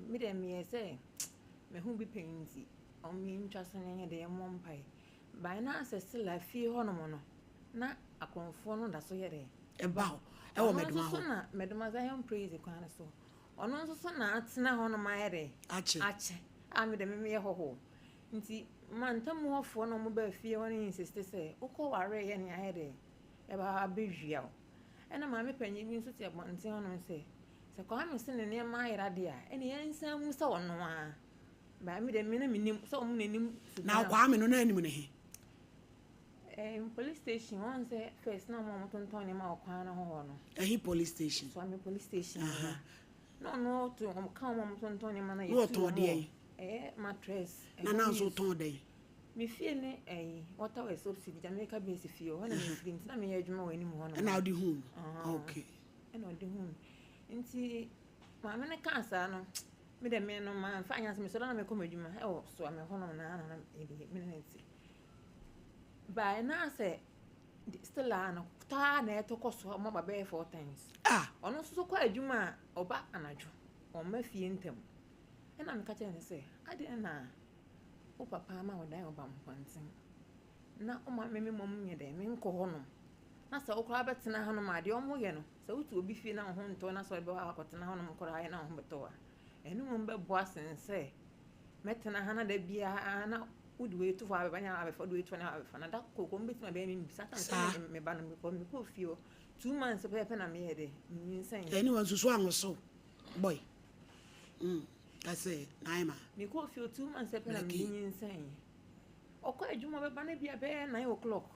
Me deɛ meyɛɛ sɛ mahu bi pɛn nti, ɔmo ntwa so na yɛnyɛ dɛ yɛmmɔ mpaeɛ. By na asɛ still a fie hɔnom no, na akorɔmfoɔ no da so yɛ dɛ. Ɛba hɔ ɛwɔ Ɔno Mɛdoma nso so hɔ. Na Mɛdoma Zion Praise kwan no so. Ɔno nso so na atena hɔnom ayɛ dɛ. Akyɛ. Akyɛ. A me deɛ me meyɛ hɔhoɔ. Nti mantam hɔfoɔ na ɔmo baa fie hɔ no insist sɛ wokɔ wareɛ ne ayɛ dɛ ɛba abɛwia wo. Ɛna maame panyin bi nso te abɔnten hɔnom sɛ Kwame se ne nneɛma ayera deɛ a, ɛne yɛnsan mu sɛ ɔno ara. Baa me deɛ me na menim sɛ ɔmo n'anim Na Kwame no na anim ne he? Police station wɔn sɛ first na ɔmo a ɔmo tontɔn nneɛma wɔ kwan no ho hɔ no. Ɛhe police station? Suame police station. Na ɔno to ɔmo ka ɔmo a ɔmo tontɔn nneɛma na Na yɛtu ɔtɔn ɔmo deɛ wɔ yi? ɛyɛ mattress. Na ɛho na nso use. tɔn dɛn? Me fie ne ɛyi Waterway Soap City, Jamaica Base fie hɔ na me firi, nti na meyɛ adwuma wɔ anim hɔ nom. Ɛna wode hu no? Ah. Okay. Ɛna ɔde hu no. Nti maame no kaa saa no, me dɛ me no mamfa anyɛ asɛm, mesɔre na mekɔ m'adwuma ɛwɔ Suame hɔnom na ɛde me ne ne te. By na sɛ still a no taa na ɛtɔ kɔ so, ɔmo aba bɛyɛ four times. Ah. Ɔno nso so kɔ adwuma a ɔba anadwo, ɔmma fie ntɛm. Ɛna meka kyerɛ no sɛ adeɛ na wo papa ama wo dan wɔ Bampɔnten na woma me mmom nyɛ dɛn menkɔ hɔnom, na sɛ wo koraa bɛtena hɔnom a, deɛ ɔmo yɛ no sɛ wotu obi fie na wo ho ntɔ na sɛ ɔde bɛhɔ akɔtena hɔnom koraa yɛ na wo ho bɛtɔ a, ɛno mmom bɛboa sen sɛ mɛtena ha na da biara na wode wei to hɔ abɛba ne abɛfa, wode wei to hɔ na abɛfa, na da koko mbɛtumi abɛyɛ me bisa tam Saa. sɛ me ba no mekɔ mekɔɔ fie hɔ 2 months pɛpɛɛpɛ na meyɛ dɛ menyinsɛn. Ɛne wɔn nso so anwosow boy kasɛ naima. Mekɔɔ fie hɔ 2 months pɛpɛ na Lucky. menyinsɛn. Ɔkɔ adwuma bɛba no bi a bɛyɛ 9 o'clock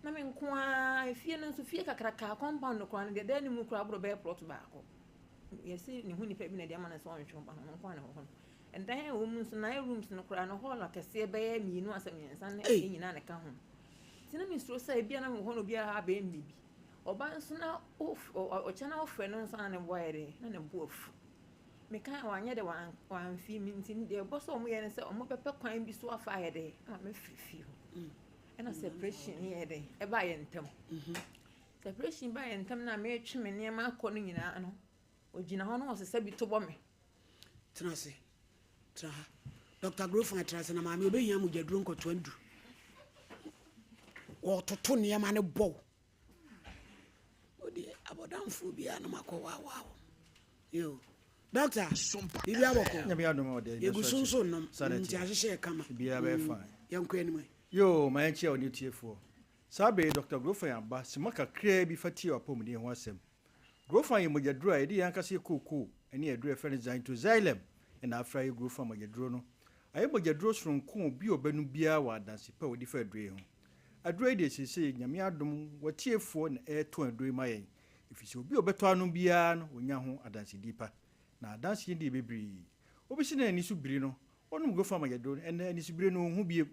na me nko ara efie no nso, fie kakraka, compound no koraa no deɛ dan no mu koraa aboro bɛyɛ plot baako. Yɛsi ne ho nipa bi na ɛde ama no sɛ ɔnhwɛ ɔba no, ɔno nko ara na ɛwɔ hɔ no. Ɛdan a ɛwɔ mu nso, nine rooms no koraa no, hall akɛseɛ bɛyɛ mmienu asɛ mmiɛnsa ne Ei. ne nyinaa na ɛka ho. Nti na mesuro sɛ ebia na mewɔ hɔ na obiara abɛyɛ me biribi. Ɔba nso na ɔkyɛ na wofrɛ no nso na ne bo ayɛ dɛ na ne bo afu. Meka wanyɛ dɛ wamfi mi, nti deɛ ɛbɔ sɛ ɔmo yɛ ne sɛ ɔmo bɛpɛ kwan bi so afa ayɛ dɛ ama mɛfiri fie hɔ. Ɛna separation ne yɛ dɛ ɛbaa yɛ ntam. Separation baa yɛ ntam na metwe me nneɛma akɔ no nyinaa no, ogyina hɔ na ɔsesa bi to bɔ me. Tena ase, tena ha. Dr Grofan, tena ase na maame obɛhia mogyaduro nkɔtoa ndu wɔtoto nneɛma no bɔw wode abɔdamfoɔ biara no makɔ waawaawo yo. Doctor, biribi abɔkɔ? Nyame adom a ɔde yɛgu so nso nnom Saa na nti ɛteɛ. ahyehyɛ kama. Biribiara bɛyɛ fine. Yɛnkɔ anim ɛ. Yo, ma yɛnkyia wo ne tiefoɔ. Saa bere yi, Dr Grofan aba sima kakraa bi fa tie w'apɔmuden ho asɛm. Grofan yɛ mogyaduro a yɛde yɛn ankasa yɛ kookoo ne aduro a yɛfrɛ no xanthoxylum na afra yɛ Grofan mogyaduro no. Ayɛ mogyaduro soronko a obi a ɔbɛnom biara wɔ adanse pa a wɔdi fa aduro yi ho. Aduro yi deɛ, seesei Nyame adom, watiefoɔ na ɛretɔn aduro yi ma yɛn, ɛfiri sɛ obi a ɔbɛtɔ anom biara no ɔnya ho adansedi pa. Na adanseɛ deɛ bebree. Obi si n'ani so biri no, ɔnom Grofan mogyaduro no, ɛnɛ anisobire no ɔnhu bio.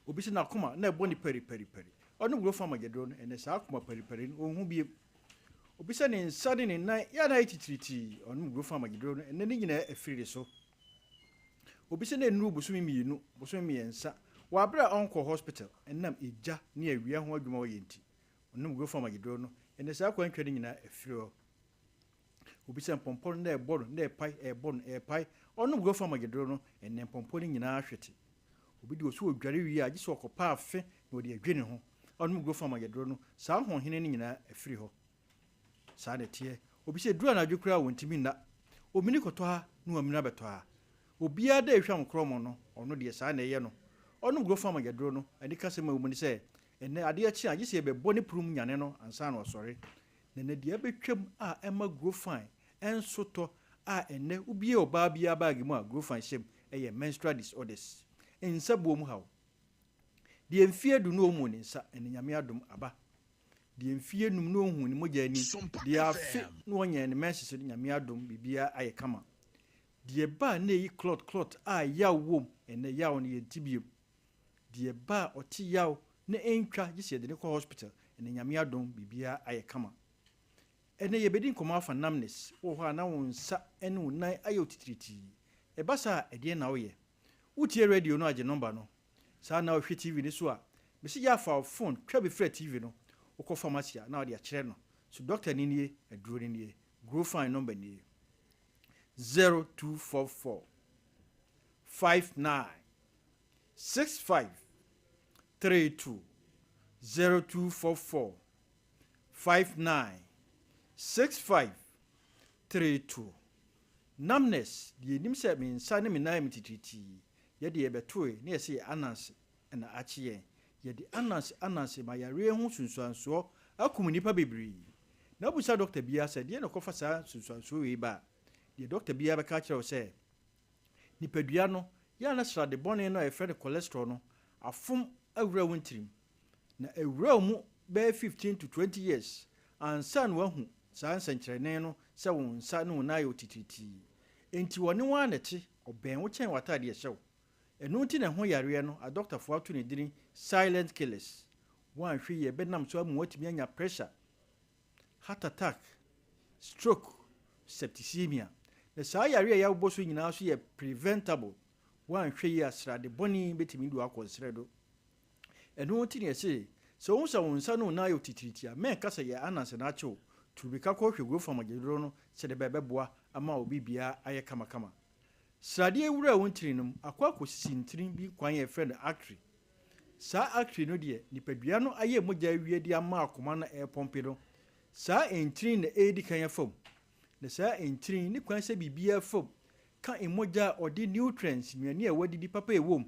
Obi sɛ n'akoma na ɛbɔ ne pɛripɛripɛri, ɔnom Grofan mogyaduro no, ɛnɛ saa akoma pɛripɛri no ɔnhu bio. Obi sɛ ne nsa ne ne nan yɛ na ayɛ titiritii, ɔnom Grofan mogyaduro no, ɛnɛ ne nyinaa afiri ne so. Obi sɛ ne nnuru bosome 2, bosome 3 wɔ abere a ɔnkɔ hospital ɛnam egya ne awia ho adwuma ɔyɛ nti, ɔnom Grofan mogyaduro no, ɛnɛ saa akwantwa no nyinaa afiri hɔ. Obi sɛ mpɔmpɔ no na ɛbɔ no na ɛpae, ɛbɔ no ɛpae, ɔnom Grofan mogyaduro no, ɛnɛ mpɔmpɔ no nyinaa hwete. Obi de osu odware wie a gye sɛ ɔkɔpa afe na ɔde adwe ne ho, ɔnom Grofan mogyaduro no, saa ahoɔhene no nyinaa afiri hɔ. Saa na ɛteɛ. Obi sɛ duru anadwo koraa wɔntumi nna, omini kɔtɔ ha na wamini abɛtɔ ha, obiara da ehwam korɔmɔ no, ɔno deɛ saa na ɛyɛ no, ɔnom Grofan mogyaduro no, ani kasɛm a ɛwɔ mu ne sɛ ɛnɛ adeɛ kye a gye sɛ yɛbɛbɔ ne purum nyane no ansa na ɔsɔre. Na ɛnɛ deɛ ɛbɛtwam a ɛma Grofan ɛnso tɔ a ɛnɛ wobie ɔbaa biara baage mu a Grofan hyɛm ɛyɛ menstrual disorders, nsa buo mu haw. Deɛ mfeɛ 10 na ɔmu ne nsa, ɛnɛ Nyame adom aba. Deɛ mfeɛ 5 na ɔhu ne mogya anim, deɛ afe na ɔnyɛ ne menses no, Nyame adom, biribiara ayɛ kama. Deɛ ba a na ɛyi clot clot a yaw wom, ɛnɛ yaw no yɛnti bio. Deɛ ba a ɔte yaw na ɛntwa gye sɛ yɛde ne kɔ hospital, ɛnɛ Nyame adom, biribiara ayɛ kama. Ɛnɛ yɛbɛdi nkɔmmɔ afa numbness. Wɔ hɔ a na wo nsa ne wo nan ayɛ wo titiritii. Ɛba saa a, ɛdeɛn na woyɛ? Wotie radio no agye number no saa na wohwɛ TV no so a, mesi gye afa wo phone twa bi frɛ TV no. Wokɔ pharmacy a na wode akyerɛ no so, doctor ni nie, aduro no nie. Grofan number nie: 0244 59 65 32 0244 59 65 32. Numbness, deɛ ɛnim sɛ me nsa ne me nan mu titiritii, yɛde yɛbɛtoe na yɛsɛ yɛ ananse na akye yɛn. Yɛde ananse ananse ma yareɛ ho sunsuansoɔ akum nnipa bebree. Na wobusa dɔkta biara sɛ deɛ na ɛkɔfa saa sunsuansoɔ wei ba a, deɛ dɔkta biara bɛka akyerɛ wo sɛ nipadua no yɛ a na srade bɔne no a yɛfrɛ no cholesterol no afom awura wo ntirim. Na awura wo mu bɛyɛ 15 to 20 years ansa na wahu saa nsɛnkyerɛnne no sɛ wo nsa ne wo nan ayɛ wo titiritii. Enti wɔne wo ara na ɛte, ɔbɛn wo kyɛn w'atadeɛ ɛhyɛ wo. Ɛno nti na ɛho yareɛ no, adɔktafoɔ ato ne din silent killers. Woanhwɛ yie a, ɛbɛnam so ama woatumi anya pressure, heart attack, stroke, septicemia. Na saa yareɛ a yɛabobɔ so nyinaa nso yɛ preventable. Woanhwɛ yie a, srade bɔne bɛtumi de wo akɔ nsrɛ do. Ɛno nti na yɛse, sɛ wohu sɛ wo nsa ne wo nan ayɛ wo titiritii a, mɛnka sɛ yɛ ananse na akye wo. Tu mmirika kɔhwɛ Grofam agyeduro no sɛdeɛ ɛbɛyɛ a ɛbɛboa ama wo biribiara ayɛ kamakama. Sradeɛ wura wo ntini no mu akɔ akɔsisi ntini bi kwan a yɛfrɛ no artery. Saa artery no deɛ, nipadua no ayɛ mogya awie de ama akoma no a ɛrepɔmpe no, saa ntini na ɛredi kan afa mu. Na saa ntini ne kwan sɛ biribiara fa mu ka mogya a ɔde nutrients, nnuane a wɔadidi papa a ɛwɔ mu,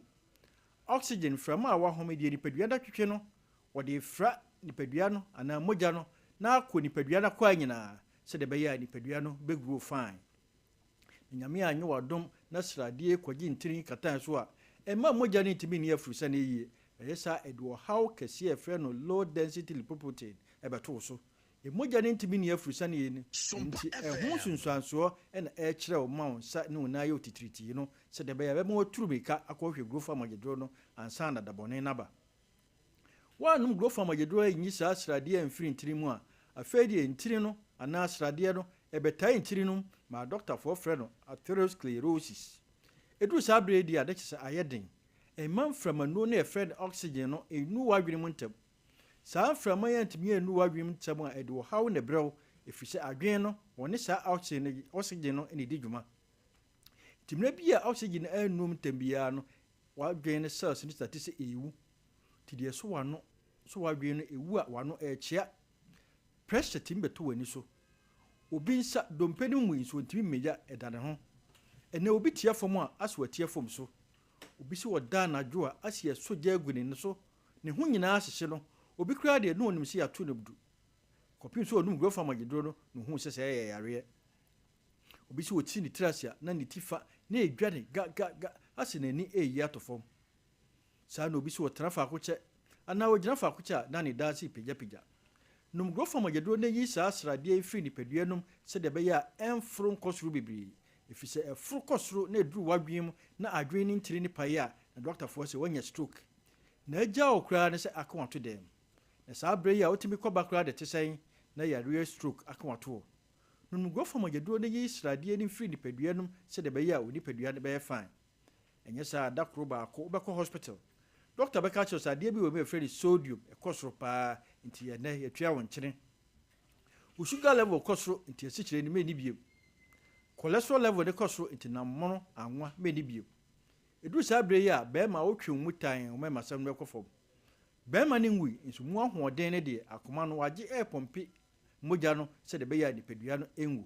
oxygen, mframa a wɔahome, deɛ nipadua no atwetwe no, wɔde refra nipadua no anaa mogya no na akɔ nipadua no akwaa nyinaa sɛdeɛ ɛbɛyɛ a nipadua no bɛgrow fine. Na Nyame anyɛ w'adom na sradeɛ kɔgye ntini katan so a, ɛmma mogya no ntumi nni afurusane yie. Ɛyɛ saa a, ɛde ɔhaw kɛseɛ a yɛfrɛ no low density lipoprotein bɛto wo so. Mogya no ntumi nni afurusane yie no nti, ɛho nsunsuansoɔ na ɛrekyerɛ wo ma wo nsa ne wo nan yɛ wo titiritii no sɛdeɛ ɛbɛyɛ a ɛbɛma woaturu mmirika akɔhwehwɛ growth mogyaduro no ansa na dabɔne no aba. Woannom growth mogyaduro anyi saa sradeɛ amfiri ntini mu a, afei deɛ ntini no anaa sradeɛ no ɛbɛtae ntini no mu ma adɔktafoɔ frɛ no atherosclerosis. Ɛduru saa berɛ yi deɛ a, na kyerɛ sɛ ayɛ den. Ɛmma mframanuo no a yɛfrɛ no oxygen no nnuru w'adwene mu ntɛm. Saa mframa yi antumi annu w'adwene mu ntɛm a, ɛde ɔhaw na ɛbrɛ wo, ɛfiri sɛ adwene no, wɔne saa oxygen no na ɛdi dwuma. Nti mmerɛ bi a oxygen annu mu ntɛm biara no, w'adwene no cells no starte sɛ ɛrewu. Nti deɛ ɛsɔ w'ano, sɔ w'adwene no, ɛwu a w'ano ɛrekyea. Pressure tumi bɛtɔ w'ani so. Obi nsa, dompe no mu nso ɔntumi mmegya, ɛda ne ho. Ɛnnɛ obi tia fam a, asɛ watia fam so. Obi sɛ ɔda anadwo a, asɛ yɛsɔ gya agu ne so, ne ho nyinaa hyehye no. Obi koraa deɛ, na ɔnim sɛ yɛato no du. Kɔpem sɛ ɔnum Grofa mogyaduro no na ɔhuu sɛ sɛɛ yɛ yareɛ. Obi sɛ ɔti ne tiri ase a, na ne ti fa na ɛdwa ne ga ga ga asɛ n'ani reyi ato fam. Saa na obi sɛ ɔtena faako kyɛ anaa ɔgyina faako kyɛ a, na ne dan ase repagyapagya. Nom Grofa mogyaduro na yi saa sradeɛ yi firi nipadua no mu sɛdeɛ ɛbɛyɛ a ɛmforo nkɔ soro bebree. Ɛfiri sɛ ɛforo kɔ soro na ɛduru w'adwene mu na adwene no ntini no pae a, na dɔktafoɔ sɛ woanya stroke. Na agya wo koraa ne sɛ aka wato dɛm. Na saa berɛ yi a wotumi kɔ ba koraa de te sɛn na yareɛ stroke aka wato wo. Nom Grofa mogyaduro na yi sradeɛ no mfiri nipadua no mu sɛdeɛ ɛbɛyɛ a wo nipadua no bɛyɛ fine. Ɛnyɛ saa a, da koro baako wobɛkɔ hospital. Dɔkta bɛka akyerɛ wo sɛ adeɛ bi wɔ mu a yɛfrɛ no sodium, ɛkɔ soro paa nti ɛnnɛ yɛtua wo nkyene. Wo sugar level kɔ soro nti asikyire no menni bio. Cholesterol level no kɔ soro nti nam mono, anwa, menni bio. Ɛduru saa berɛ yi a, barima a wotwe wo mu tann, wo mmarimasɛm no bɛkɔ fam. Barima no nwui, nso mu ahoɔden no deɛ, akoma no, wagye repɔmpe mogya no sɛdeɛ ɛbɛyɛ a nipadua no nwu.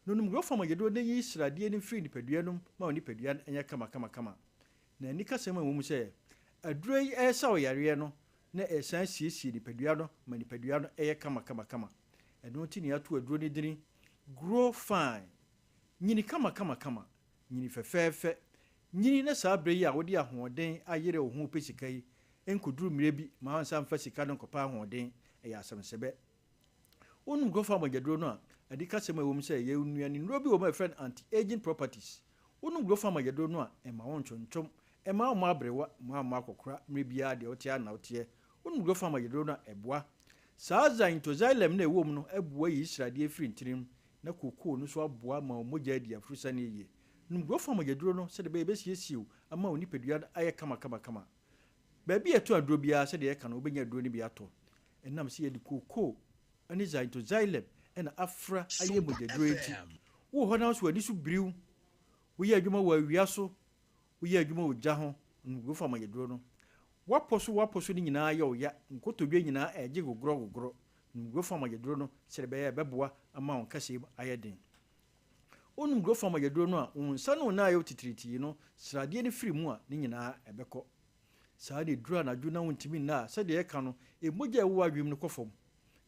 Nonom growth hormone aduro no yi sradeɛ no firi nipadua no mu ma wo nipadua no nyɛ kamakamakama. Na anikasɛm a ɛwɔ mu sɛ, aduro yi resa wo yareɛ no na ɛresan siesie nipadua no ma nipadua no yɛ kamakamakama. Ɛno nti na yɛato aduro no dini Grow Fine, Nyini kamakamakama, nyini fɛfɛɛfɛ, nyini na saa berɛ yi a wode ahoɔden ayere wo ho repɛ sika yi nkɔduru mmerɛ bi ma wonsan mfa sika no nkɔpɛ ahoɔden, ɛyɛ asɛmsɛbɛ. Wonom nkurɔfoɔ amogyaduro no a, adikasɛm a ɛwɔ mu sɛ yɛwɔ nnuane nnuro bi wɔ mu a yɛfrɛ no anti-aging properties. Wonom nkurɔfoɔ amogyaduro no a, ɛmma wo ntwontwom, ɛmma wo mmɔ aberewa, ɛmma wo mmɔ akɔkora, mmerɛ biara deɛ woteɛ ara na woteɛ. Wonom nkurɔfoɔ amogyaduro no a, ɛboa. Saa xanthoxylum no a ɛwɔ mu no boa yi sradeɛ firi ntini mu, na kookoo no nso aboa ma wo mogya adi aforosiane yie. Nom nkurɔfoɔ amogyaduro no sɛdeɛ ɛbɛyɛ ɛbɛsiesie wo ama wo nipadua no ayɛ kamakamakama. Baabi a yɛtɔn aduro biara, sɛdeɛ yɛka no, wobɛnya aduro no bi atɔ. Ɛnam sɛ yɛde kookoo ne xanthoxylum na afra ayɛ mogyaduro nti, Wowɔ hɔ na wo nso w'ani so biri wo, woyɛ adwuma wɔ awia so, woyɛ adwuma wɔ gya ho, nom Grofan mogyaduro no. Woapɔ so woapɔ so no nyinaa yɛ wo ya, nkotodwe nyinaa ɛregye gogorɔgogorɔ, nom Grofan mogyaduro no sɛdeɛ ɛbɛyɛ a ɛbɛboa ama wo nkasɛɛ mu ayɛ den. Wonom Grofan mogyaduro no a, wo nsa ne wo nan a ɛyɛ wo titiritii no, sradeɛ no firi mu a, ne nyinaa ɛbɛkɔ. Saa na ɛduru anadwo na wontumi nna a, sɛdeɛ yɛka no, mogya a ɛwɔ w'adwene mu no kɔ fam.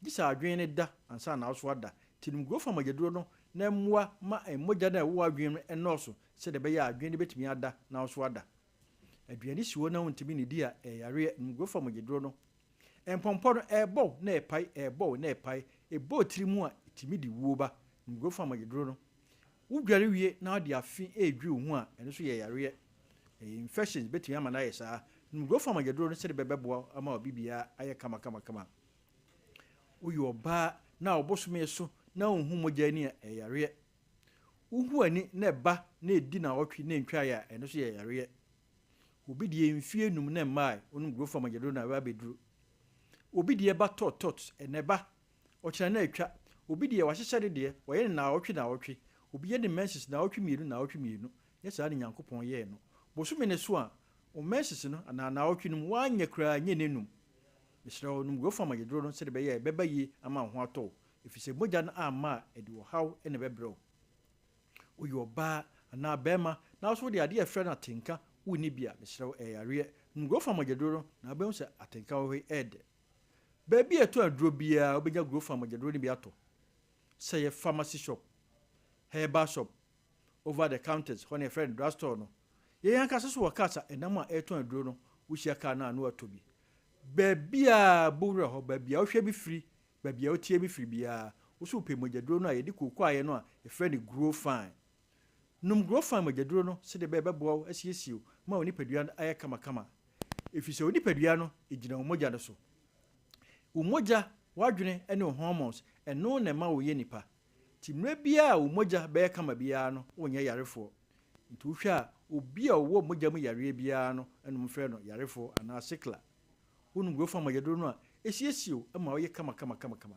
Gye sɛ adwene no da ansa na wo nso ada. Nti nom Grofan mogyaduro no na ɛmmoa ma mogya no a ɛwɔ w'adwene mu no nnɔɔso sɛdeɛ ɛbɛyɛ a adwene no bɛtumi ada na wo nso ada. Aduane si hɔ na wontumi nnidi a, ɛyɛ yareɛ. Nom Grofan mogyaduro no. Mpɔmpɔ no, ɛrebɔ wo na ɛrepae, ɛrebɔ wo na ɛrepae. Ɛbɔ wo tiri mu a, ɛtumi de wuo ba. Nom Grofan mogyaduro no. Wodware wie na wode afe redwiri wo ho a, ɛno nso yɛ yareɛ. Ɛyɛ infections bɛtumi ama no ayɛ saa. Nom Grofan mogyaduro no sɛdeɛ ɛbɛboa wo ama wo biribiara ayɛ kamakamakama. Woyɛ ɔbaa na wo bosome so na wonhu mogya ani a, ɛyɛ yareɛ. Wohu ani na ɛba na ɛdi naawɔtwe na ɛntwaeɛ a, ɛno nso yɛ yareɛ. Obi deɛ mfie num na ɛmmaeɛ, wonom Grofan mogyaduro no a, ɛbɛba abɛduru. Obi deɛ ba tɔɔtɔt, ɛnnɛ ɛba, ɔkyena na atwa. Obi deɛ wahyehyɛ ne deɛ, wɔyɛ no naawɔtwe naawɔtwe. Obi yɛ ne menses naawɔtwe mmienu naawɔtwe mmienu. Nyɛ saa na Nyankopɔn yɛɛ no. Bosome no so a, wo menses no anaa naawɔtwe no mu, woanyɛ koraa nyɛ nnanum. Mesrɛ wo, nom Grofan mogyaduro no sɛdeɛ ɛbɛyɛ a ɛbɛba yie ama wo ho atɔ wo, ɛfiri sɛ mogya no amma a, ɛde ɔhaw na ɛbɛbrɛ wo. Woyɛ ɔbaa anaa barima na wo nso wode adeɛ a yɛfrɛ no atenka wonni bi a, mesrɛ wo, ɛyɛ yareɛ. Nom Grofan mogyaduro no na wobɛhu sɛ atenka wɔ hɔ yi ɛyɛ dɛ. Baabi a yɛtɔn aduro biara, wobɛnya Grofan mogyaduro no bi atɔ. Sɛ ɛyɛ pharmacy shop, herbal shop, over the counters, hɔ na yɛfrɛ no drug store no. Yɛn ankasa nso wɔ cars a ɛnam a ɛretɔn aduro no, wohyia car no a na woatɔ bi. Baabiara bɔ wura hɔ, baabi a wohwɛ me firi, baabi a wotie me firi biara, wo nso wopɛ mogyaduro no a yɛde kooko ayɛ no a yɛfrɛ no Grofine. Nom Grofine mogyaduro no sɛdeɛ ɛbɛyɛ ɛbɛboa wo asiesie wo ma wo nipadua no ayɛ kamakama. Ɛfiri sɛ wo nipadua no, ɛgyina wo mogya no so. Wo mogya, w'adwene ne wo hormones, ɛno na ɛma woyɛ nipa. Nti mmerɛ biara a wo mogya bɛyɛ kama biara no, wonyɛ yarefoɔ. Nti wohwɛ a, obi a ɔwɔ mogya mu yareɛ biara no na wɔfrɛ no yarefoɔ anaa sickler. Wonom Grofan mogyaduro no a, ɛsiesie wo ma woyɛ kamakamakamakama.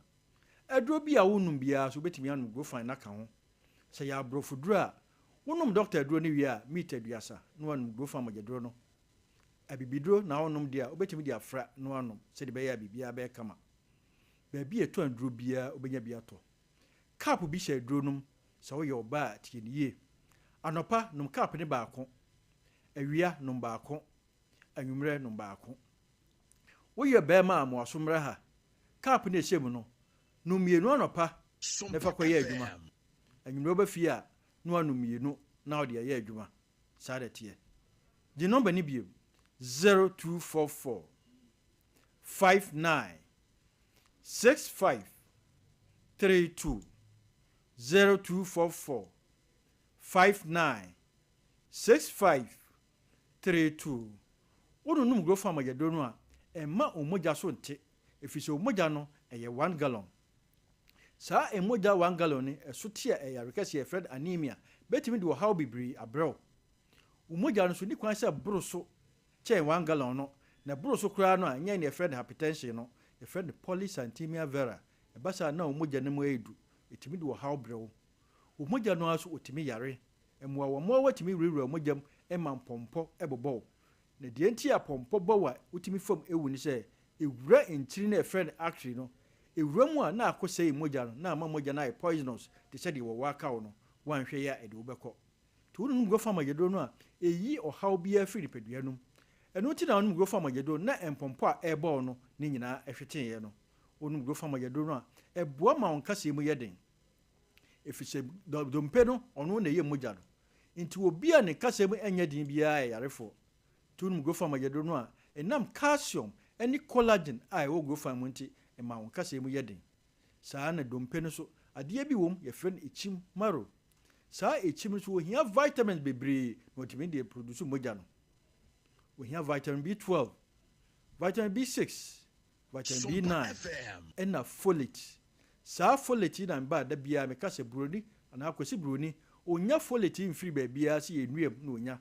Aduro bi a wonom biara nso, wobɛtumi anom Grofan no aka ho. Sɛ ɛyɛ aborɔfoduro a, wonom dɔkta aduro no wie a, mita 30 na woanom Grofan mogyaduro no. Abibiduro na wonom deɛ a, wobɛtumi de afra na woanom sɛdeɛ ɛbɛyɛ a biribiara bɛyɛ kama. Baabi a yɛtɔn aduro biara, wobɛnya bi atɔ. Cup bi hyɛ aduro no mu, sɛ woyɛ ɔbaa a, tie no yie. Anɔpa, nom cup no baako. Awia, nom baako. Anwummerɛ, nom baako. Woyɛ barima a, ma w'aso mmra ha. Cup no a ɛhyɛ mu no, nom mmienu anɔpa na fa kɔyɛ adwuma. Anwummerɛ woba fie a, na woanom mmienu na wode ayɛ adwuma. Saa na ɛteɛ. Gye nɔmba no bio, 0244 59 65 32, 0244 59 65 32. Wononom Grofan mogyaduro no a, ɛmma wo mogya so nte, ɛfiri sɛ wo mogya no, ɛyɛ one gallon. Saa mogya one gallon no, ɛso te a ɛyɛ yare kɛseɛ a yɛfrɛ no anemia, bɛtumi de ɔhaw bebree abrɛ wo. Wo mogya no nso, nni kwan sɛ ɛboro so kyɛn one gallon no, na ɛboro so koraa no a, ɛnyɛ nea yɛfrɛ no hypertension no, yɛfrɛ no polycythemia vera. Ɛba saa a, na wo mogya no mu ayɛ du, ɛtumi de ɔhaw brɛ wo. Wo mogya no ara nso, ɔtumi yare. Mmoawammoawa tumi wurawura wo mogya mu ma mpɔmpɔ bobɔ wo. Na deɛ nti a pɔmpɔ bɔ wo a wotumi fam wu ne sɛ, ɛwura ntini no a yɛfrɛ no artery no, ɛwura mu a na akɔsɛe mogya no na ama mogya no ayɛ poisonous te sɛ deɛ wɔwɔ aka wo no, woanhwɛ yie a ɛde wo bɛkɔ. Nti wononom Grofan mogyaduro no a, ɛyi ɔhaw biara firi nipadua no mu. Ɛno nti na wonom Grofan mogyaduro no na mpɔmpɔ a ɛrebɔ wo no ne nyinaa hweteeɛ no. Wonom Grofan mogyaduro no a, ɛboa ma wo nkasɛɛ mu yɛ den. Ɛfiri sɛ dompe no, ɔno na ɛyɛ mogya no. Nti obi a ne kasa mu nyɛ den biara yɛ yarefoɔ. Nti wonom Grofan mogyaduro no a, ɛnam calcium ne collagen a ɛwɔ Grofan mu nti, ɛma wo nkasɛɛ mu yɛ den. Saa ara na dompe no nso, adeɛ bi wɔ mu, yɛfrɛ no ekyim, marrow. Saa ekyim no nso, wɔhia vitamins bebree na wɔatumi de aproduce mogya no. Wɔhia vitamin B12, vitamin B6, Vitamin B9 ɛna folate. Saa folate yi na meba a da biara meka sɛ buroni anaa Kwasi buroni ɔnnya folate yi mfiri baabiara sɛ yɛn nnua mu na ɔnya.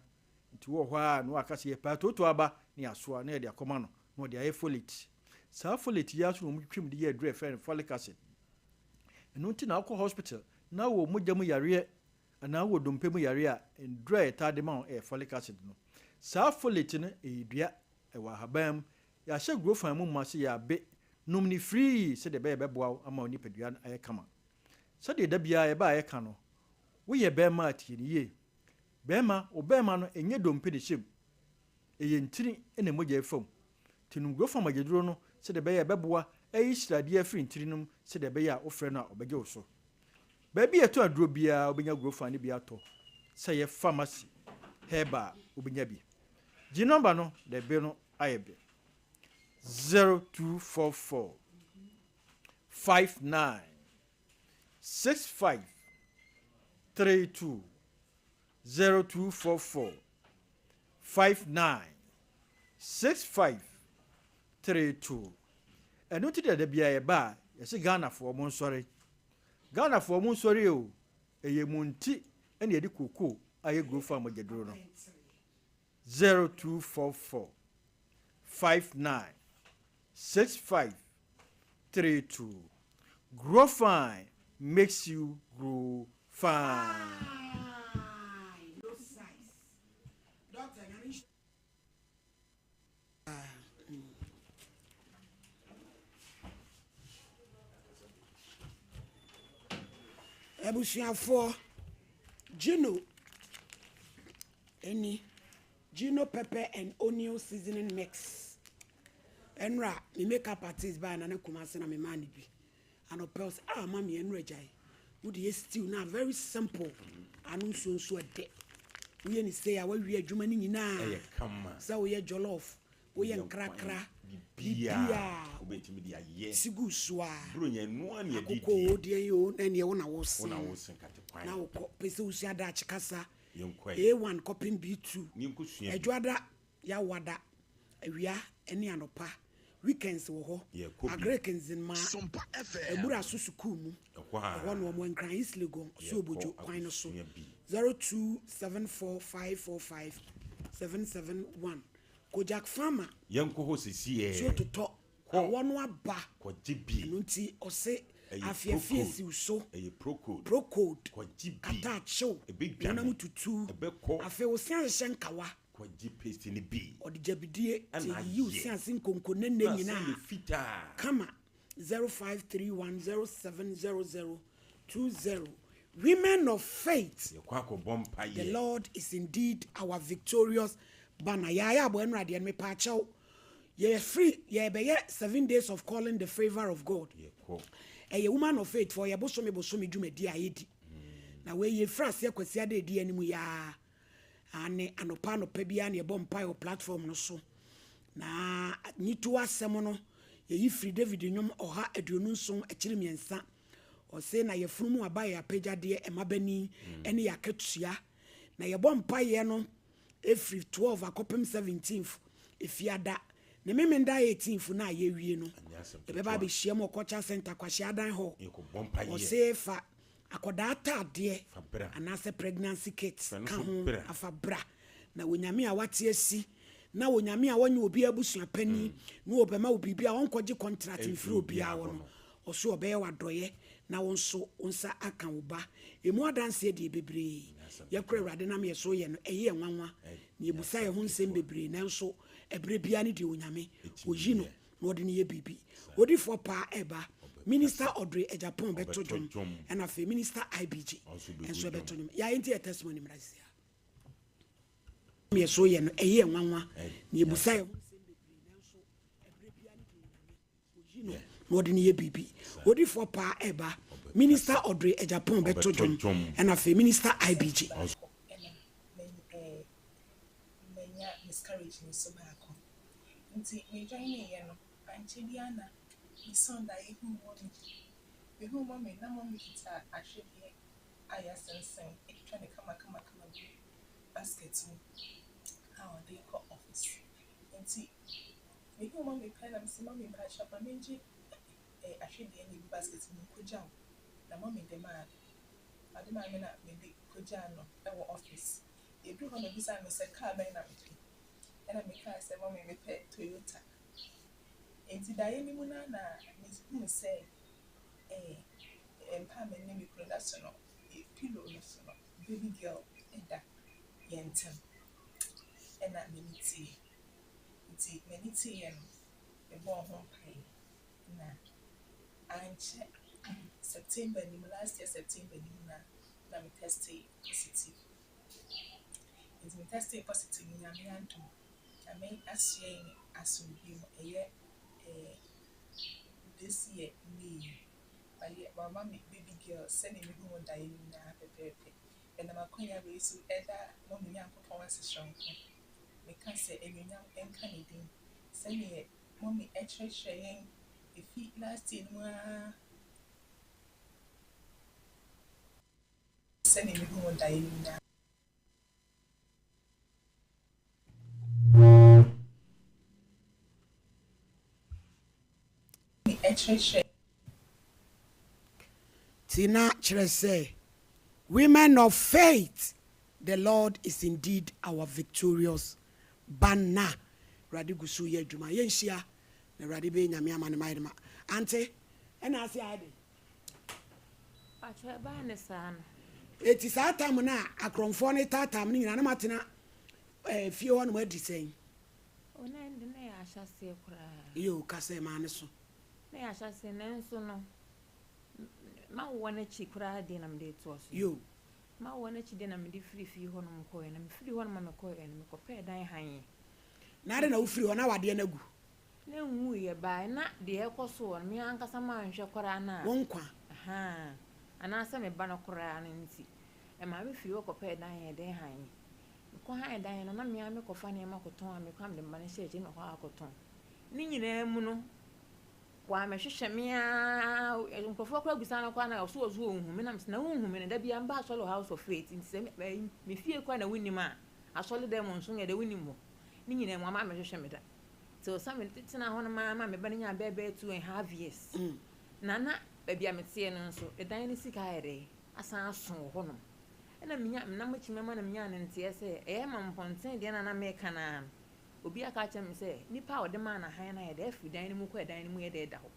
Nti wɔ hɔ ara na waka sɛ yɛpɛ atoto aba na yɛasoa na yɛde akɔma no na ɔde ayɛ folate. Saa folate yi ara nso na wɔtwitwa mu de yɛ aduro a yɛfrɛ no folic acid. Ɛno nti na wokɔ hospital na wowɔ mogya mu yareɛ anaa wowɔ dompe mu yareɛ a, nnuro a yɛtaa de ma wo yɛ folic acid no. Saa folate no, ɛyɛ dua, ɛwɔ ahaban mu. Yɛahyɛ Grofan mu ma sɛ yɛabe. Nom no firii sɛdeɛ ɛbɛyɛ ɛbɛboa wo ama wo nipadua no ayɛ kama. Sɛdeɛ da biara yɛba a yɛka no, woyɛ barima a tie no yie. Barima, wo barima no, ɛnyɛ dompe na ɛhyɛ mu. Ɛyɛ ntini na mogya refa mu. Nti nom Grofan mogyaduro no sɛdeɛ ɛbɛyɛ a ɛbɛboa ayi sradeɛ afiri ntini no mu sɛdeɛ ɛbɛyɛ a wofrɛ no a ɔbɛgye wo so. Baabi a yɛtɔn aduro biara wobɛnya Grofan no bi atɔ. Sɛ ɛyɛ pharmacy, herbal a, wobɛnya bi. Gye nɔmba no na ɛbe no ayɛ bɛ. 0244 59 65 32 0244 59 65 32. Ɛno nti na da biara yɛba a yɛse Ghanafoɔ monsɔre. Ghanafoɔ monsɔre o, ɛyɛ mo nti na yɛde kookoo ayɛ Gro Farm mogyaduro no. 0244 59 65 32. Grow fine makes you grow fine. Fine, no size. Doctor, nyame nhyira. Abusuafoɔ, Gino ɛni Gino pepper and onion seasoning mix. Ɛnora me makeup artist baa na ne Kumasi na me maa no bi. Anɔpɛ ɔsɛ ah mami ɛnora gyae. Wode yɛ stew na very simple. Ano nsuo nso ɛdɛ. Woyɛ ne sei a wawie adwuma no nyinaa. Ɛyɛ kama. Sɛ woyɛ jollof, woyɛ nkrakra, biribiara wobɛtumi de ayɛ. Si gu so a. Buronya ɛnoa ne ɛdidi. Akokɔ o deɛ yi o na ɛneɛ wo na wosen. Wo na wosen kate kwan. Na wokɔ pɛ sɛ wosua Dutch kasa. Yɛnkɔ ɛ. A1 kɔpem B2. Ne yɛnkɔsua bi. Adwoada, Yawada, awia ne anɔpa. Weekends wɔ hɔ. Yɛkɔ bi. Agric Nzenma, Sompa FM. Abura so sukuu mu. Ɛhɔ a. Ɛhɔ na wɔn Nkran East Legon, Yɛkɔ Ɔsuobojo kwan no so. akɔsua bi. 0274545771. Kojak Farmer. Yɛnkɔ hɔ sisi ɛ. Nsuo totɔ. Kɔ. Awɔ no aba. Kɔgye bi. Ɛno nti ɔse Ɛyɛ afiafie Procode. siw so. Ɛyɛ Procode. Procode. Kɔgye bi. Kata akyew. Ɛbɛdwane. Honam tutu. Ɛbɛkɔ. Afei wo se ahyehyɛ nkawa. Kɔgye paste no bi. Ɔde gyabidie te Ɛna yiyi wo ayɛ. se ase nkonko ne nne Na se nyinaa. yɛ fitaa. Kama 0531070020. Women of faith. Yɛkɔ akɔbɔ mpaeɛ. The Lord is indeed our victorious banner. Yɛayɛ abɔ ɛnora deɛ no mepaakyɛw. Yɛyɛ free, yɛbɛyɛ 7 days of calling the favor of God. Yɛkɔ. Ɛyɛ woman of faith for yɛ bosome bosome dwumadi a yɛdi. Na wei yɛfiri aseɛ kwasi ada edi anim yaa. Ane anɔpa anɔpa biara na yɛbɔ mpae wɔ platform no so. Na nyito asɛm no yɛyi firi David nnwom 127 akyiri mmiɛnsa. Ɔse na yɛfunu mu aba yɛ apagyadeɛ ɛma bani ɛne yɛ akatua. Na yɛbɔ mpaeɛ no ɛfiri 12 akɔpem 17 efiada. Ne memenda 18 na yɛwie no. Ɛnyɛ asɛm Yɛbɛba ketewa. abɛhyia mu wɔ Culture Center Kwasi Adan Hall. Yɛkɔbɔ mpaeɛ. Ɔse fa akɔdaa ataadeɛ Fa bra. anaasɛ pregnancy kit Fa no ka so ho bra. afa bra. Na onyame a wate asi na onyame a wɔnyɛ obi abusua pani na wɔbɛma wo biribi a wɔnkɔgye contract Ɛmfiri mfiri obiara obiara hɔ hɔ no. no. Ɔso ɔbɛyɛ w'adɔyɛ na wo nso wo nsa aka wo ba. Emu adanseɛ deɛ bebree. Yɛkora Awurade nam yɛ so yɛ no ɛyɛ yɛn nwanwa. Na yɛbusa yɛn ho nsɛm bebree nanso ɛberɛ biara ne deɛ onyame oyi no na ɔde no yɛ biribi. Odifoɔ paa ɛba. Minister Audrey Agyapong bɛto dwom. Ɛna afei Minister IBG nso bɛto dwom. Yɛayɛ nti yɛ testimony mmra sisi a. Yɛ so yɛ no ɛyɛ yɛn nwanwa. Na yɛbusa yɛn ho nsɛm bebree nanso ɛberɛ biara ne deɛ onyame oyi no na ɔde no yɛ biribi. Odifoɔ paa ɛba. Minister Audrey Agyapong bɛto dwom. Ɛna afei Minister IBG. Ɛna manya miscarriage nso baako. Nti me joineeɛ no, ankyɛ biara na mesɔɔ daeɛ huu mummy. Mehuu mummy na mummy kita ahwedeɛ a yɛasensɛn atwitwa ne kamakamakama gu basket mu a ɔde kɔ office. Nti mehuu mummy pɛ na mese mummy mpakyɛw ma mengye ahwedeɛ no egu basket mu nkɔgya wo. Na mummy de maa me. Ɔde maa me na mede kɔgyaa no ɛwɔ office. Yɛduru hɔ na obisaa me sɛ car bɛn na mepɛ. Ɛna mekaa sɛ mummy mepɛ Toyota. Nti daeɛ no mu no na mehuu sɛ Mpa a me ne me kunu da so no, pillow no so no, baby girl da yɛn ntam. Ɛna m'ani teeɛ. Nti m'ani teeɛ no, mebɔɔ ho mpaeɛ. Na ankyɛ September no mu, last year September no mu na na me testee positive. Nti me testee positive no, Nyame adom, Nyame asoɛ yɛn asomdwoeɛ mu. Ɛyɛ eh, this year May yi, wayɛ, wama me baby girl sɛdeɛ mehu wɔ daeɛ no nyinaa pɛpɛɛpɛ. Ɛnam akwanya wei so ɛda mɔme Nyankopɔn ase soronko. Meka sɛ anuonyam nka ne din sɛdeɛ mɔme kyerɛkyerɛ yɛn ɛfi last year no mu ara sɛdeɛ mehu wɔ daeɛ no nyinaa. Kyerɛkyerɛ. Ti na kyerɛ sɛ Women of faith, the Lord is indeed our victorious banner. Awurade gu so yɛ adwuma. Yɛnhyia na Awurade bɛyɛ Nyame ama ne ma yɛ ne ma. Ante, ɛna ase ayɛ den. Pakyɛ ɛbaa ne saa no. Eti saa tam no a akorɔmfoɔ no retaataa me no nyinaa na matena eh, fie hɔ nom adi sɛn? O na ɛnde na ɛyɛ ahyɛaseɛ koraa. Yoo, ka sɛ maa ne so. Na ɛyɛ ahyɛaseɛ nanso no, m'awoɔ no akyi koraa deɛ na mede retoa so. Yoo. M'awoɔ no akyi deɛ na mede firi fie hɔ nom kɔeɛ. Na mefiri hɔ nom a mekɔeɛ no, mekɔpɛɛ dan hann. Na adɛn na wofiri hɔ na w'adeɛ no agu? Na ɛnwuiɛ, bae na deɛ ɛrekɔ soɔ no, me ankasa manhwɛ koraa no a. Wo nkwa. Ahaa, anaasɛ me ba no koraa no nti, ɛmaa mefiri hɔ kɔpɛɛ dan yɛɛ den hann. Mekɔ hann dan no, na me ara mekɔfa nneɛma kɔtɔn a mekɔ a mede me ba no hyɛ akyire na makɔ akɔtɔn. Ne nyinaa mu no, wammɛhwehwɛ me ara, nkurɔfoɔ koraa bisa no koraa na ɔso ɔso ɔnhu me, na mese na wonhu me no, da biara meba asɔre wɔ House of Faith, nti sɛ me fie koraa na wonnim a, asɔre dan mu nso nyɛ dɛ wonnim hɔ. Ne nyinaa mu, wamma ammɛhwehwɛ me da. Nti ɔsan me tenaa hɔ nom ara ma me ba no nyaa bɛyɛ bɛyɛ 2½ years. Na na baabi a meteɛ no nso, ɛdan no sika ayɛ dɛ, asan aso wɔ hɔnom. Ɛna menya, menam akyi mɛma no menyaa no nteɛ sɛ, ɛyɛ ma mpɔnten deɛ na na meka no ara no, obi aka akyerɛ me sɛ, nipa a ɔde maa no hann no ayɛ dɛ afiri dan no mu kɔ ɛdan no mu yɛ dɛ da hɔ.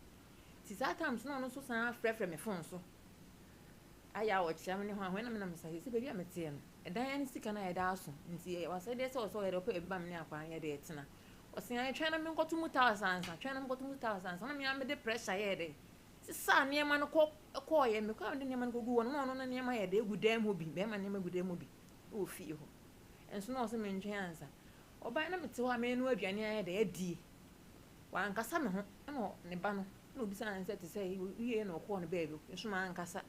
Nti saa time so na ɔno nso san frɛfrɛ me phone so. Ayɛ a ɔkyea me ne hwan hwan na menam sa sɛ baabi a meteɛ no, ɛdan no sika no ayɛ dɛ aso. Nti ɛyɛ wasɛdeɛ sɛ ɔsɛ ɔyɛ dɛ ɔpɛ baabi ma me ne akwadaa no yɛ dɛ tena. Ɔse ae twɛn na menkɔto mu tiles ansa, twɛn na menkɔto mu tiles ansa. Na me ara mede pressure yɛɛ dɛ sesaa nneɛma no kɔ kɔɔeɛ. Mekɔ a mede nneɛma no kɔgu hɔ no, na ɔno ne nneɛma yɛ dɛ gu dan mu hɔ bi, bɛrima nneɛma gu dan mu hɔ bi wɔ fie hɔ. Nso na ɔse mentwɛn ansa. Ɔbaeɛ na mete hɔ a merenoa aduane ayɛ dɛ adie. Wankasa me ho ɛna ne ba no na obisaa no sɛ te sɛ wieɛ na ɔkɔɔ no baabi nso mankasa.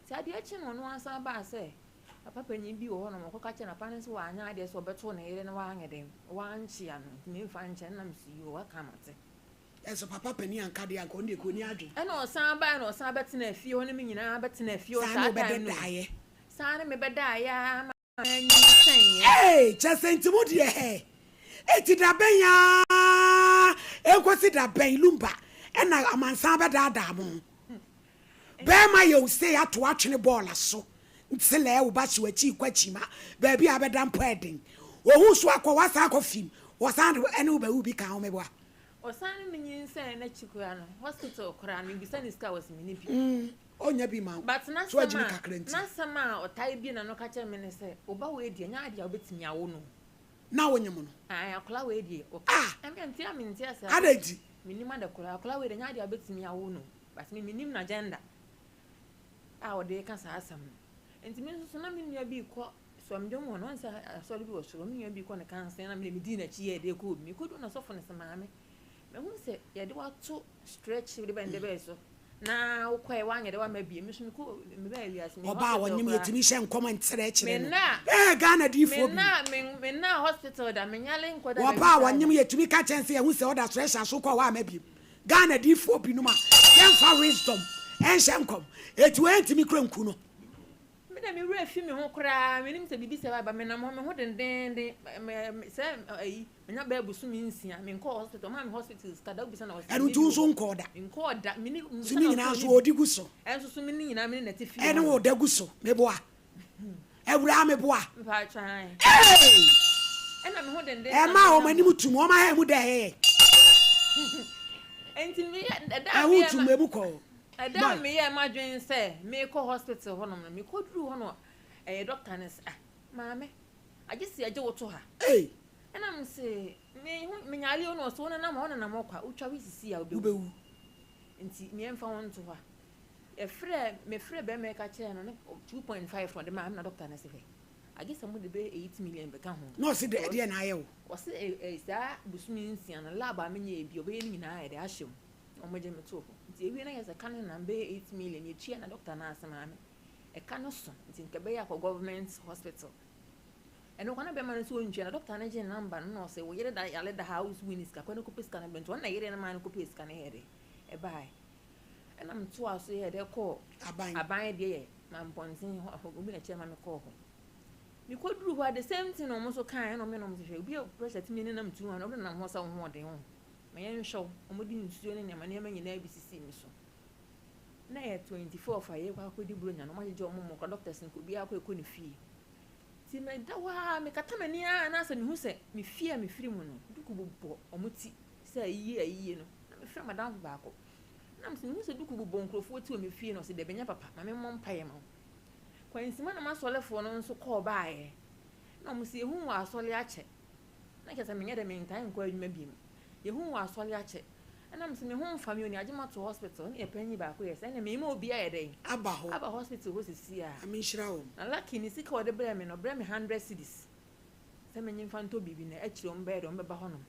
Nti adeɛ kye no ɔno ara san baa sɛ Papa panyin bi wɔ hɔnom, ɔkɔka kyerɛɛ papa no sɛ wanyɛ adeɛ sɛ ɔbɛto ne yere na wanyɛ dɛn, wankyea no, nti memfa nkyɛ no, na mese yoo, waka mate. Nanso papa panin anka deɛ anka ɔno deɛ kɔ ɔnni adwene. Ɛna ɔsan baeɛ na ɔsan bɛtenaa fie hɔ ne me nyinaa bɛtenaa fie hɔ Saa saa ne time no. wobɛdedaaeɛ. Saa ne mebɛdaaeɛ ara ma manyinsɛneeɛ. Ee, kyerɛ sɛ nti mo deɛ hɛ, enti da bɛn ara ɛnkɔsi da bɛn Lumba ɛna amansan bɛdaadaa mo? Bɛɛma yɛ wo sei ato atwene bɔɔla so nselɛɛ wo ba hye w'akyi kɔ akyima baabi a abɛda mpo ɛden Ohuu so akɔ wasan akɔ fim wɔsan de ɛne wo bɛwo bi ka ho meboa. Ɔsan ne me nyinsɛn n'akyi koraa no hospital koraa no mebisa no sika a ɔse menni bi. Mm ɔnnya bi ma wo But so n'asɛm wagyimi a kakra nti. n'asɛm a ɔtae bue n'ano ka kyerɛ me ne sɛ wo ba wei deɛ ɛnyɛ adeɛ a wobɛtumi awo no o. Na wonyem no. Ae akwadaa wei deɛ ɔka Ah! ɛme nte a mente ase Adɛn nti? Mennim ade koraa akwadaa wei deɛ ɛnyɛ adeɛ a wobɛtumi awo no o. But me mennim n'agenda a ɔde reka saa asɛm no. Nti me nso so na me nua bi rekɔ Suamdwom hɔ no, ɔn sɛ asɔre bi wɔ soro, me nua bi rekɔ ne kansen na me de medii n'akyi yɛɛ dɛ kɔɔ bi. Mekɔduu no sɔfo no sɛ maame, mahu sɛ yɛde wo ato stretch de bɛn de bɛn so na wokɔɛ woanyɛ dɛ woamma bie. Me nso mekɔ mebaa wiase me Ɔbaa a hospital ɔnyem koraa. yɛtumi hyɛ nkɔm nkyerɛkyerɛ no. Mennaa Ee Ghana diifoɔ bi. mennaa me mennaa hospital da, menyale nkɔ da baabi Ɔbaa a saa ɔnyem da. yɛtumi ka kyerɛ no sɛ yɛahu sɛ ɔda stretcher so kɔ hɔ amma biem. Ghana diifoɔ binom a yɛmfa wisdom nhyɛ nkɔm eti wei ntumi kura nku no. Me de me werɛ fi me ho koraa menim sɛ biribi sɛ ba menam hɔ me ho dendeenden sɛ ayi menya bɛyɛ bosome nsia menkɔɔ hospital ɔmaa me hospital sika da wobisa na ɔsɛ Ɛno nti wo nso nkɔɔ da. Menkɔɔ da mene So ne nyinaa nso ɔdi gu so. Ɛnso so me ne nyinaa me ne nɛte fie Ɛne hɔ. wo da gu so meboa. Awuraa meboa. Mpaatwa ae. Hey! Ɛna me ho denden na Ɛma me wɔn nam anim hɔ. tum, wɔn aha emu dɛ hɛɛ. Enti me yɛ ɛda a Ɛho meyɛ tum ma. emu kɔ. Ɛda a meyɛɛ m'adwene sɛ merekɔ hospital hɔnom no, mekɔduruu hɔ no, ɛyɛ doctor no se, ah, maame, agye sɛ yɛgye wo to ha. Ei! Ɛna mese, me ho, menyare o, na ɔse, wonenam hɔ, wonenam hɔ kwa, wotwa hwe sisi a, wobɛwu. Wobɛwu. Nti meɛmfa wo nto hɔ a. Yɛfrɛɛ, mefrɛɛ bɛrima yi ka kyerɛɛ no, ne 2.5 na ɔde maa me, na doctor no se, hwɛ, agye sɛ mode bɛyɛ 8 million bɛka ho. Na ɔse, dɛ, ɛdeɛn na ayɛ wo? Ɔse, ɛ, ɛ, saa bosome nsia no, lab a menyɛɛ bi, ɔbɛyɛ ne nyinaa ayɛ dɛ ahyɛ mu. Na wɔgye me too hɔ. Nti ewie na yɛ sɛ ka no nam bɛyɛ 8 million yɛtua na doctor no ase maame. Ɛka no so nti nka ɛbɛyɛ akɔ government hospital. Ɛno kɔ na bɛrima no nso ɔntua na doctor no gyee number no na ɔsɛ wo yere da yare da ha a wo nso wonni sika kɔ na kɔpɛ sika no brɛ nti ɔno na yere no maa no kɔpɛɛ sika no yɛɛ dɛ ɛbaeɛ. Ɛna metoaa so yɛɛ dɛ kɔɔ Aban. aban deɛ yɛ Mampɔnten hɔ obi na kyerɛ ma mekɔɔ hɔ. Mekɔduruu hɔ a the same thing na wɔn nso kaeɛ ɛna wɔn sɛ hwɛ obi a pressure tumi nenam 200 wode nam hɔ sɛ wo ho ɔden wo Ma yɛnhwɛ wo. Wɔde nsuo ne nneɛma nneɛma nyinaa bi sisii me so. Na ɛyɛ 24 a yɛrekɔ akɔdi Buronya no, wɔagyegye wɔn mmɔ koraa, doctors no obiara kɔ ɛkɔ ne fie. Nti meda hɔ ara, mekata m'ani ara na asɛ mehu sɛ me fie a mefiri mu no, duku bobɔ wɔn ti sɛ ayie ayie no. Na mefrɛ m'adamfo baako. Na mesɛ mehu sɛ duku bobɔ nkurɔfoɔ ti wɔ me fie no, ɔse dabi ɛnyɛ papa, ma memmɔ mpaeɛ ma wo. Kwansima na m'asɔrefoɔ no nso kɔɔ baeɛ. Na wɔn sɛ yɛhu wɔ asɔre akyɛ. Na kyerɛ sɛ menyɛ dɛ mentaa nkɔ adwuma biom. Yɛhuu wɔ asɔre akyɛ. Ɛna mese me ho mfa me o, nea agye mato hospital. Ɛna yɛn panyin baako yɛ sɛ ɛna mema obi ayɛ dɛn? Aba hɔ. Aba hospital hɔ sisi a. Nyame nhyira wɔn. Na lucky ne sika a ɔde brɛɛ me no, ɔbrɛɛ me hundred cedis sɛ menye mfa ntɔ biribi na akyire wɔn bɛyɛ dɛn, wɔn bɛba hɔnom.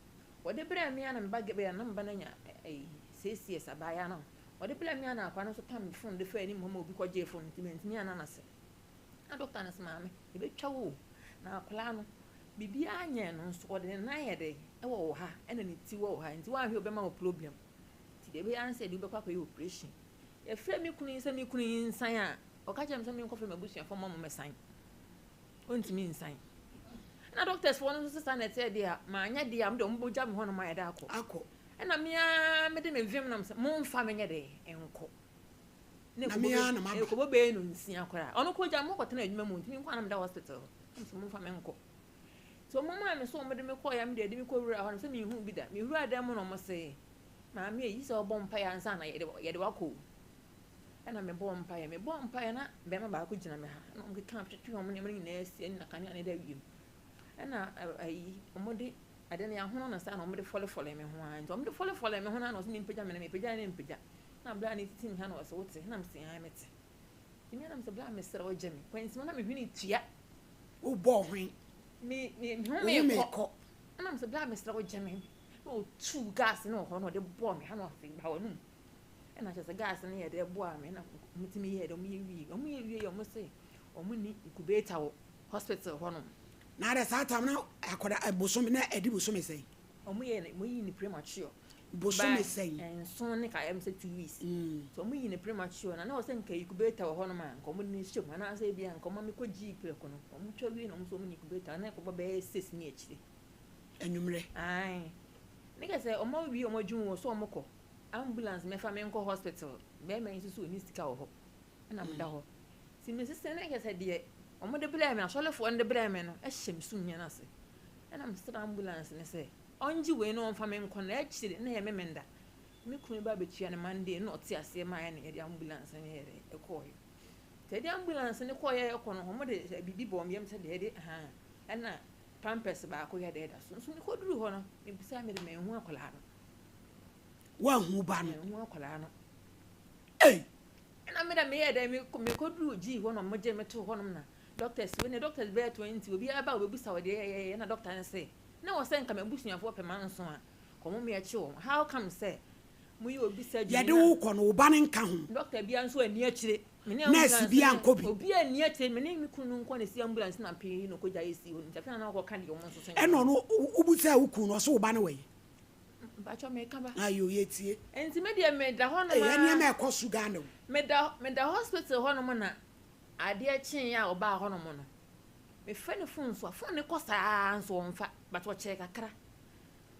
Wɔde brɛɛ me a na me ba gɛ na me ba no anya ɛyi 6 years abaayewa no. Wɔde brɛɛ me a na akwadaa no nso tam me phone de faa anim hɔ ma obi kɔgyee phone nti mantumi anna no ase. Na doctor no se maame, yɛbɛtwa wo o, na akwadaa no Biribiara nyɛɛ no nso ɔde ne nan yɛ dɛn wɔ wo ha ɛna ne ti wɔ wo ha nti woanhwɛ ɔbɛma wo problem nti deɛ ɛbɛyɛ ara ne sɛ yɛde wo bɛkɔ akɔyɛ operation. Yɛfrɛ me kunu yi sɛ me kunu yi nsan a ɔka kyerɛ me sɛ menkɔfrɛ m'abusuafoɔ mma wɔmmɛsan. Ɔntumi nsan. Ɛna doctors foɔ no nso sɛ saa na ɛteɛ deɛ a manyɛ deɛ a mede wɔn bɛgya me hɔ nom ayɛ dɛ akɔ. Akɔ. Ɛna me ara mede me vim nam sɛ momfa me nyɛ dɛ nkɔ. Na me ara na maba. Ɛkɔbɔ bɛyɛ no nsia koraa. Ɔno kɔ gya me kɔtena adwuma mu ntumi nkɔ a na meda hospital hɔ. Na mesɛ momfa me nkɔ. Nti wɔn maa me so wɔn de me kɔɔ ya me deɛ de me kɔ wura hɔ no sɛ menhu bi da. Me wura dan mu na wɔn se maame eyi sɛ ɔbɔ mpaeɛ ansa na yɛde yɛde wakɔ o. Ɛna mebɔɔ mpaeɛ. Mebɔɔ mpaeɛ na bɛrima baako gyina me ha. Ɛna wɔn keka twetwe wɔn nneɛma no nyinaa si ɛna kanea no da wiem. Ɛna ayi wɔn de ade no yɛahono no saa na wɔn de fɔlefɔle me ho ara. Nti wɔn de fɔlefɔle me ho na na wɔn sɛ mempagya me na mepagya ne mpagya. Na bra no titi me ha na ɔse wote? Na mese ae mete. Nti me na mese bra mesrɛ wo gye me. Kwansima na me hwene tua. Wo bɔɔ hwen? Me me me home kɔ. Na mese bra mesrɛ wo gye me. Na ɔtuu gas no wɔ hɔ na ɔde bɔɔ me ha na ɔse ba w'anum. Ɛna kyerɛ sɛ gas no yɛ dɛ boaa me na wɔtumi yɛɛ dɛ wɔyɛ wie. Wɔyɛ wie yɛ wɔn se wɔn ni incubator wɔ hospital hɔnom. Na adɛ saa tam na akɔda bosome na ɛdi bosome sɛn? Wɔn yɛ no wɔyi no premature. Bosome sɛn? Nson ne ka ɛm sɛ 2 weeks. So wɔn yi no premature na na wɔ sɛ nka incubator wɔ hɔnom a nka wɔn de no hyɛ mu anaasɛ ebi a nka wɔn ma me kɔ gyii prɛko no wɔn twa wie na wɔn nso wɔn ni incubator na ɛkɔbɔ bɛyɛ 6 ne akyire. Anwummerɛ. Ae. Ne kɛ sɛ wɔn awie wɔn adwuma wɔ so wɔn kɔ ambulance mɛfa me nkɔ hospital bɛrima yi nso so ɔni sika wɔ hɔ ɛna meda hɔ. Ti me sisi ne kɛ sɛ deɛ wɔn de brɛɛ me asɔrefoɔ no de brɛɛ me no ɛhyɛ me sum nyɛ ase. Ɛna mesrɛ ambulance ne sɛ ɔngye wei na ɔmfa me nkɔ na akyire na ɛyɛ Memenda. Me kunu ba bɛtua no Monday na ɔte aseɛ maa yɛne yɛde ambulance no yɛɛ dɛ ɛkɔɔeɛ. Nti yɛde ambulance no kɔɔeɛ ɛkɔ no wɔde biribi bɔɔ me yam sɛ deɛ yɛde haa ɛna pampers baako yɛ dɛ da so. Nso mekɔduru hɔ no mebisaa me de manhu akwadaa no. Woanhu ba no? Manhu akwadaa no. Ei! Ɛna me dɛ meyɛɛ dɛ mekɔduru gyii hɔ na wɔgye me too hɔnom na doctors wei ne doctors bɛyɛ 20 obiara ba wɔbɛbisa wo deɛ yɛyɛyɛ na doctor no se na wɔ sɛ nka m'abusuafoɔ pɛ manso a kɔ mo yɛkye wɔn how come sɛ moyɛ obi surgery Yɛde wo kɔ no wo ba no nka ho. Doctor biara nso anni akyire me ne Nurse ambulance biara no nkɔ bi. obi anni akyire me ne me kunu no nko na ɛsi ambulance na pii na ɔkɔgya yɛ sii hɔ nti afei na na wɔkɔka deɛ wɔn nso so nyɛ. Ɛna ɔno wobusaa wo kunu no ɔse wo ba no wɔ he? Mpakyɛ meka ba. Ayo yɛtie. Nti me deɛ meda hɔ nom Ei ara. nneɛma ɛkɔ so Ghana o. Meda meda hospital hɔ nom na adeɛ kyeeɛ a ɔbaa hɔ nom no mefrɛ no phone so a phone no kɔ saa nso ɔmfa but ɔkyɛɛ kakra.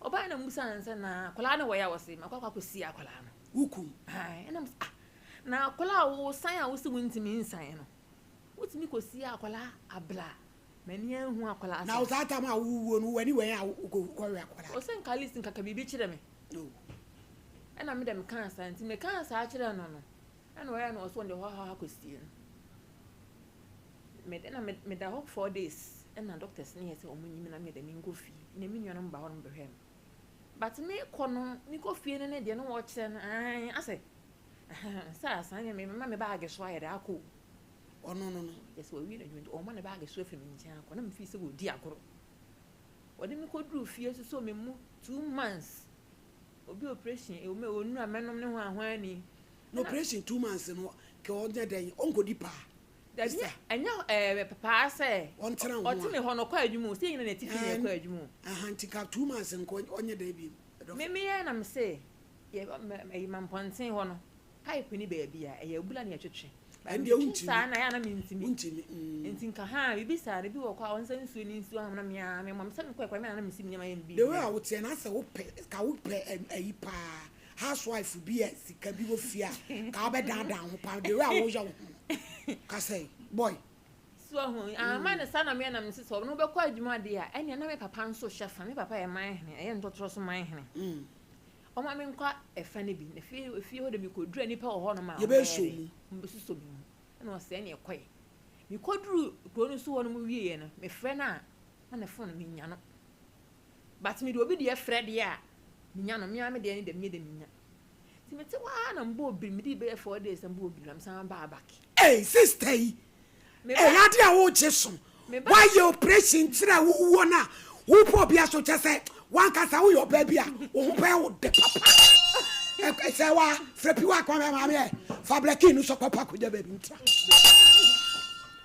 Ɔbaa na mbusaa no sɛ na akwadaa no wɔ yɛ a ɔse makɔ akɔ akɔsie akwadaa no. Wo kun? Ae ɛna mese ah na akwadaa a wosan a wose wontumi nsan no wotumi kɔsie akwadaa abla m'ani anhu akwadaa Na wo saa tam a wowuo no w'ani wɛn a wokɔwe akwadaa? Ɔse nka at least nka ka biribi kyerɛ me. Oh. Ɛna me dɛ mekaa saa nti mekaa saa kyerɛɛ no no. Ɛna ɔyɛ na ɔsɛ ɔde hɔ hɔ akɔsie no. Meda na meda hɔ 4 days, ɛna doctors ne yɛ sɛ ɔmo nyi me na meyɛ dɛ menkɔ fie. Na me nuanom ba hɔ no bɛhwɛ me. But mekɔ no, mekɔ fie no ne deɛ no wɔkyerɛ no ae asɛ sɛ asan yɛ me mema me baage so ayɛ dɛ akɔ o. Ɔno no. Yɛ sɛ wɔawie n'adwuma nti ɔma ne baage so afiri me nkyɛn akɔ, na mefii sɛ wɔdi agorɔ. Wɔde me kɔduruu fie sosɔ me mu 2 months, obi operation ɔnura mɛnom ne ho ahwan. Na operation 2 months no kɛ ɔnyɛ dɛn, ɔnkɔdi paa? Dabi, ɛnyɛ paa sɛ ɔntena ho. Ɔte me hɔ no, ɔkɔ adwuma o, sɛ yɛnyina na ɛte fie na ɛkɔ adwuma o. Aha, nti ka 2 months nkɔ ɔnyɛ dɛn bi? Me yɛ na me se yɛ ɛyi ma mpɔnten hɔ no pipe ni baabi a ɛyɛ abula na yɛtwetwe. Ɛndeɛ wontimi. Saa na yɛ ana mentimi. Wontimi. Nti nka ha biribi saa no bi wɔ kɔ a ɔnsa nsuo ne nsuo ahom na mea me mɔ sɛ mekɔ ɛkɔ me na mesi me nneɛma yɛ me The way a woteɛ na asɛ wopɛ ka wopɛ ayi paa, housewife bi a sika bi wɔ fie a ka wobɛdaadaa ho paa, the way a woyɛ wo ho ka sɛ boy. So ahu ama ne saa na meyɛ na mesi sɛ ɔno wobɛkɔ adwuma deɛ a, ɛnea na me papa nso hyɛ fa. Me papa yɛ man hene, ɛyɛ ntɔtorɔ so man hene. Ɔma me nkɔ ɛfa no bi na fie hɔ de mekɔduru a nipa wɔ hɔnom a yɛbɛsɔ mu, ɔmbɛsusɔ me mu. Ɛna ɔsɛ ne ɛkɔe mekɔduru kuro no so hɔ no mu wieɛ no, mefrɛ no a na ne phone menya no, but mede obi deɛ frɛ deɛ a menya no, mea me deɛ ne deɛ menyɛ deɛ menya. Nti mete hɔ ara na mbɔ obiri, mede bɛyɛ 4 days na mbɔ obiri na mesan baa back. Hey, sister yi, ɛyɛ ade a wogye so woayɛ operation kyerɛ a wowuo no a wopɔ obi aso kyɛ sɛ wankasa woyɛ ɔbaa bi a wo ho bɛyɛ wo de papa sɛ wa frɛ pi wa kwan maame ɛ fa blɛkin no sɔ papa kɔgya baabi ntra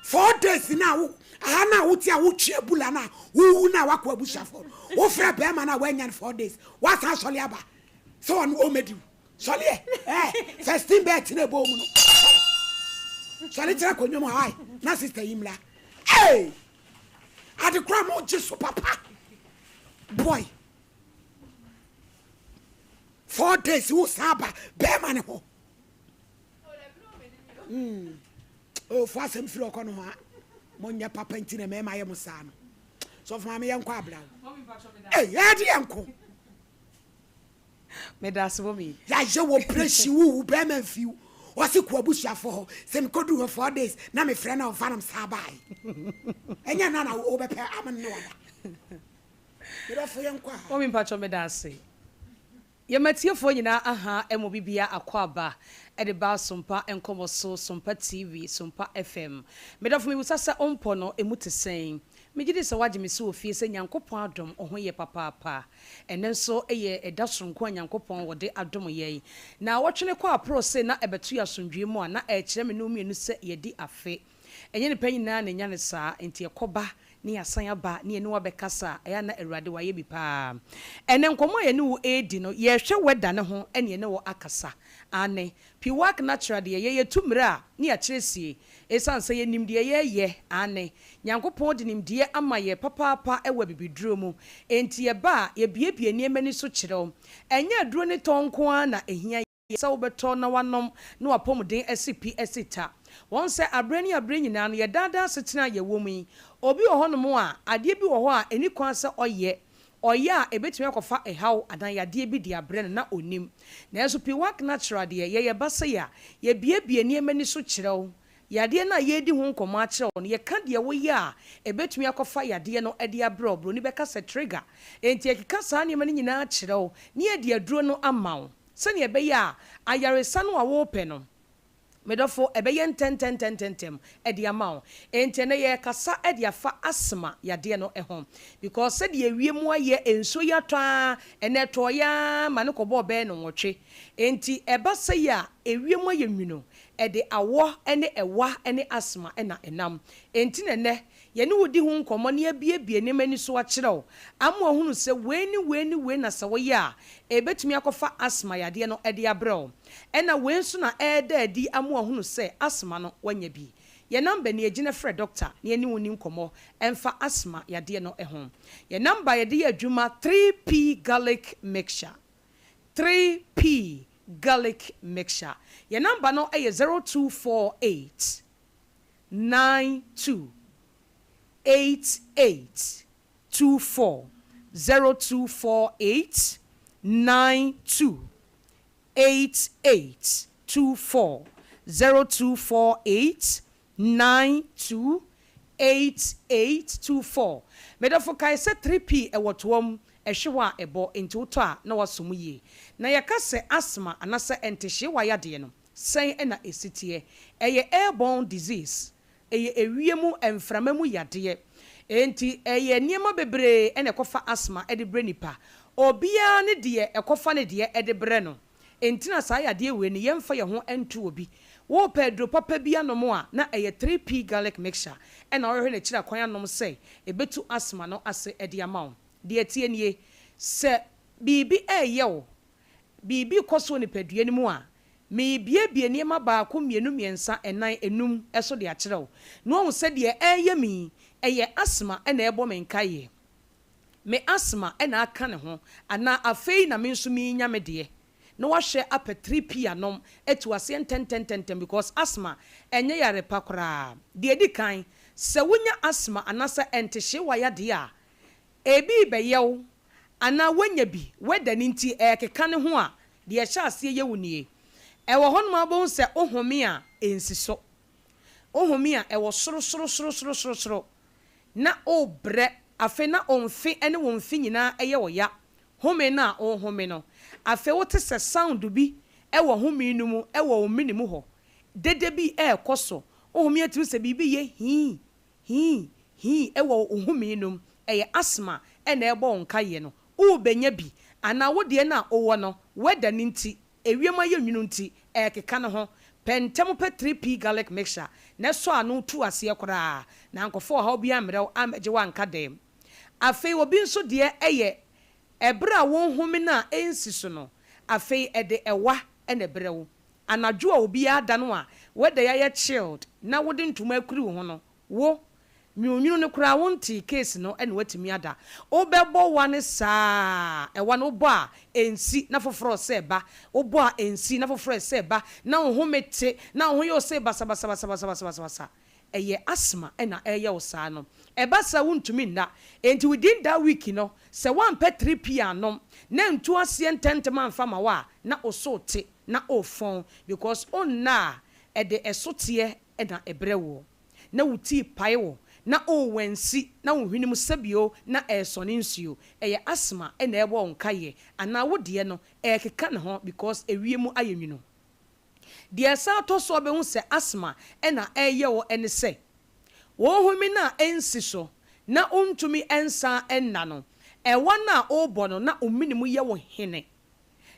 4 days na wo aha na wote a wotwe abula na wowu na wakɔ abusuafoɔ, wofrɛ bɛrima no a woanya no 4 days, woasan sɔle aba sɛ ɔno ɔmɛdi wo sɔleɛ ɛ first bɛɛ tena ɛbɔ mu no, sɔle kyerɛ akonnwa mu hae na sister yi mmra. Ee, ade kora mo gye so papa boy, 4 days wo san aba bɛrima ne hɔ. O fo asɛm firi ɔkɔ no ho a monyɛ papa nti na mmarima yɛ mo saa no. Sɔfo maame, yɛnkɔ abra wo. Ei, ɛde yɛnko. Meda ase, mummy. Yɛayɛ wɔ operation, wowu bɛrima mfiw, ɔse kɔ abusuafo hɔ sɛ mekɔduru hɔ 4 days na mefrɛ na ɔmfa nom saa bae. Ɛnyɛ na na wobɛpɛ ama ne wada. Medɔfo, yɛnkɔ a. Mummy, mpatwɔ, meda ase. Yɛmatiefoɔ nyinaa aha ɛmɔ bibia akɔ aba ɛde ba Sompa Nkɔmmɔ so, Sompa TV, Sompa FM. Medɔfo, mebusa sɛ ɔmpɔ no ɛmu te sɛn? Megye di sɛ woagye me so wɔ fie sɛ Nyankopɔn adom ɔho yɛ papaapa. Ɛnɛ nso yɛ ɛda soronko a Nyankopɔn wɔde adom yɛn na wɔtwene kɔ aporo se na ɛbɛto yɛ asomdwee mu a na ɛkyerɛ me no mmienu sɛ yɛdi afe. Ɛnyɛ nipa nyinaa na ɛnya ne saa, nti ɛkɔba ne yɛasan aba ne yɛne wabɛkasa a, ɛyɛ na Awurade wayɛ bi paa. Ɛnɛ nkɔmmɔ a yɛne wo ɛredi no, yɛrehwɛ wɛda ne ho ɛne yɛne wo akasa ane Piwak Natural deɛ yɛyɛ tu mmerɛ a ne yɛakyerɛ sie ɛsiane sɛ yɛnim deɛ yɛreyɛ ane Nyankopɔn de nimdeɛ ama yɛ papaapa ɛwɔ abibiduro mu, enti yɛba a yɛbiebie nneɛma ni so kyerɛw. Ɛnyɛ aduro ne tɔn nko ara na ɛhia sɛ wobɛtɔ na wanom na wapɔmuden asi pi asi ta. Wɔn sɛ aberɛ ne aberɛ nyinaa no yɛdaadaa asetena a yɛwɔ mu yi, obi wɔ hɔnom a adeɛ bi wɔ hɔ a ɛni kwan sɛ ɔyɛ a ɛbɛtumi akɔfa ɛhaw anaa yadeɛ bi de abrɛ no na ɔnim. Nanso Piwak Natural deɛ, yɛyɛ ba sɛ yɛ a yɛbiebie nneɛma ni so kyerɛw yadeɛ no a yɛredi ho nkɔmmɔ akyerɛw no. Yɛka deɛ woyɛ a ɛbɛtumi akɔfa yadeɛ no de abrɛ wo, buroni bɛka sɛ trigger. Enti yɛkeka saa nneɛma no nyinaa kyerɛw ne yɛde aduro no ama wo sɛnea ɛbɛyɛ a ayaresa no a wɔrepɛ no, medɔfo, ɛbɛyɛ ntɛntɛntɛntɛntɛm ɛde ama wo. Enti ɛnɛ yɛrekasa ɛde afa asthma yadeɛ no ho because sɛdeɛ ewiem ayɛ, nsuo yi atɔ a ɛnɛ ɛtɔɔ ya ma ne kɔbɔɔ bɛyɛ no nwɔtwe, enti ɛba sɛ yi a ewiem ayɛ nwunu, ɛde awɔ ne ɛwa ne asthma ɛna ɛnam. Enti na ɛnɛ yɛne wo di ho nkɔmmɔ ne abiebie nneɛma ani so akyerɛ wo ama wahunu sɛ wei ne wei ne wei na sɛ woyɛ a ɛbɛtumi akɔfa asthma yadeɛ no ɛde abrɛ wo, ɛna wei nso na ɛreda adi ama wahunu sɛ asthma no wanya bi. Yɛn number ni, agyina frɛ doctor na yɛne wo ni nkɔmmɔ ɛmfa asthma yadeɛ no ho. Yɛn number yɛde yɛ adwuma, 3P Garlic Mixture, 3P Garlic Mixture. Yɛn number no yɛ 0248 92 88 24, 0248 92 88 24. 0248 92 8824. Me dɔfo kae sɛ 3P ɛwɔ toa mu, ɛhwe hɔ a ɛbɔ, nti wotɔ a na wasɔ mu yie. Na yɛka sɛ asthma anasɛ ɛntehyeewa yadeɛ no, sɛn ɛna ɛsi teɛ? Ɛyɛ airborne disease, ɛyɛ ewiem mframa mu yadeɛ. Enti ɛyɛ nneɛma bebree ɛna ɛkɔfa asthma ɛde brɛ nipa. Obiara ne deɛ ɛkɔfa ne deɛ ɛde brɛ no. Enti na saa yadeɛ wei no, yɛmfa yɛn ho nto obi. Wopɛ aduro papa bi anom a, na ɛyɛ 3P Garlic Mixture ɛna wɔhwɛ n'akyiri akwan anom sɛ ɛbɛtu asthma no ase ɛde ama wo. Deɛ tie nie: sɛ biribi ɛɛyɛ wo, biribi kɔ so wɔ nipadua no mu a, meebiebie nneɛma baako, mmienu, mmiɛnsa, ɛnan, enum ɛso de akyerɛ wo na wɔn sɛ deɛ ɛɛyɛ mi ɛyɛ asthma ɛna ɛbɔ me nkaeɛ, me asthma ɛna aka ne ho, anaa afei na me nso menya me deɛ, na wahwɛ apɛ 3P anom atu aseɛ ntɛntɛntɛntɛm, because asthma ɛnyɛ yare pa koraa. Deɛ di kan, sɛ wonya asthma anaasɛ ɛntehyeewa yadeɛ a, ebi bɛyɛ wo anaa woanya bi wɛda ne nti ɛɛkeka ne ho a, deɛ ɛhyɛ aseɛ yɛ wo nie: ɛwɔ hɔnom abɔhu sɛ wohome a ɛnsi so, wohome a ɛwɔ soro soro soro soro soro soro, na wobrɛ. Afei na ɔmfe ne wo mfe nyinaa ɛyɛ wɔ ya, home no a ɔrehome no. Afei wote sɛ sound bi ɛwɔ home no mu, ɛwɔ wo mene mu hɔ, dede bi ɛɛkɔ so. Wohome atumi sɛ biribi yɛ hii hii hii ɛwɔ wo home no mu. Ɛyɛ asthma ɛna ɛbɔ wo nkayɛ no, wobɛnya bi anaa wo deɛ no a wowɔ no wɛda no nti, ewiem ayɛ nwunu nti ɛɛkeka ne ho. Pɛ ntɛm pɛ 3P Garlic Mixture na ɛsɔ ano tu aseɛ koraa na nkɔfo ɔhaw bi ammerɛw amɛgye wanka dɛm. Afei obi nso deɛ, ɛyɛ ɛberɛ a wɔn home no a ɛnsi so no. Afei ɛde ɛwa ɛna ɛbrɛ wo anadwo a obiara da no a wɛda yɛayɛ chilled na wode ntoma akuri wo ho no, wo nwunwunu no koraa wonte case no, ɛna watumi ada. Wobɛbɔ wa ne saa, ɛwa no wobɔ a ɛnsi na foforɔ sɛ ba, wobɔ a ɛnsi na foforɔ sɛ ba, na wo home te na wo ho yɛ wo sɛ basabasabasabasabasa. Ɛyɛ asthma ɛna ɛyɛ wo saa no. Ɛba saa, wontumi nna. Enti within that week no, sɛ woampɛ 3P anom na ntu aseɛ ntɛntɛm amfa ma wo a, na wo so te na ɔfɔn, because ɔnna a ɛde ɛso teɛ ɛna ɛbrɛ wo, na wo tii pae wo, na ɔwansi na wo hwene mu sɛbio na ɛresɔne nsuo. Ɛyɛ asthma ɛna ɛbɔ wo nkayɛ anaa wo deɛ no ɛrekeka ne ho, because ewiem ayɛ nwunu. Deɛ ɛsan atɔ so a bɛhu sɛ asthma ɛna ɛreyɛ wɔ ɛne sɛ wɔn home no a ɛnsi so na ɔntumi ɛnsan ɛnna no, ɛwa no a ɔrebɔ no na omini mu yɛ wo hene,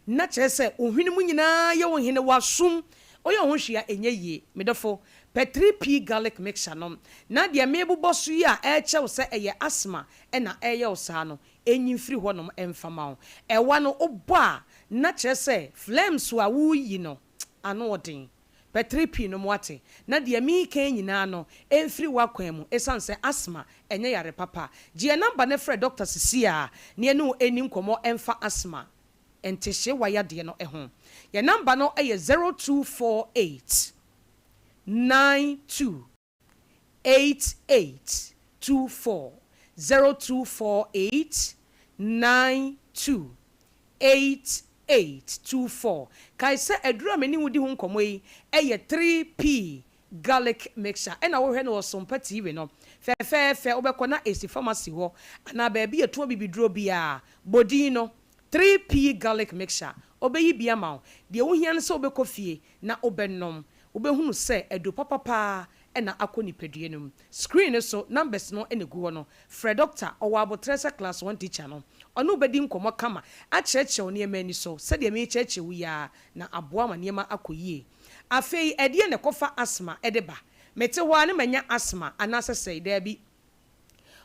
na kyerɛ sɛ ohwene mu nyinaa yɛ wo hene, wasum ɔyɛ ho hwee a ɛnyɛ yie. Medɔfo, pɛ 3P Garlic Mixture no na deɛ mebobɔ so yi a ɛrekyɛw sɛ ɛyɛ asthma ɛna ɛyɛ wo saa no, ɛnyi mfiri hɔnom ɛmfama wo. Ɛwa no wobɔ a, na kyerɛ sɛ flames a woyi no ano ɔden. Pɛ 3P no mu ate na deɛ meka nyinaa no ɛmfiri w'akwan mu, ɛsiane sɛ asthma ɛnyɛ yare papa. Gyeɛ number ne frɛ doctor sisi a ne ɛne wo ɛni nkɔmmɔ ɛmfa asthma ntehyeewa yadeɛ no ho. Yɛ number no yɛ 0248 92 8824, 0248 92 8824. Kae sɛ aduru a mene wo di ho nkɔmmɔ yi ɛyɛ 3P Garlic Mixture ɛna wohwɛ no wɔ Sompa TV no fɛfɛɛfɛ. Wobɛkɔ na ɛsi pharmacy hɔ anaa baabi yɛtɔn bibiduro biara, bɔdin no 3P Garlic Mixture, ɔbɛyi bi ama wo. Deɛ wohia no sɛ wobɛkɔ fie na wobɛnom, wobɛhunu sɛ adu papapaa ɛna akɔ nipadua no mu. Screen no so numbers no ɛna gu hɔ no. Frɛ doctor, ɔwɔ abotrɛ sɛ class 1 teacher no. Ɔne wobɛdi nkɔmmɔ kama, akyerɛkyerɛ wo nneɛma ani so sɛdeɛ mekyerɛkyerɛ wo yi a, na aboa ma nneɛma akɔ yie. Afei ɛdeɛ na ɛkɔfa asthma ɛde ba? Mete hɔ a ne manya asthma anaasɛ sɛe? Daabi,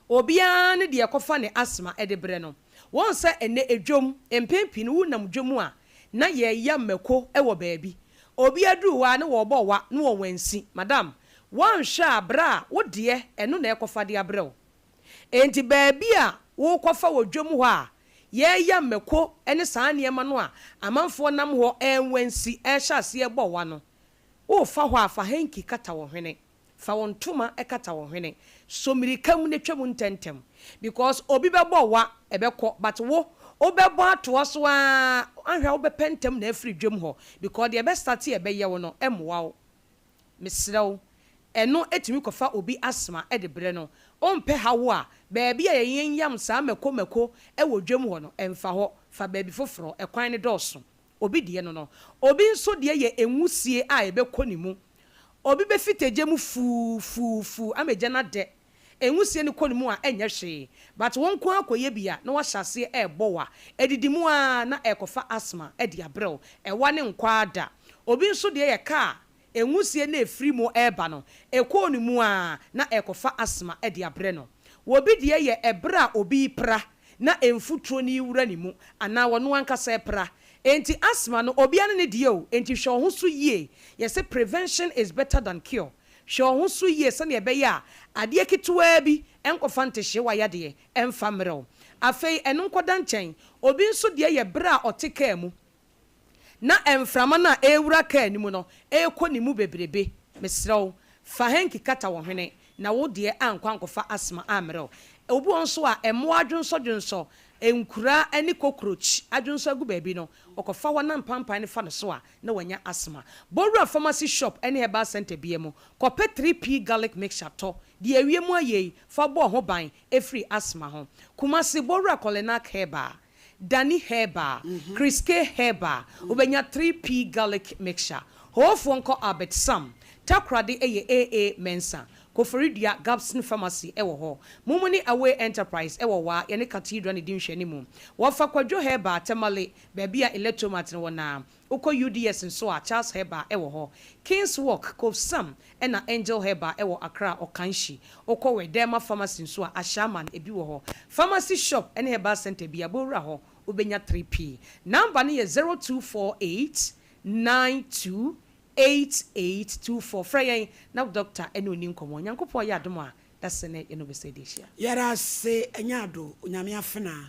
obiara ne deɛ ɛkɔfa ne asthma ɛde brɛ no. Wɔn sɛ ɛnɛ edwom mpɛn pii no, wonam dwom a na yɛyɛ mmɛko ɛwɔ baabi, obi aduru hɔ a ne wɔrebɔ wa ne wɔn wansi. Madam, wɔnhwɛ a berɛ a wodeɛ ɛno na ɛkɔfa de abrɛ wo. Enti baabi a wokɔfa wɔ dwom hɔ a yɛyɛ mmɛko ne saa nneɛma no a amanfoɔ nam hɔ ɛnwansi ɛhyɛ aseɛ bɔ wa no, wofa hɔ a, fa hanky kata wɔ hwene, fa wɔn ntoma kata wɔn hwene so, mmirika mu na twam ntɛntɛm, because obi bɛbɔ wa ɛbɛkɔ, but wo wobɛbɔ atoa so a, ahwɛ a wobɛpɛ ntɛm na afiri dwam hɔ, because deɛ ɛbɛ start ɛbɛyɛ wo no, ɛmmoa wo. Mesrɛ wo, ɛno tumi kɔfa obi asthma de brɛ no. Wompɛ haw a, baabi a yɛyenyam saa mako mako wɔ dwam hɔ no, mfa hɔ. Fa baabi foforɔ. Ɛkwan no dɔɔso. Obi deɛ no no. Obi nso deɛ yɛ nwusie a ɛbɛkɔ ne mu. Obi bɛfita gya mu fuu fuu fuu ama gya no adɛ. Nwusie no kɔ ne mu a ɛnyɛ hwee. But wo nko ara kɔyɛ bi a na wahyɛ aseɛ ɛrebɔ wo a, ɛdidi mu ara na ɛrekɔfa asthma de abrɛ wo. Ɛwa ne nkɔ ara da. Obi nso deɛ yɛ car Nwusie no a ɛfiri mu reba no, ɛkɔɔ ne mu ara na ɛrekɔfa asthma de abrɛ no. Obi deɛ yɛ ɛberɛ a obi repra na mfuturo no rewura ne mu anaa ɔno ankasa repra. Enti asthma no, obiara ne ne deɛ o, enti hwɛ wo ho so yie. Yɛse prevention is better than cure. Hwɛ wo ho so yie sɛdeɛ ɛbɛyɛ a adeɛ ketewaa bi nkɔfa ntehyeewa yadeɛ mfa mmerɛ wo. Afei ɛno nkɔda nkyɛn, obi nso deɛ yɛ berɛ a ɔte kaa mu na mframa no a ɛrewura kaa no mu no rekɔ ne mu bebrebe. Mesrɛ wo, fa hanky kata wo hwene na wo deɛ ankɔ ankɔfa asthma ammrɛ wo. Obi wɔ hɔ nso a, mmoa adwonsɔdwonsɔ, nkura ne cockroach adwonsɔ agu baabi no, ɔkɔfa hɔ na mpampan no fa no so a, na wanya asthma. Bɔ wura pharmacy shop ne herbal centre biara mu kɔpɛ 3P garlic mixture tɔ. Deɛ awie mu ayɛ yi, fa bɔ wo ho ban firi asthma ho. Kumasi, bɔ wura Kolinak Herbal. Danny Herbal, Chris K Herbal, wobɛnya 3P Garlic Mixture. Hoofoɔ nkɔ Albert Sam, Takoradi yɛ AA Mensah, Koforidua Gabson Pharmacy wɔ hɔ. Mumuni Away Enterprise wɔ Waa, yɛne Cathedral na ɛdi nhwɛanimu. Wɔfa Kwadwo Herbal, Tamale, baabi a Electromat no wɔ no ara. Wokɔ UDS nso a, Charles Herbal wɔ hɔ. Kings Walk, Kofsam ɛna Angel Herbal wɔ Accra, Okanshi. Wokɔ Wederma Pharmacy nso a, Ashaiman, ebi wɔ hɔ. Pharmacy shop ne herbal centre biara, bɔ wura hɔ, wobɛnya 3P. Number no yɛ 0248 92 8824. Frɛ yɛn na wo doctor ne wo nni nkɔmmɔ. Nyankopɔn yɛ adom a, dasene yɛne wo bɛsan adi ahyia. Yɛda ase ɛnyɛ ado Onyame afenaa.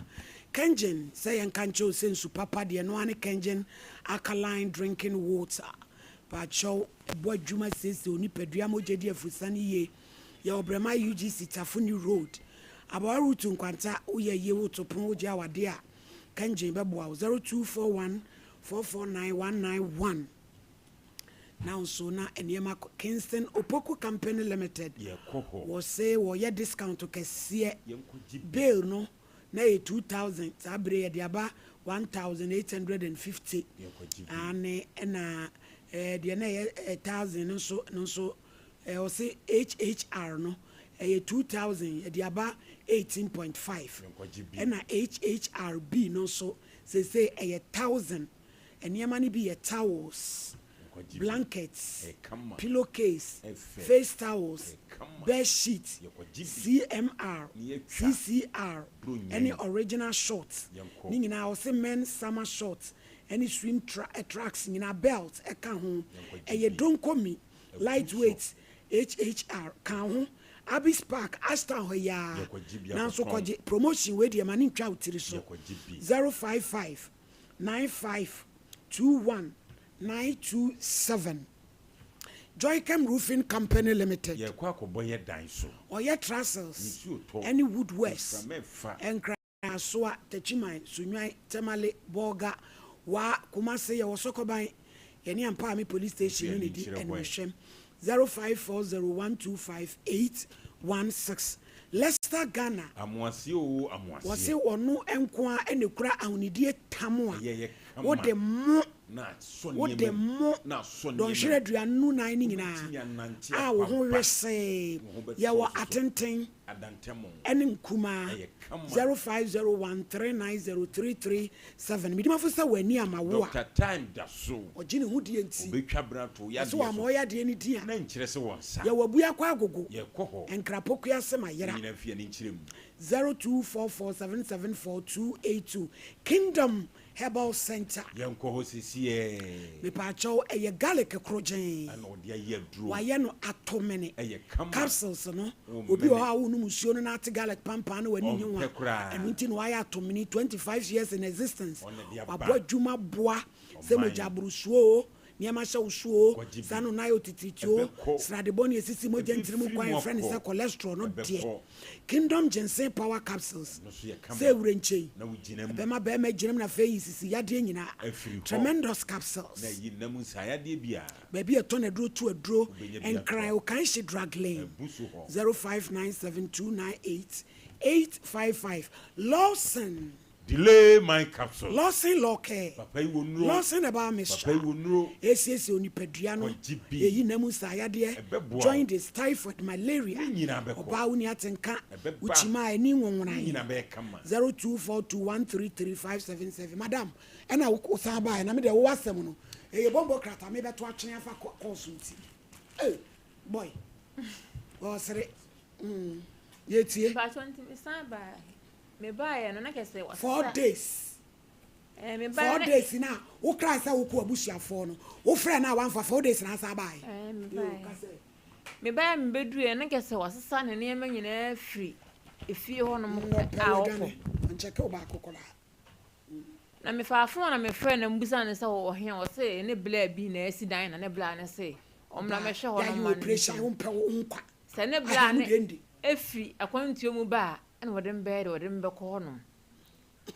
Kengen sɛ yɛnka nkyerɛ wo sɛ nsu papa deɛ ɛno ara ne Kengen alkaline drinking water. Paakyɛw ɛbɔ adwuma siesie wo nipadua mogya di afurusane yie. Yɛwɔ Brɛma UGC Tafo New Road. Abawa Route Nkwanta woyɛ yie woto pono wogye awadeɛ a Kengen bɛboa wo 0241 449 191. Na nso na nneɛma kɔ Kingston Opoku Company Limited Yɛkɔ hɔ. wɔse wɔyɛ discount kɛseɛ Yɛnkɔgye bi. Bill no na yɛ 2000 saa bere yɛde aba 1850. Yɛnkɔgye bi. Ane ɛna deɛ na ɛyɛ 1000 no nso ɔse HHR no ɛyɛ 2000 yɛde aba 18.5. Yɛnkɔgye bi. Ɛna HHRB no nso seesei ɛyɛ 1000. Nneɛma no bi yɛ towels, Yɛnkɔgye bi. blankets, Ɛyɛ kama. pillowcase, Ɛfɛ. face towels, Ɛyɛ kama. bed sheet, Yɛkɔgye bi. CMR, Ne yɛtwa. CCR Bronya ɛne yi. original shorts. Yɛnkɔ. Ne nyinaa ɔse men summer shorts ɛne swim tracks nyinaa, belt ɛka ho. Yɛnkɔgye Ɛyɛ bi. donkomi Ɛgu lightweight HHR ka ho. Abis Park, Ashtown hɔ yaa. Yɛkɔgye bi Nanso akɔtɔn. kɔgye promotion wei deɛ ma ne ntwa wo tiri so. Yɛkɔgye bi. 055 95 21 927. Joycam Roofing Company Limited. Yɛkɔ akɔbɔ yɛ dan so. Ɔyɛ trusses Nsuo tɔ. ɛne woodworks. Mframa ɛfa. Nkra, Asoa, Techiman, Sunyani, Tamale, Bolga, Wa, Kumase, yɛwɔ Sɔkɔban, yɛne Ampaame Police Station no ne di Nkyerɛ hɔ ɛ. ɛnumhwɛm 0540125816. Leicester Ghana. Amoaseɛ o, Wɔse amoaseɛ. wɔno nko a ɛna kura ahonidie tam a Ɛyɛ yɛ kama. wode mo Na asɔ wode nneɛma mu. mo Na asɔ nneɛma dɔnhwerɛ mu. 45 no Wobɛtumi nyinaa anante a wo ho akɔ aba. wesee. Wo ho bɛtɔ Yɛwɔ so so. atenten Adantɛmo. ɛne nkumaa. Ɛyɛ kama. 0501390337. Medimafo sɛ w'ani ama wo a Dr. Time da so. ɔgye ne ho die nti Obɛtwa brato ɔsɛ yadeɛ wama so. ɔyɛ adeɛ no din a Na nkyerɛ sɛ wɔn nsa. yɛwɔ Abuakɔ Agogo. Yɛkɔ hɔ. Nkrapokua sɛ ma yera. Nyina fie ne nkyerɛ mu. 0244774282. Kingdom Herbal Center. Yɛnkɔ hɔ sesiɛ. Mepaakyɛw ɛyɛ garlic korogyen. Ɛna ɔde ayɛ aduro. Wayɛ no atomene. Ɛyɛ kama. Capsules no Wo obi wɔ mene. hɔ a wonom nsuo no na ate garlic pampan na w'ani nye ho a Ɔmpɛ koraa. ɛno nti na wayɛ atomene. 25 years in existence. Ɔna de aba. Wabɔ adwuma boa sɛ Ɔman. mogya aborosuo o. Nneɛma hyɛ wo so oo, Kɔgye bi. saa no nan ayɛ otitiritii oo, Ɛbɛkɔ. srade bɔne a esisi mogya ntini mu Ɛbɛfiri kwan a mu yɛfrɛ no sɛ akɔ. cholesterol no deɛ, Ɛbɛkɔ. Kingdom Ginseng Power Capsules, Ɛno nso yɛ kama. sɛ ewurenkyɛn, Na wogyina mu. ɛbɛma barima agyina mu na afei ayi sisi yadeɛ nyinaa. Afiri hɔ. Tremendous Capsules. Na ayi nna mu nsaeyadeɛ biara. Baabi a yɛtɔn aduro to aduro, Wobɛnya bi atɔ. Nkran, Okanshe Drug Lane, Abu so hɔ. 05972988 855 Lawson. Delay my capsule. Lawson Law Care. Papa yi wɔ nnuro. Lawson Herbal Mixture. Papa yi wɔ nnuro. Esiesie onipadua no. Kɔgye bi. Eyi nam nsaayadeɛ. Ɛbɛboa wo. Jaundice, typhoid, malaria. Ne nyinaa bɛkɔ. Ɔbaa wo ni atenka. Ɛbɛba. Wo kyima a ɛni nwonwonan. Ne nyinaa bɛyɛ kama. 0242133577 Madam, ɛna wo san baeɛ na me deɛ wo asɛm no ɛyɛ bɔmbɔ krataa mebɛto atwene afa kɔɔso nti. Hey, boy. Ɔsere. Mm. Yɛtie. Mpatsɔ nti mesan baeɛ. Mebaeɛ no na kyerɛ sɛ wɔsesa. 4 days. Ɛɛ mebaeɛ 4 na. days na wokrae sɛ wokɔ abusuafoɔ no wofrɛ no a wamfa 4 days na asan baeɛ. Ɛɛ mebaeɛ. Mebaeɛ mebeduruiɛ no na kyerɛ sɛ wɔasesa ne nneɛma nyinaa firi efie hɔnom a ɔkɔ. Ɔnkyɛke wo baako koraa. Na mefaa fon na mefrɛɛ no na mebisaa no sɛ ɔwɔ he a ɔse ne bla bi na asi dan na ne bla no se ɔmmra mmɛhwɛ hɔ nom ma Yɛayɛ no operation nti wompɛ wo nkwa. sɛ ne bla Aha no mu deɛ ndi. firi akwantuo mu ba a ɛna wɔde me bɛyɛ dɛ wɔde me bɛkɔ hɔ nom.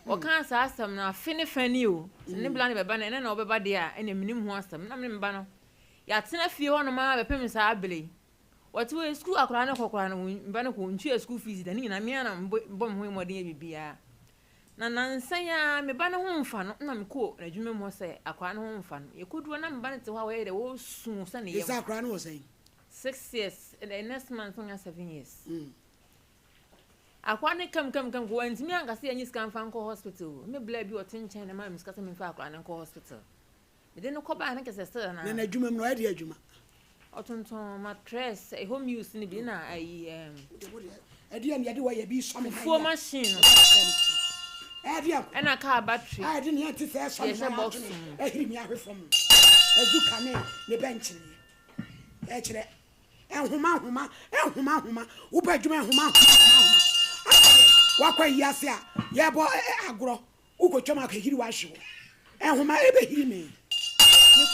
Wɔkaa saa asɛm no afe ne fa ni o, sɛ ne bla no bɛba no ɛnɛ na ɔbɛba deɛ a ɛna menim ho asɛm. Na me ne me ba no yɛatena fie hɔ nom ara bɛpem saa bere yi. Wɔte hɔ yi sukuu akwadaa no kɔ koraa no me ba no kɔ ɔntua sukuu fees da ne nyinaa me ara na mebɔ me ho mmɔden yɛ biribiara. Na nnansa yi ara me ba no ho mfa no na mekɔɔ n'adwuma mu hɔ sɛ akwadaa no ho mfa no. Yɛkɔduru hɔ na me ba no te hɔ a ɔyɛ dɛ ɔresu sɛ ne yam. Sɛ akwadaa no wɔ sɛn? 6 years, next month ɔnya 7 years. Akwadaa no kam kam kam wantumi anka sɛ yɛnye sika mfa nkɔ hospital. Me bla bi ɔte nkyɛn na maa me sika sɛ memfa akwadaa no nkɔ hospital. Mede no kɔbaa no kɛsɛ still na. Na n'adwuma mu no ɔyɛ de adwuma. Ɔtontɔn mattress, home use no bi na ayi Ɛdeɛ ne yɛde wɔyɛ bi sɔ me nan Fufuo machine no. Ɛdeɛ nko. Ɛna car battery. A ɛde ne ɛte sɛ ɛsɔ me Yɛhyɛ nan box ato me mu. ɛhiri mi ahwe fam. Azuka ne ne bɛnkyene. Ɛkyerɛ nhoma nhoma nhoma nhoma wobɛ adwuma nhoma nhoma nhoma nhoma. Asɛ wakɔ ayi ase a yɛbɔ agorɔ wokɔtwam akɔhiri wahwe hɔ. Nhoma ɛbɛhiri me.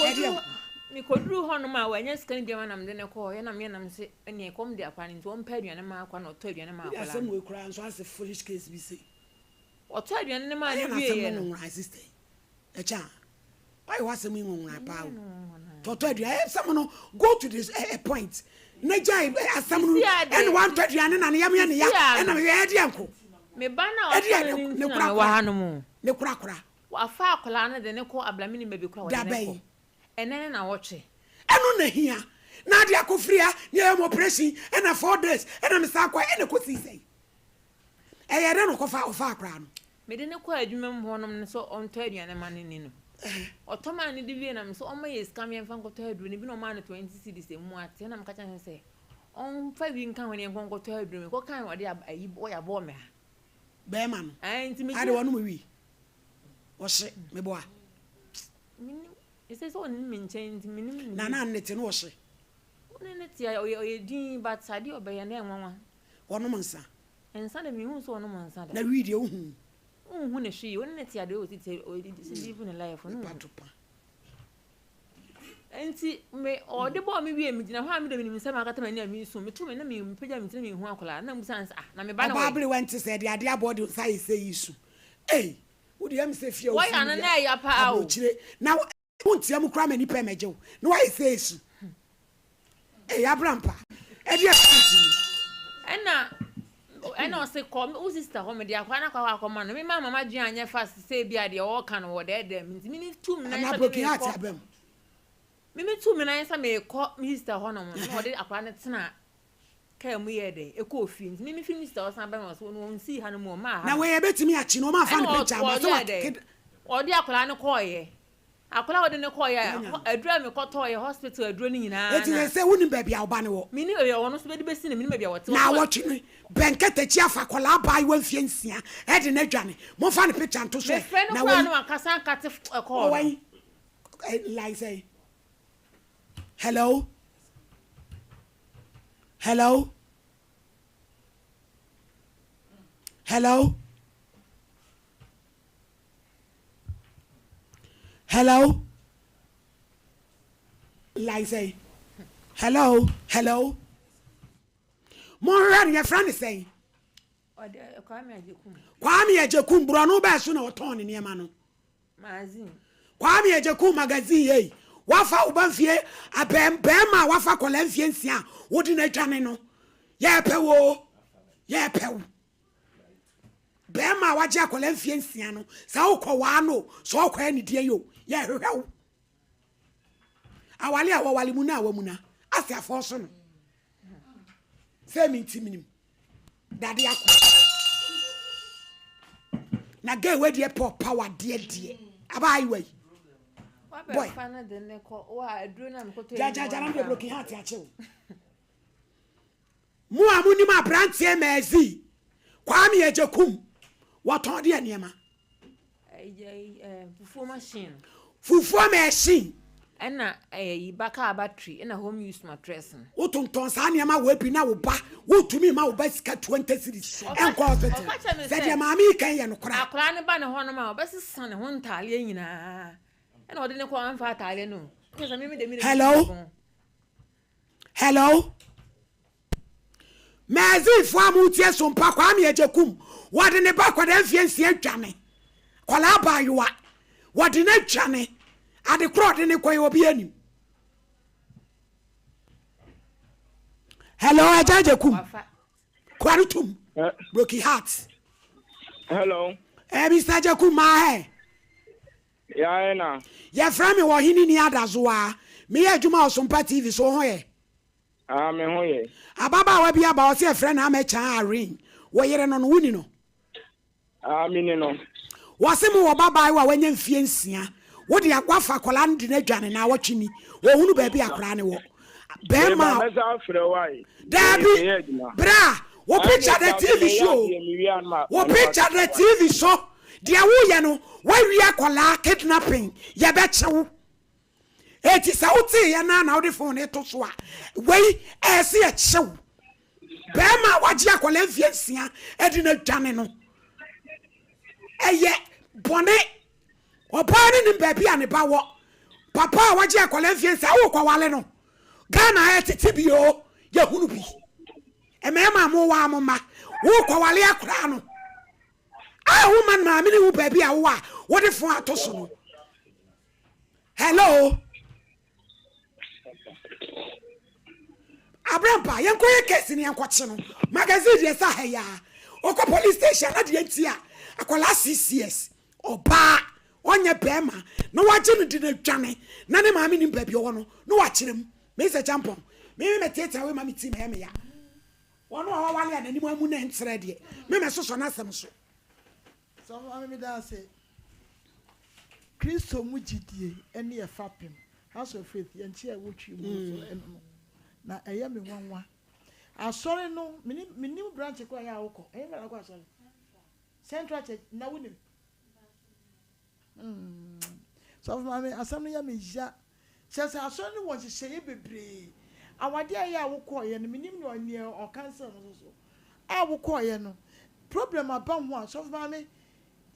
Ɛdeɛ nko. Mekoduru hɔnom a wanya sika no bi ama na mede no kɔɔ yɛnam yɛnam sɛ ɛnea ɛkɔm de akwadaa no nti ɔmpɛ aduane ma akwadaa na ɔtɔ aduane ma Wode akwadaa asɛm no. wei koraa nso asɛ foolish case bi sei. Ɔtɔ aduane no maa Ayɛ no na asɛm wieeɛ no no. nwonwona sister yi. Ɛkyɛ a wayɛ w'asɛm yi nwonwona paa o. Tɔtɔ aduane asɛm no go to this point. Na gyae asɛm no Sisi a deɛ ɛna wantɔ aduane na ne yam yɛ ne ya sisi a ɛna no meyɛ ɛdeɛ nko. me ba no a Ɛdeɛ wafa no ne no ne nti na mewɔ korakora ha no mu. ne korakora. Wafa akwadaa no de ne kɔ ablamini baabi koraa Da wɔde ne kɔ. bɛn? Ɛnɛ ne na wɔtwe. Ɛno na hia. Na ade akɔfiri ha ne ɛyɛ mo operation ɛna 4 days ɛna me san kɔ ɛna kɔsii sɛn. Ɛyɛ dɛ na ɔkɔfa ɔfa akwaraa no. Mede ne kɔ adwuma mu hɔnom no sɛ ɔntɔ aduane ma no ni no. Ɔtɔ maa no de wie na me sɛ ɔmma yɛ sika meɛmfa nkɔtɔ aduro no bi na ɔmaa no 20 cedis emu ate na meka kyerɛ no sɛ ɔmfa bi nka ho ne yɛnkɔ nkɔtɔ aduro no. Mekɔkae ɔde ayi ɔyɛ abɔɔ me ha. Bɛrima no. Ɛɛ nti Ade megyina wɔnom wi. Ɔhye meboa. menim ɛsɛ sɛ ɔne me nkyɛn nti menim ne Na na ne te no ɔhye. Ɔne ne te a ɔyɛ din but adeɛ a ɔbɛyɛ no ɛnwanwa. Wɔnom nsa. Nsa de mehu sɛ ɔnom nsa da. Na wi deɛ wohu. Wonhu ne hwee ɔne ne te adeɛ ɔsi te ɔsi live ne life no. Nipa to pa. Nti me ɔde bɔɔ me wie me gyina hɔ a me de menim sɛ makata m'ani a mesu meto me na mepagya me ti na mehu akwadaa na mbusa no sɛ ah na me ba no Ɔbaa wɔ bere wante sɛ ɛde adeɛ abɔ de nsa ayɛ sɛ yi su. Ei wode yɛ me sɛ fie a Wɔyɛ wofiri ano mu na deɛ ɛya paa o. aburokyire na wontia mu koraa ma nipa mmɛgye wo na wayɛ sɛ esu. Ei abrampa ɛde ɛfiti ni. Ɛna ɔse kɔ wo sister hɔ mede akwadaa no akɔ akɔma no me ma mama dwen anyɛ fast sɛ bi a deɛ ɔɔka no wɔ dɛɛdɛɛ me nti me tu me nan Ana sɛ broken me heart kɔ aba mu. me me tu me nan sɛ mekɔ me sister hɔ nom na ɔde akwadaa no tena kaa mu yɛ dɛ ɛkɔɔ fie nti me me fi me sister hɔ san bɛn wɔ so no ɔnsii ha no mu ɔmaa ha Na no wɔyɛ bɛtumi akyi no ɔma afa ne ɛna picture ama sɛ ɔyɛ dɛ waked ɔde akwadaa no kɔɔyɛ akwadaa a ɔde no kɔɔyɛ Wanya. aduro a mekɔtɔɔyɛ hospital aduro no nyinaa Eti na sɛ sɛ wonim baabi a ɔba ne wɔ. menim baabi a ɔno nso bɛde bɛsi no menim baabi a wɔte Na Ɔso- awɔtwe no bɛn katakyi afa akwadaa abaayewa mfie 6 ɛde no adwane. Momfa ne picture nto so ɛ. Mefrɛ no Na koraa wɔyi no wankasa nkate ɛkɔɔ no. Ɔwɔ yi line sɛ hello hello hello hello. Line sɛn? Hello, hello. Monhwehwɛ no, yɛfrɛ no sɛn? Kwame Agyekum. Kwame Agyekum, borɔno bɛɛ so na ɔtɔn ne nneɛma no? Magazine. Kwame Agyekum magazine yei. Wafa wo ba mfie abɛn bɛrima a wafa akwadaa mfie nsia a wode no adwane no. Yɛpɛ wo, yɛpɛ wo. Bɛrima a wagye akwadaa mfie nsia no, sɛ wokɔ waa no, sɛ ɔkɔ anidie yi o, yɛhwehwɛ wo. Awale a wɔwale mu no a wamuna ase afɔ so no. Sɛ mi nti minim. Dade akɔ. Na girl wei deɛ pɔ power deɛ deɛ. Abaayewa yi. Boy. Gyagyagya na mede broken heart akye wo. Mo a monim aberanteɛ Mercy Kwame Agyekum wɔtɔn deɛ nneɛma. Fufuo machine. Fufuo machine. Ɛna ɛyi ba car battery ɛna home use mattress no. Wotontɔn saa nneɛma wɔ bi na wo ba wotumi ma wo ba sika 20 cedis ɛnkɔ hospital. Sɛ deɛ maame yi kan yɛ no kora. Akwaraa no ba ne hɔ nom a ɔbɛsesa ne ho ntaadeɛ nyinaa ɛna ɔde ne kɔ amfa ataadeɛ no. Hello. Hello. Mercyfoɔ a motie Sompa Kwame Agyekum wɔde ne ba akwadaa mfeɛ nsia dwane akwadaa abaayewa wɔde no adwane ade korɔ ɔde ne kɔ yɛ obi anim. Hello Agya Agyekum kura no tum broken heart. Hello. Eh, Mr. Agyekum maa hɛ. Yae na. Yɛfrɛ me Ɔhene Ni Adazoa. Meyɛ adwuma wɔ Sompa TV so. Wo ho yɛ? Ah, me ho yɛ. Ababaawa bi aba, ɔse yɛfrɛ no Ama Kyan Irene. Wo yere no no, woni no? Ah, mini no. Wɔse mo wɔ babaayewa a wanya mfie nsia. Wo de, woafa akwadaa no de no adwane naawɔtwe ni. Ɔhunu baabi a akwadaa no wɔ. Bɛrima a. Meba mɛsan afrɛ wo ae. Daabi, bra, wo picture da TV so o. Wo picture da TV so. Deɛ woyɛ no, woawie akwadaa kidnapping, yɛbɛkye wo. Eti sɛ woteeɛ naa na wode phone no to so a, wei ɛyɛ sɛ yɛkye wo. Bɛrima a wagye akwadaa mfie nsia de no adwane no, ɛyɛ bɔne. Ɔbaa no nim baabi a ne ba wɔ. Papa a wagye akwadaa mfie nsia wokɔwale no. Ghana ayɛ tete bi o, yɛhunu bi. Mmarima a mowaa mo mma, wokɔwale akwadaa no. A woma no maame no hu baabi a wowɔ a wode fon ato so no. Hello. Abrampa, yɛnkɔyɛ case no yɛnkɔkye no. Magazine deɛ sɛ ha yi a, ɔkɔ police station na deɛ nti a akwadaa 6 years ɔbaa ɔnyɛ bɛrima na wagye no de no adwane na ne maame nim baabi ɔwɔ no na wakyerɛ mu. Mr. Champon, me me meteetea wei ma me ti ma ɛyɛ me ya. Wɔn a wɔwale a n'anim amu na nkyerɛ deɛ me mɛsosɔ n'asɛm so. Sɔfo maame meda ase. Kristo mu gyidie ne yɛ fapem. House of Faith yɛn kyi a ɛwɔ Twi mu so ɛno no. Na ɛyɛ me nwanwa. Asɔre no menim menim branch kɔ ɛyɛ a wokɔ. Ɛyɛ na wokɔ asɔre. Central Church na wonim. Mm. Sɔfo maame asɛm no yɛ me ya. Kyerɛ sɛ asɔre no wɔ nhyehyɛeɛ bebree. Awadeɛ a ɛyɛ a wokɔɔyɛ no menim nea nea ɔcancel no nso so a wokɔɔyɛ no problem aba ho a sɔfo maame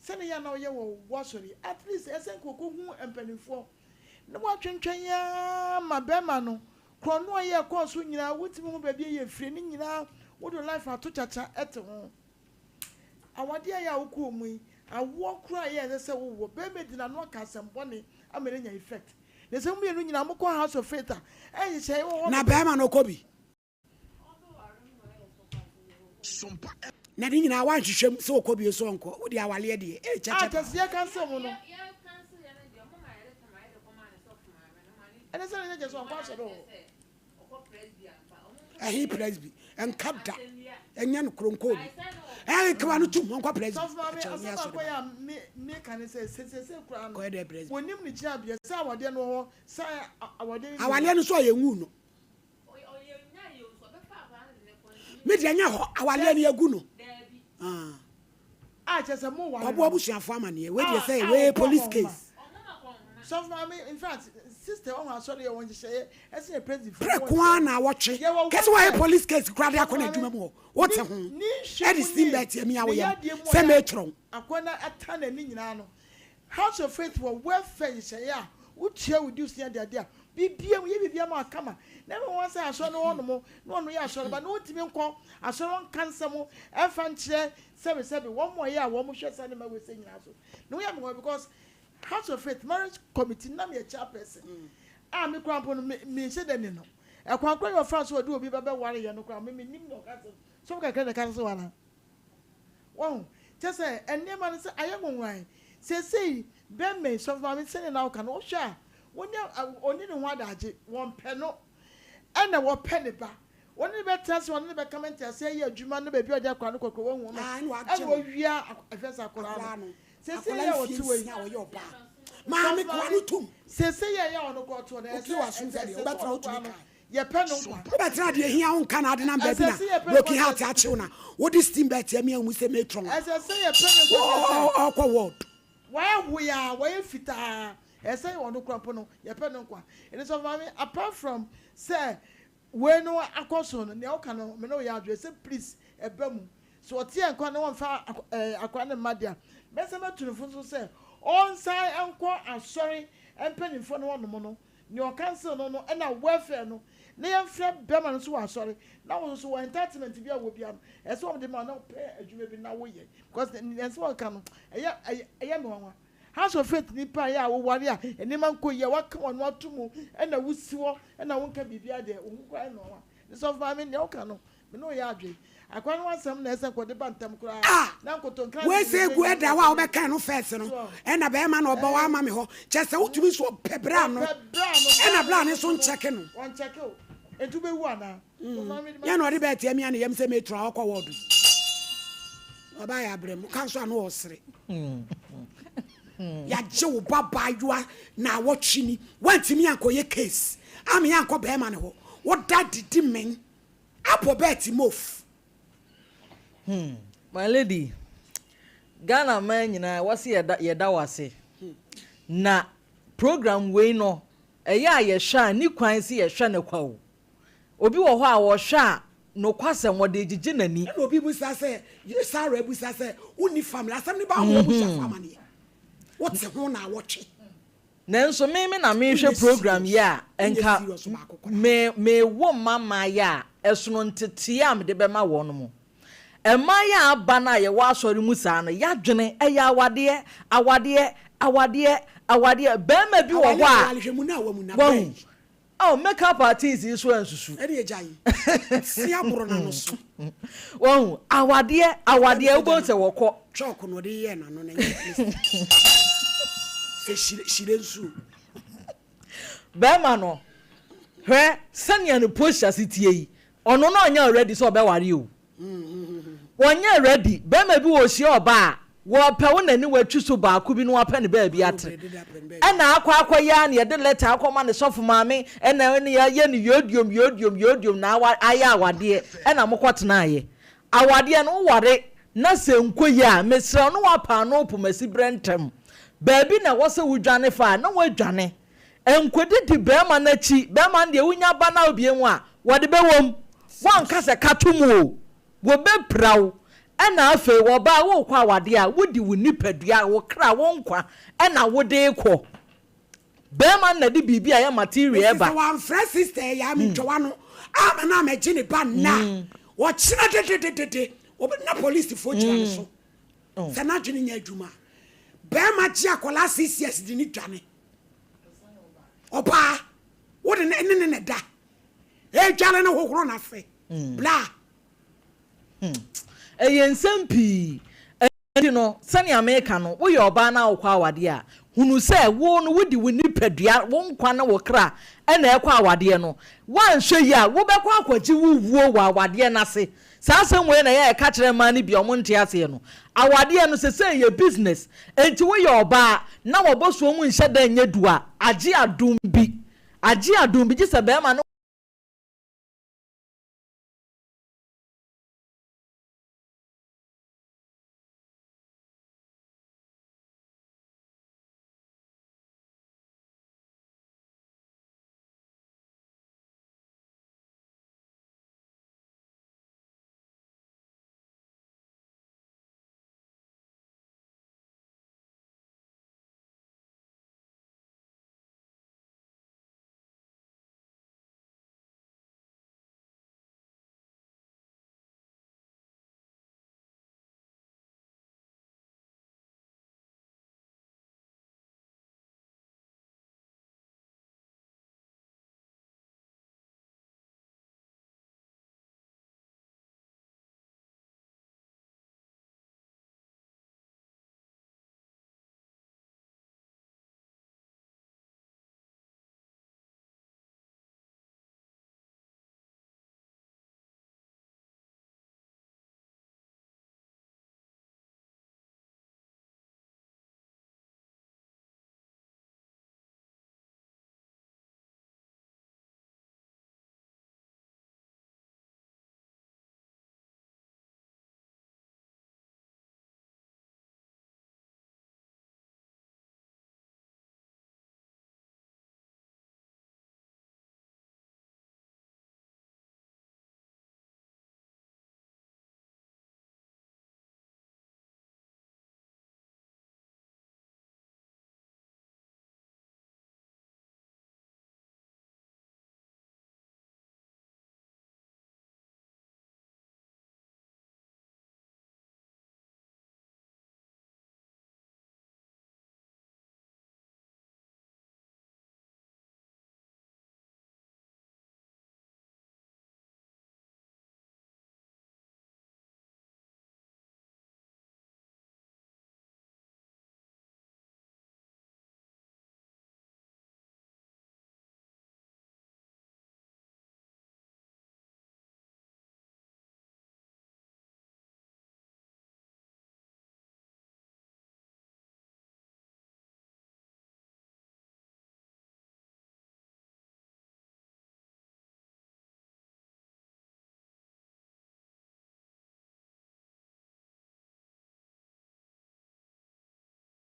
sɛnea ɛyɛ a na woyɛ wɔ w'asɔre yi at least ɛsɛ nka ɔkɔhu mpanimfoɔ na woatwentwɛn ara ma bɛrima no korɔno a ɛyɛ ɛkɔɔ so nyinaa wontumi hu baabi a ɛyɛ fire ne nyinaa wode wo life ato kyakya ɛte ho. Awadeɛ a ɛyɛ a wokɔɔ mu yi awoɔ koraa a ɛyɛ a ɛsɛ sɛ wowɔ bɛrima di n'ano aka asɛm bɔne ama no anya effect na sɛ mo mmienu nyinaa mokɔ House of Faith a ɛnhyehyɛeɛ wɔ hɔ Na bɛrima no kɔ bi. Na ne nyinaa wanhwehwɛ mu sɛ ɔkɔ bio sɛ ɔnkɔ. Wode awaleɛ deɛ ee a kyɛkyɛ kyɛ paa. sɛ yɛka nsɛm no ɛne sɛ ne kyɛ sɛ ɔnkɔ asɔre hɔ. Ɛhe presby nka da ɛnyɛ no koro nkɔ obi ɛhe kewa no tum ɔnkɔ presby Sɔfo maame ɛkyɛw ne asɛm asɔre baako ba yɛ a me meka ne sɛ sesese koraa no kɔyɛ dɛ presby wɔnim ne gyinabea sɛ awadeɛ no wɔ hɔ sɛ awadeɛ no ni hɔ. Awaleɛ no so ɔyɛ nwu no me deɛ nyɛ hɔ awaleɛ no yɛgu no a kyerɛ sɛ mo ware kɔbɔ no abusuafoɔ amaneɛ wei deɛ a sɛ a wei wɔkɔ police akɔnhoma case. Sɔfo maame in fact sister ɔho asɔre yɛ wɔn nhyehyɛeɛ ɛsɛ yɛ president fo prɛko wɔn ara nhyehyɛeɛ na awɔtwe yɛwɔ kɛsɛ wɔayɛ welfare police case koraa de sɔfo akɔ maame n'adwuma mu hɔ wote ne ho ne nhwɛ ɛde mu steam ne belt ami ne awoyam yadeɛ mu sɛ ɔyɛ mɛtwerɛw akɔ na ata n'ani nyinaa no House of Faith wɔ welfare nhyehyɛeɛ a wotua wo dues ne adeade a. Biribiara mu, yɛ biribiara ma kama. Na ɛma wɔn sɛ asɔre no hɔnom na ɔno yɛ asɔre ba na ɔntumi nkɔ asɔre hɔ nka nsɛm ɛmfa nkyerɛ sɛbesɛbe wɔn a ɛyɛ a wɔn hwɛ saa nneɛma wei sɛ nyinaa so. Na woyɛ me nwanwa because House of Faith marriage committee na meyɛ chairperson a me koraa mpo no me menhyɛ da ni no. Ɛkwan koraa yɛ ɔfaa so ɔde obi ba bɛware yɛ no koraa me mennim nea ɔka sɛ sɔfo kakra na ɛka sɛ wana. Wahu? Kyerɛ sɛ, nneɛma no sɛ ayɛ nwonwan. Seesei, bɛmma yi, Sɔfo Maame, sɛnea na woka no, wohwɛ a, wonya, onni ne ho adagye. Wɔmpɛ no, ɛnna wɔpɛ ne ba. Wɔne no bɛtena ase, wɔne no bɛka mente ase, ayɛ adwuma no, baabi a ɔde akwadaa no kɔ koraa, wahu no, ɛnna wɔawia ɛfɛ sɛ akwadaa no. Seesei a ɔte hɔ yi, Maame, koa no tom. Seesei a ɛyɛ a ɔno koraa ɔte hɔ no, ɛsɛ sɛ ɔno koraa no, Yɛpɛ no nkwa. Wobɛtena deɛ ehia wo nka na ade nam baabi na broken heart akyew na wode steam belt amia wo mu sɛ matron a Ɛsɛ sɛ yɛpɛ no nkwa kyerɛ sɛ. ɔɔkɔ ward. Wayɛ hoyaa, wayɛ fitaa, ɛsɛ sɛ ɔno koraa mpo no yɛpɛ no nkwa. Ɛno sɔfo maame apart from sɛ wei no akɔ so no nea woka no me ne wo yɛ adwene sɛ please ɛba mu. Sɛ ɔte yɛn nkwa na wɔmfa akwadaa no mma deɛ a, mɛsan matu no fo nso sɛ ɔnsan nkɔ asɔre mpanimfoɔ no hɔnom no Nea ɔkansil no no na welfare no na yɛnfrɛ bɛma no nso wɔ asɔre na wo nso wɔ entitlement bi a wɔ bia no ɛsɛ wɔn de ma na wopɛ adwuma bi na woyɛ because nea ɛsɛ wɔka no ɛyɛ ɛyɛ ɛyɛ me nwanwa House of Faith nipa yɛ a woware a nneɛma nkɔ yie a waka wɔn ato mu ɛna wosi hɔ ɛna wonka biribi adeɛ wo ho koraa yɛ me nwanwa ne sɔfo maame nea woka no Me ne wo yɛ adwen. Akwan no ho asɛm na ɛsɛ nka ɔde ba ntɛm koraa Ah! na nkotonkra ne Wei sɛ nimdeɛ gu nyinaa ɛda hɔ a wobɛkan no first no So ɛna bɛɛma na ɔbɔ eh ama me hɔ kyerɛ sɛ wotumi nso ɔpɛ bra no ɔpɛ bra no ɛna bra bra no no nso no nkyɛke no. ɔnkyɛke wo nti wobɛwu anaa? So maame de ma Yɛn na ɔde bɛɛte amia ne yam sɛ matron a ɔkɔ ward yi. Ɔbaa yɛ abrɛ mu ka nso a na ɔresere. Yɛagye wo ba baayewa naawɔtwe ni woantumi ankɔyɛ case ame ankɔ bɛɛma no hɔ woda didi men Abɔ bɛɛte mof. Hmm my lady Ghana man nyinaa wɔse yɛda yɛda wo ase na program wei no ɛyɛ a yɛhwɛ a ni kwan se yɛhwɛ no kwa o obi wɔ hɔ a ɔhwɛ a nokwasɛm wɔde gyegye n'ani. Ɛna obi bisa sɛ Sarah bisa sɛ wonni family asɛm no ba wo abusuafo amaneɛ wote ho naawɔtwe. Nanso me me na merehwɛ program yi a nka me mewo mma mmaayɛ a ɛsono nteteɛ a mede bɛma wɔn mo. Mmaayɛ a aba no a yɛwɔ asɔre mu saa no yadwene ɛyɛ awadeɛ awadeɛ awadeɛ awadeɛ barima bi wɔ hɔ a wahu Oh make up artist yi so ansusu. Ɛne agya yi se aboro n'ano so. Wahu awadeɛ awadeɛ wobɛhu sɛ wɔkɔ. Chalk na ɔde yɛɛ n'ano na ɛnyɛ lipstick. Sɛ hyire hyire nsuo. Bɛɛma no hwɛ sɛnea ne posture si tie yi ɔno na ɔnyɛ ready sɛ ɔbɛware o. Wɔnyɛ ready. Barima bi wɔ ɔhyia ɔbaa a, wɔpɛ wo na ne watwi so baako bi na wapɛ ne baabi ate. Ɛna akɔ akɔyɛ a na yɛde letter akɔma ne sɔfo maame ɛna ɛne yɛayɛ no yodiom yodiom yodiom na awa ayɛ awadeɛ ɛna mokɔ tenaeɛ. Awadeɛ no woware na sɛ nkɔ yie a mesrɛ wo na wapa ano pomasi berɛ ntɛm. Baabi na ɛwɔ sɛ wodwane fa a na woadwane. Nkɔdidi barima no akyi, barima no deɛ wonya ba na wobie mu a wɔde bɛwɔ mu. Woanka sɛ ka to mu o, wɔbɛpira wo. Ɛna afei ɔbaa worekɔ awadeɛ a, wode wo nipadua, wo kra, wo nkwa ɛna wode rekɔ. Barima no na ɛde biribi a ɛyɛ material Mese ba. sɛ wamfrɛ sister yi a mentwa w'ano ama no ammɛgye ne ba nnɛ a, ɔkyena dedededede na polisifoɔ gyina ne so sɛ n'adwene nyɛ adwuma a. Barima gye akwadaa 6 years de no dwane. Ɔbaa, wode ne ne ne da. Edware no hohoro n'ase. Bla. Ɛyɛ nsɛm pii. Enti no, sɛnea meka no, woyɛ ɔbaa na wokɔ awadeɛ a, hunu sɛ wo no wode wo nipadua, wo nkwa ne wo kra na ɛrekɔ awadeɛ no. Woanhwɛ yie a, wobɛkɔ akɔgye wo wuo wɔ awadeɛ no ase. Saa asɛm wei na ɛyɛ a yɛka kyerɛ mmaa no bi a wɔnte aseɛ no. Awadeɛ no, sesei ɛyɛ business. Enti woyɛ ɔbaa na w'abɔsoɔ mu nhyɛ da nyɛ du a, agye adom bi. Agye adom bi, gye sɛ barima no.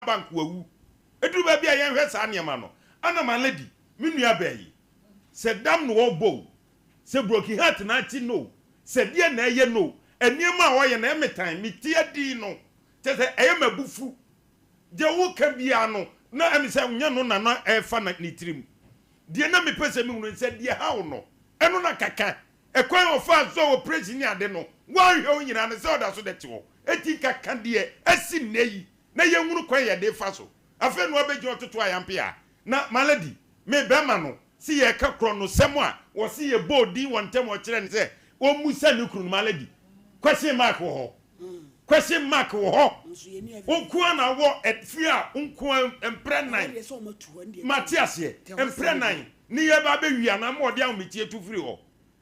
Bank wawu. Ɛduru baabi a yɛnhwɛ saa nneɛma no. Ana my lady, me nua baa yi, sɛ dam na ɔrebɔ o, sɛ broken heart na akye no o, sɛ deɛn na ɛyɛ no o, nneɛma a ɔyɛ no ɛyɛ me tan, me ti adi no, kyerɛ sɛ ɛyɛ me abufu. Deɛ woka biara no, na ɛme sɛ nyɛ no na na ɛrefa ne tirim. Deɛ na mepɛ sɛ mehunu ne sɛ deɛ ɛhaw no, ɛno na kaka. Ɛkwan a ɔfaa so a operation ne ade no, woanhwɛ wo nyinaa no sɛ ɔda so de te hɔ. Enti nka ka deɛ asi nnɛ yi na yɛnhunu kwan yɛde fa so. Afei na wabɛgyina ɔtoto ayampe a na my lady, me bɛrima no se yɛreka korɔnosɛm a wɔse yɛbɔɔ din wɔ ntɛm a ɔkyerɛɛ no sɛ ɔmmusa ne kunu no, my lady, question mark wɔ hɔ. Question mark wɔ hɔ. Wo nko ara na wɔ fie a wo nko ara mprɛ nan. Mate aseɛ. Mprɛ nan ne yɛba abɛwie anaa ma ɔde ahometeɛ tu firi hɔ.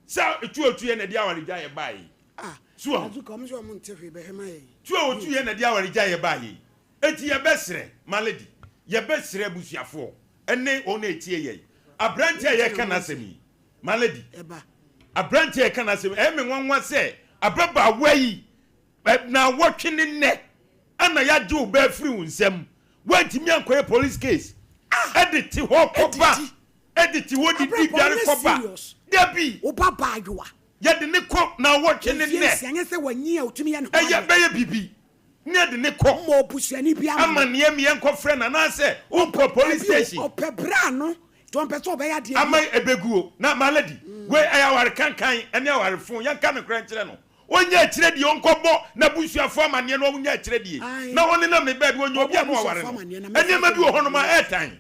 Sɛ tu a ɔtuiɛ na ɛde awaregyaeɛ baeɛ yi. So wahu? Tu a ɔtuiɛ na ɛde awaregyaeɛ baeɛ yi. Enti yɛbɛsrɛ, my lady, yɛbɛsrɛ abusuafoɔ ne wɔn a ɛtie yɛn. Aberanteɛ a yɛreka n'asɛm yi, My lady, aberanteɛ a ɛka n'asɛm, ɛyɛ me nwanwa sɛ ababaawa yi, naawɔtwe ne nnɛ, ɛna yɛagye wo ba afiri wo nsam. Woantumi ankɔyɛ police case. Ɛde te hɔ kɔba. Ɛde te hɔ didi dware kɔba. Dabi. Wo ba baayewa. Yɛde ne kɔ naawɔtwe ne nnɛ. Ɛyɛ bɛyɛ bibi. Ne yɛde ne kɔ. Mmɔ obusuani bi amaneɛ. Amaneɛ mi yɛnkɔfrɛ no anaasɛ wonkɔ police station. Ɔpɛ bra no. Nti ɔmpɛ sɛ ɔbɛyɛ adeɛ bi a. Ama ɛbɛgu o. Na my lady, wei ɛyɛ aware kankan ɛne aware fon, yɛnka nokorɛ nkyerɛ no. Ɔnyɛ akyire die, ɔnkɔbɔ n'abusuafoɔ amaneɛ na ɔnyɛ akyire die. Na ɔnenam ne baabi, ɔnya obi a na waware no. Nneɛma bi wɔ hɔnom a ɛɛtan.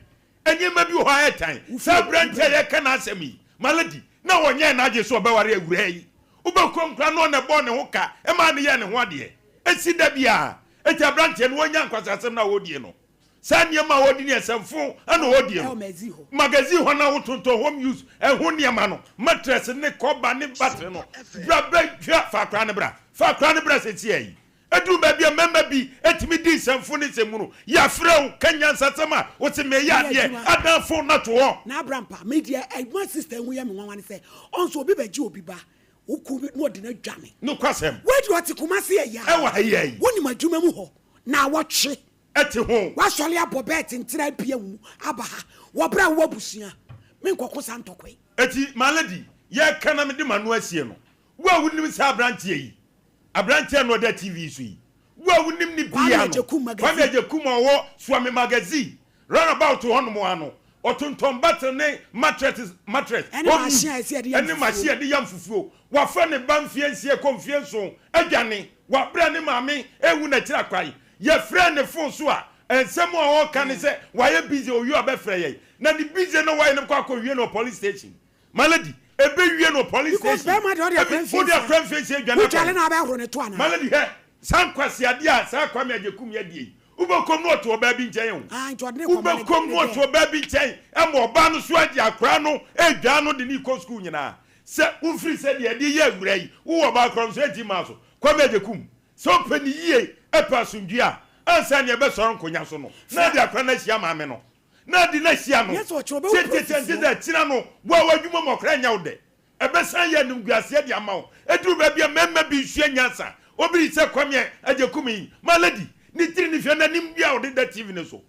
Nneɛma bi wɔ hɔ a ɛɛtan. Saa aberanteɛ a yɛreka n'asɛm yi, my lady, na ɔnyɛɛ n'adwene sɛ ɔbɛware awuraa yi. Wobɛkɔ nkura na ɔna ɛbɔɔ ne ho ka maa no yɛɛ ne ho adeɛ. Ɛsi da biara. Enti aberanteɛ no, ɔnya nkwaseasɛm no a ɔredie no. Saa nneɛma a wɔde ne ɛsɛmfo na wɔdie no, magazine hɔ na wotontɔn home use ɛho nneɛma no, mattress ne kɔba ne battery no, bra bɛ hwɛ fa akora no bra, fa akora no bra sɛsiɛ yi. Ɛduru baabi a mmarima bi tumi di nsɛmfo ne nsɛmhunu, yɛafrɛ wo, ka nyansasɛm a wose meyɛ adeɛ, adan phone no ato hɔ. Na abra mpa, me deɛ ɛma sister yi ho yɛ me nwanwa ne sɛ, ɔnso obi bɛgye obi ba, wo kunu bi na ɔde no adwane. Nokwasɛm. Wei deɛ ɔte Kumasi ɛyaa. Ɛwɔ ha yi ara yi. Wonim adwuma mu hɔ, naawɔtwe. te ho. W'asɔre abɔ bɛɛ tentene abia wo mu aba ha wɔ berɛ a wowɔ abusua. Menkɔko saa ntɔkwa yi. Enti my lady, yɛreka na mede m'ano asie no, wo a wonim saa aberanteɛ yi, aberanteɛ a na ɔda TV yi so yi, wo a wonim no Kwame biara no, Agyekum Kwame Magazine. Agyekum a ɔwɔ Suame Magazine, round about hɔnom ara no, ɔtontɔn battery ne mattress, mattress, Ɛne home machine use, a yɛsɛ yɛde yam ɛne machine fufuo. a yɛde yam fufuo. Wafa ne ba mfeɛ nsia kɔ mfeɛ nson adwane, wabrɛ ne maame rewu n'akyiri akwan. Yɛfrɛɛ ne fon so a, nsɛm a ɔreka ne sɛ wayɛ busy, owie a ɔbɛfrɛ yɛn. Na ne busy no a wayɛ no bɛkɔ akɔwie no wɔ police station. My lady, ɛbɛwie no wɔ police Because station. bɛrima deɛ ɔde akora Ebi, wode mfie akora mfie nsia dwane Wodwale akwan. na abɛhoro ne to My anaa? lady, hwɛ, saa nkwaseadeɛ a saa Kwame Agyekum yɛ deɛ yi, wobɛkɔm na ɔte ɔbaa bi nkyɛn o. Ah, nti ɔde ne kɔma ne Wobɛkɔm ne na ɔte dɛ. ɔbaa bi nkyɛn ma ɔbaa no so agye akora no redwaa no de no rekɔ sukuu nyinaa. Sɛ wofiri sɛ deɛ ɛde yɛ awura yi, wowɔ ɔbaa korɔ nso ɛnti mmaa so. Kwame Agyekum, Sɛ ɔpɛ no yie, pɛ asomdwoeɛ a, ansa na ɛbɛsɔre nkonya so no, na ɔde akora no ahyia maame no, na ɔde no ahyia no. Nyɛ sɛ ɔkyerɛ ɔbɛwo Sɛ nti polisifoɔ. sɛ akyina no, wo a w'adwuma mu ɔkra nyɛ wo dɛ. Ɛbɛsan ayɛ animguaseɛ de ama wo. Ɛduru baabi a mmarima bi nsua nyansa. Obi te sɛ Kwame Agyekum yi, my lady, ne tiri ne hwɛ n'anim bi a ɔde da TV no so.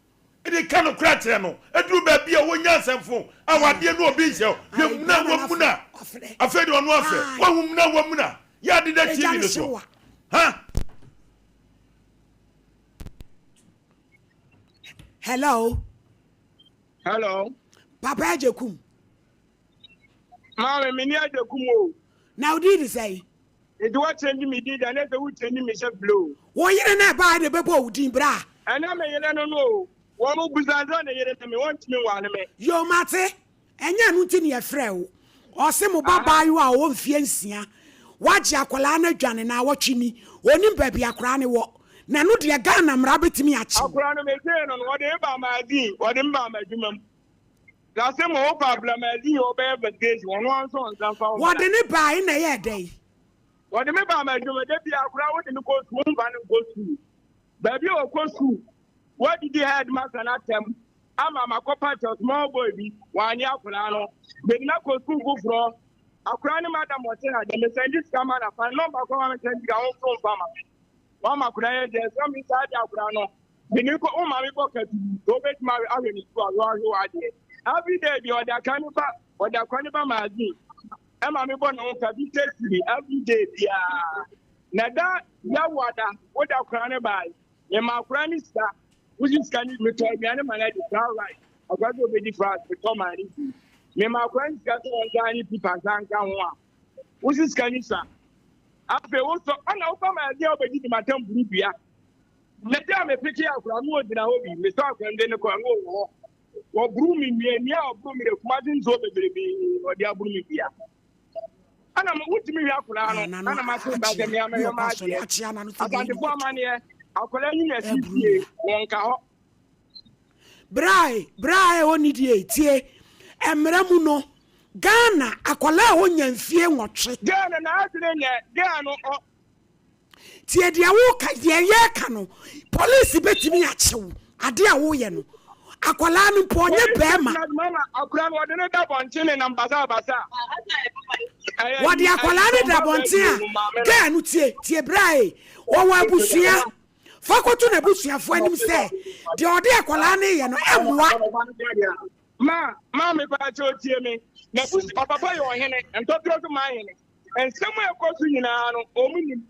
De ka nokorɛ akyerɛ no. Ɛduru baabi a wɔnya asɛmfo a wadeɛ no obi nhyɛ hwɛ muna wamuna afei deɛ ɔno afrɛ wahu muna wamuna yɛ ade da TV no so ha. Hello. Hello. Papa Agyekum. Maame, me ni Agyekum o. Na odi di sɛn? Nti wa change me din da ne sɛ wo change me hyɛ flow. Wo yere na ɛbaa na ɛbɛbɔɔ wo din bra. Ɛnyɛ me yere no no o. Wɔn mo busa sɛ ne yere ne me wɔntumi nware me. Yoo mate, ɛnyɛ ɛno nti na yɛfrɛɛ wo. Ɔse mo ba baayewa a ɔwɔ mfeɛ nsia, wagye akwadaa no adwane naawɔtwe ni, ɔnim baabi akwadaa no wɔ. Na ɛno deɛ Ghana mmara bɛtumi akye wo. Akwadaa no megyee no no wɔde me baa magazine, wɔde me baa m'adwuma mu. Na se mo wo pa bla magazine hɔ bɛyɛ investigation ɔno ara nso ɔnsa mfa wo mmra. Wɔde ne baae na ɛyɛɛ dɛn? Wɔde me baa m'adwuma da biara koraa wode me kɔ sukuu womfa no nkɔ sukuu. Baabi a ɔkɔ sukuu wɔadidi headmaster no atɛm ama makɔpa kyɛw small boy bi wanyɛ akwadaa no. Mede no akɔ sukuu foforɔ akwadaa ne madam ɔte ha deɛ mesɛnde sika ma no afa ne nɔmba kɔ ma mesɛnde sika wo nso mfa ma me. Wama akwadaa yɛ deɛ sɛ me saa de akwadaa no. De ne kɔ wo maame kɔ katu wobɛtumi ahwɛ ne sukuu a woahwɛ w'adeɛ. Every day bi ɔde aka ne ba ɔde akwa ne ba magazine ɛma me bɔ ne ho ka bi sɛsiri every day biara. Na da yawada wode akora ne bae mema akora ne sika wosi sika ne metɔ aduane ma no adi brown rice akora sɛ obɛdi fries metɔ maa ne di mema akora ne sika sɛ ɔnsan ne pipa nsa nka ho a wosi sika ne sa afei wosɔ ɛna wofa ma adeɛ a wobɛdi di matam buru dua na gya a mepeke akora no ɔgyina hɔ bi mesɔ akora no de ne kɔ no wɔ hɔ wɔburu me nnua nnua a ɔburu me de kumase nsuo bebrebe ɔde aburu me dua ɛna wotumi hwɛ akwadaa no ɛna ma so ba sɛ mmea mɛhwɛ ma adeɛ asantefo amaneɛ akwadaa yi na ɛsi fie wɔn ka hɔ. Brae brae ɔni die tie mmerɛ mu no Ghana akwadaa a ɔnya mfie nwɔtwe. Ghana na adwene nyɛ Ghana no ɔ. Tie deɛ woka deɛ yɛka no police bɛtumi akye wo adeɛ a woyɛ no akwadaa no mpo ɔnyɛ bɛrima. Akwadaa no wɔde no da bɔnten ne nam basabasa. Wɔde akwadaa no da bɔnten a girl no tie tie bra e wɔwɔ abusua fa kɔto n'abusuafoɔ anim sɛ deɛ ɔde akwadaa no yɛ no ɛmmoa. Ma maame paa kyɛ otie me na ɔpapa yɛ ɔhene ntɔtorɔ so maa hene. Nsɛm a ɛkɔ so nyinaa no, wɔn nim.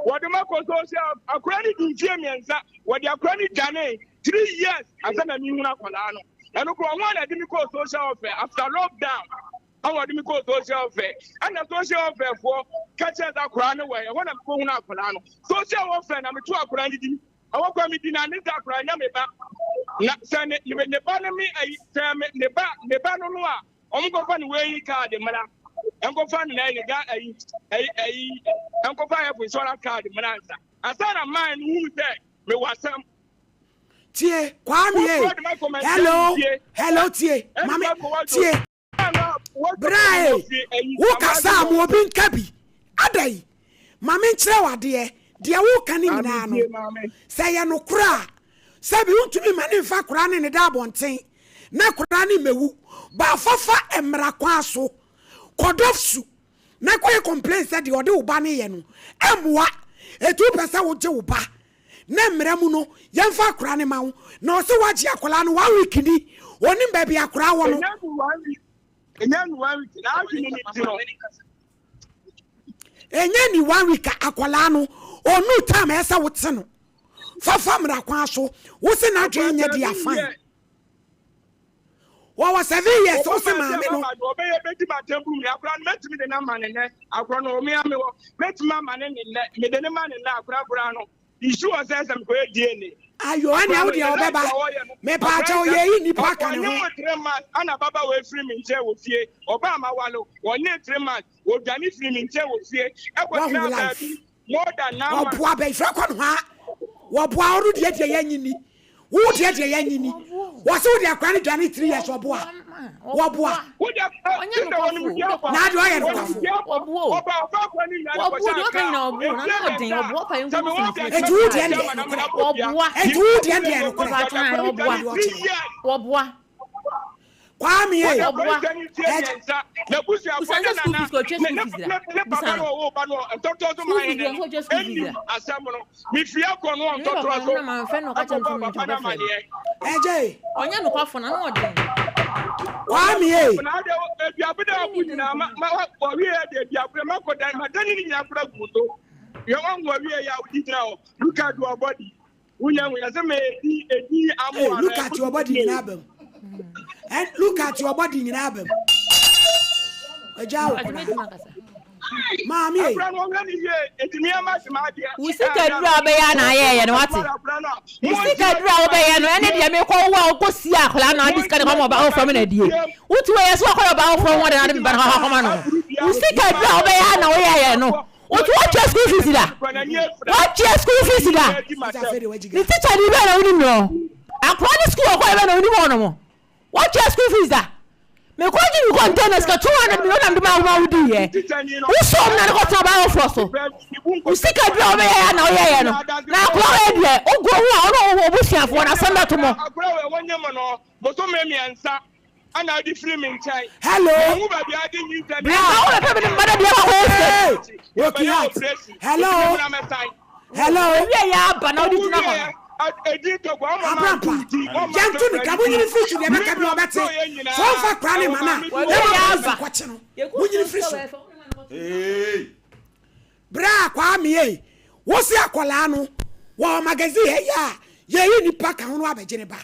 Wɔde ma kɔ so sɛ akora no di mfie mmiɛnsa, wɔde akora no dwane 3 years ansa na mehunu akwadaa no. Ɛno korɔ ɔho a na ɛde me kɔɔ social welfare after lockdown. Ɛna wɔde me kɔɔ social welfare. Ɛna social welfare foɔ ka kyerɛ sɛ akwadaa no wɔ ɛhɔ na mekɔhunu akwadaa no. Social welfare na meto akwadaa no din. Ɛwɔ kwan mi di na ne sɛ akwadaa nya me ba. Na sɛ ne ne ba no me ayi sɛ me ne ba ne ba no no a wɔn nkɔfa ne wei card mmra nkɔfa ne na ga ayi ayi ayi nkɔfa health insurance card mmra nsa ansa na man no hunu sɛ mewɔ asɛm. Tie Kwame e hello hello tie mame tie bra e wo kasa a ma obi nka bi adai ma me nkyerɛ wo adeɛ deɛ woka ne nyinaa no sɛ yɛ nokorɛ a sɛbi wontumi ma ne mfa koraa ne ne da abɔnten na koraa ne mɛwu baafafa mmara kwan so kɔdɔ su na kɔyɛ complain sɛ deɛ ɔde wo ba no yɛ no ɛmmoa ɛti wopɛ sɛ wogye wo ba na mmerɛ mu no yɛmfa akwaraa no ma wo na ɔsɛ woagye akwaraa no one week ni ɔnim baabi akwaraa wɔ no. Ɛnyɛ ni one week na adwene ne ti no. Ɛnyɛ ni one week akwaraa no ɔnu time ɛsɛ wote no fafa mmara kwan so wo se n'adwene nyɛ di afan wɔwɔ 7 years wo se maame no. Ɔbɛyɛ bɛdi ma tɛmpuru mi akora no mɛtumi de n'ama ne nɛ akora no ɔmi ame wɔ mɛtumi ama ne ne nɛ mede ne ma ne nɛ akora akora no nsu wɔ sɛ sɛ mekɔyɛ DNA. Ayo ɛnea wo deɛ ɔbɛba mepaakyɛw yɛyi nipa ka ne ho. Ɔnye mo 3 months ana baba wɔ efiri mi nkyɛn wɔ fie ɔba ama walo wɔnye 3 months wɔdwane firi mi nkyɛn wɔ fie ɛkɔ tena baabi more than 9 months. Wɔboa bɛyifrɛ kɔ no ha wɔboa ɔno deɛ deɛ yɛnyi ni wo deɛ deɛ yɛnyi ni wɔsɛ wo deɛ akora no dwane 3 years wɔboa wɔboa na adeɛ ɔyɛ nokwafo. Eti wo deɛ deɛ nokorɛ eti wo deɛ deɛ nokorɛ. Wɔboa. Kwame e. Busa sɛ school fees kɔ ɔtwa school fees da. Busa no. School fees deɛ nso ɔtwa school fees da. Ne papa no na mamfɛ no ɔka kyerɛ me sɛ mentwa ɔbɛfrɛ no. Ɛgye. Ɔnyɛ nokwafo na ano ɔden. Kwame e. Aduabere a ɔbu nyinaa ma ma wɔwie de aduabere ma kɔ dan ma dan ne nyinaa kura gu so. Yɛ wɔn wɔwie yɛ a wodi gyina hɔ. Look at your body. Wonya hu yɛ sɛ mɛ edi edi amu Hey, look at your body nyinaa bɛm. And look at your body nyinaa bɛm. Ɛgya wo kora. Maame e. Akora no ɔhwɛ ne yie eti nneɛma si ma adeɛ. Wo sika duru a wobɛyɛ a na ayɛɛyɛ no wate. Wo sika duru a wobɛyɛ no ɛne deɛ mekɔ wo a wokɔ sie akwadaa na ade sika ne kɔma ɔba foforɔ me na adie. Wotu wɔ yɛ so wakɔyɛ ɔba foforɔ ho ade na ade me ba no akɔma no. Wo sika duru a wobɛyɛ a na woyɛɛyɛ no. Wotu woatua school fees da? Woatua school fees da? Ne teacher ni bɛn na wonim no? Akwadaa ne school ɔkɔyɛ bɛn na wonim hɔ nom? Woatua school fees da? Mekɔgye me container sika 200 million na mede ma wo ma wodi yɛ. Wosɔm na ne kɔtena ɔbaa foforɔ so. Wo sika duru a wobɛyɛ ya na woyɛyɛ no. Na akwadaa wɔ deɛ wogo ho a ɔno obusuafoɔ na asɛm bɛto mo. Akwadaa wɔ ɛwɔ nyɛ mu no bosome mmiɛnsa ana adi firi mi nkyɛn. Hello. Ɛhu baabi adi nyi nsɛm. Bra. Na wo bɛpɛ me ne mma da deɛ wakɔ Hey. Broken heart. Hello. Hello. Owie yɛ aba na wode gyina hɔ no. Abrampa, yɛnto no dwa, monyini mfiri so, deɛ ɛbɛka biara ɔbɛte. Sɛ ɔmfa koraa ne ma no a, yɛma polisi nkɔkye no. Monyini mfiri so. Bra Kwame ei, wo se akwadaa no wɔ magazine ha yi a yɛyi nipa ka ho no abɛgye ne ba.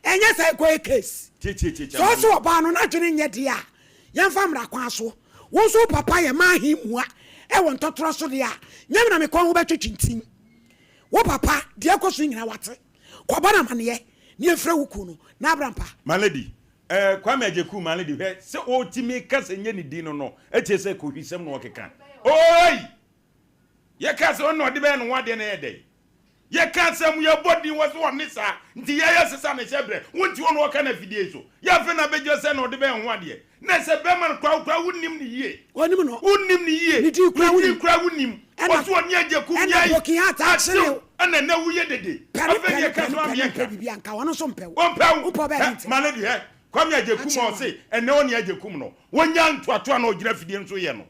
Ɛnyɛ sɛ ɛkɔyɛ case. Sɛ ɔse ɔbaa no n'adwene nyɛ deɛ a, yɛmfa mmara kwan so. Wo nso wo papa yɛ maa he mua wɔ ntɔtorɔ so deɛ a, nyɛ me na me kɔn ho bɛtwetwe ntin. Wo papa, deɛ ɛkɔ so nyinaa wate. Kɔbɔ no amaneɛ na yɛmfrɛ wo kuo no na abra mpa. My lady, eh, Kwame Agyekum, my lady, hwɛ, sɛ ɔtumi ka sɛ nyɛ ne din no no, ɛkyerɛ sɛ kohwisɛm na ɔkeka. Oi! Yɛka sɛ ɔno na ɔde bɛyɛ ne ho adeɛ na ɛyɛ dɛn? Yɛka asɛm, yɛbɔ din, wɔ so ɔne saa, nti yɛyɛ sesa ne hyɛ berɛ. Wo nti ɔno ɔka no afidie yi so. Yɛ afei na abɛgyina sɛ na ɔde bɛyɛ ho adeɛ. Na sɛ bɛrima no koraa wo koraa wonnim no yie. Ɔnim no. Wonnim no yie. Ne din koraa Ne din koraa wonnim. Ɛna Ɔso ɔne Agyekum ɛna yɛi broken heart akyere atew wo. ɛna ɛnɛ woyɛ dede. Pɛ no Afei pɛ deɛ no ka pɛ so no pɛ ameɛ no mpɛ nka. biribi anka ɔno nso mpɛ wo. Ɔmpɛ wo. Wopɛ ɔbɛyɛ Hɛ ne ntɛm. ma no deɛ Kwame Agyekum Akyere a wo. ɔse ɛnɛ ɔne Agyekum no wɔnya ntoatoa na ɔgyina afidie nso yɛ no.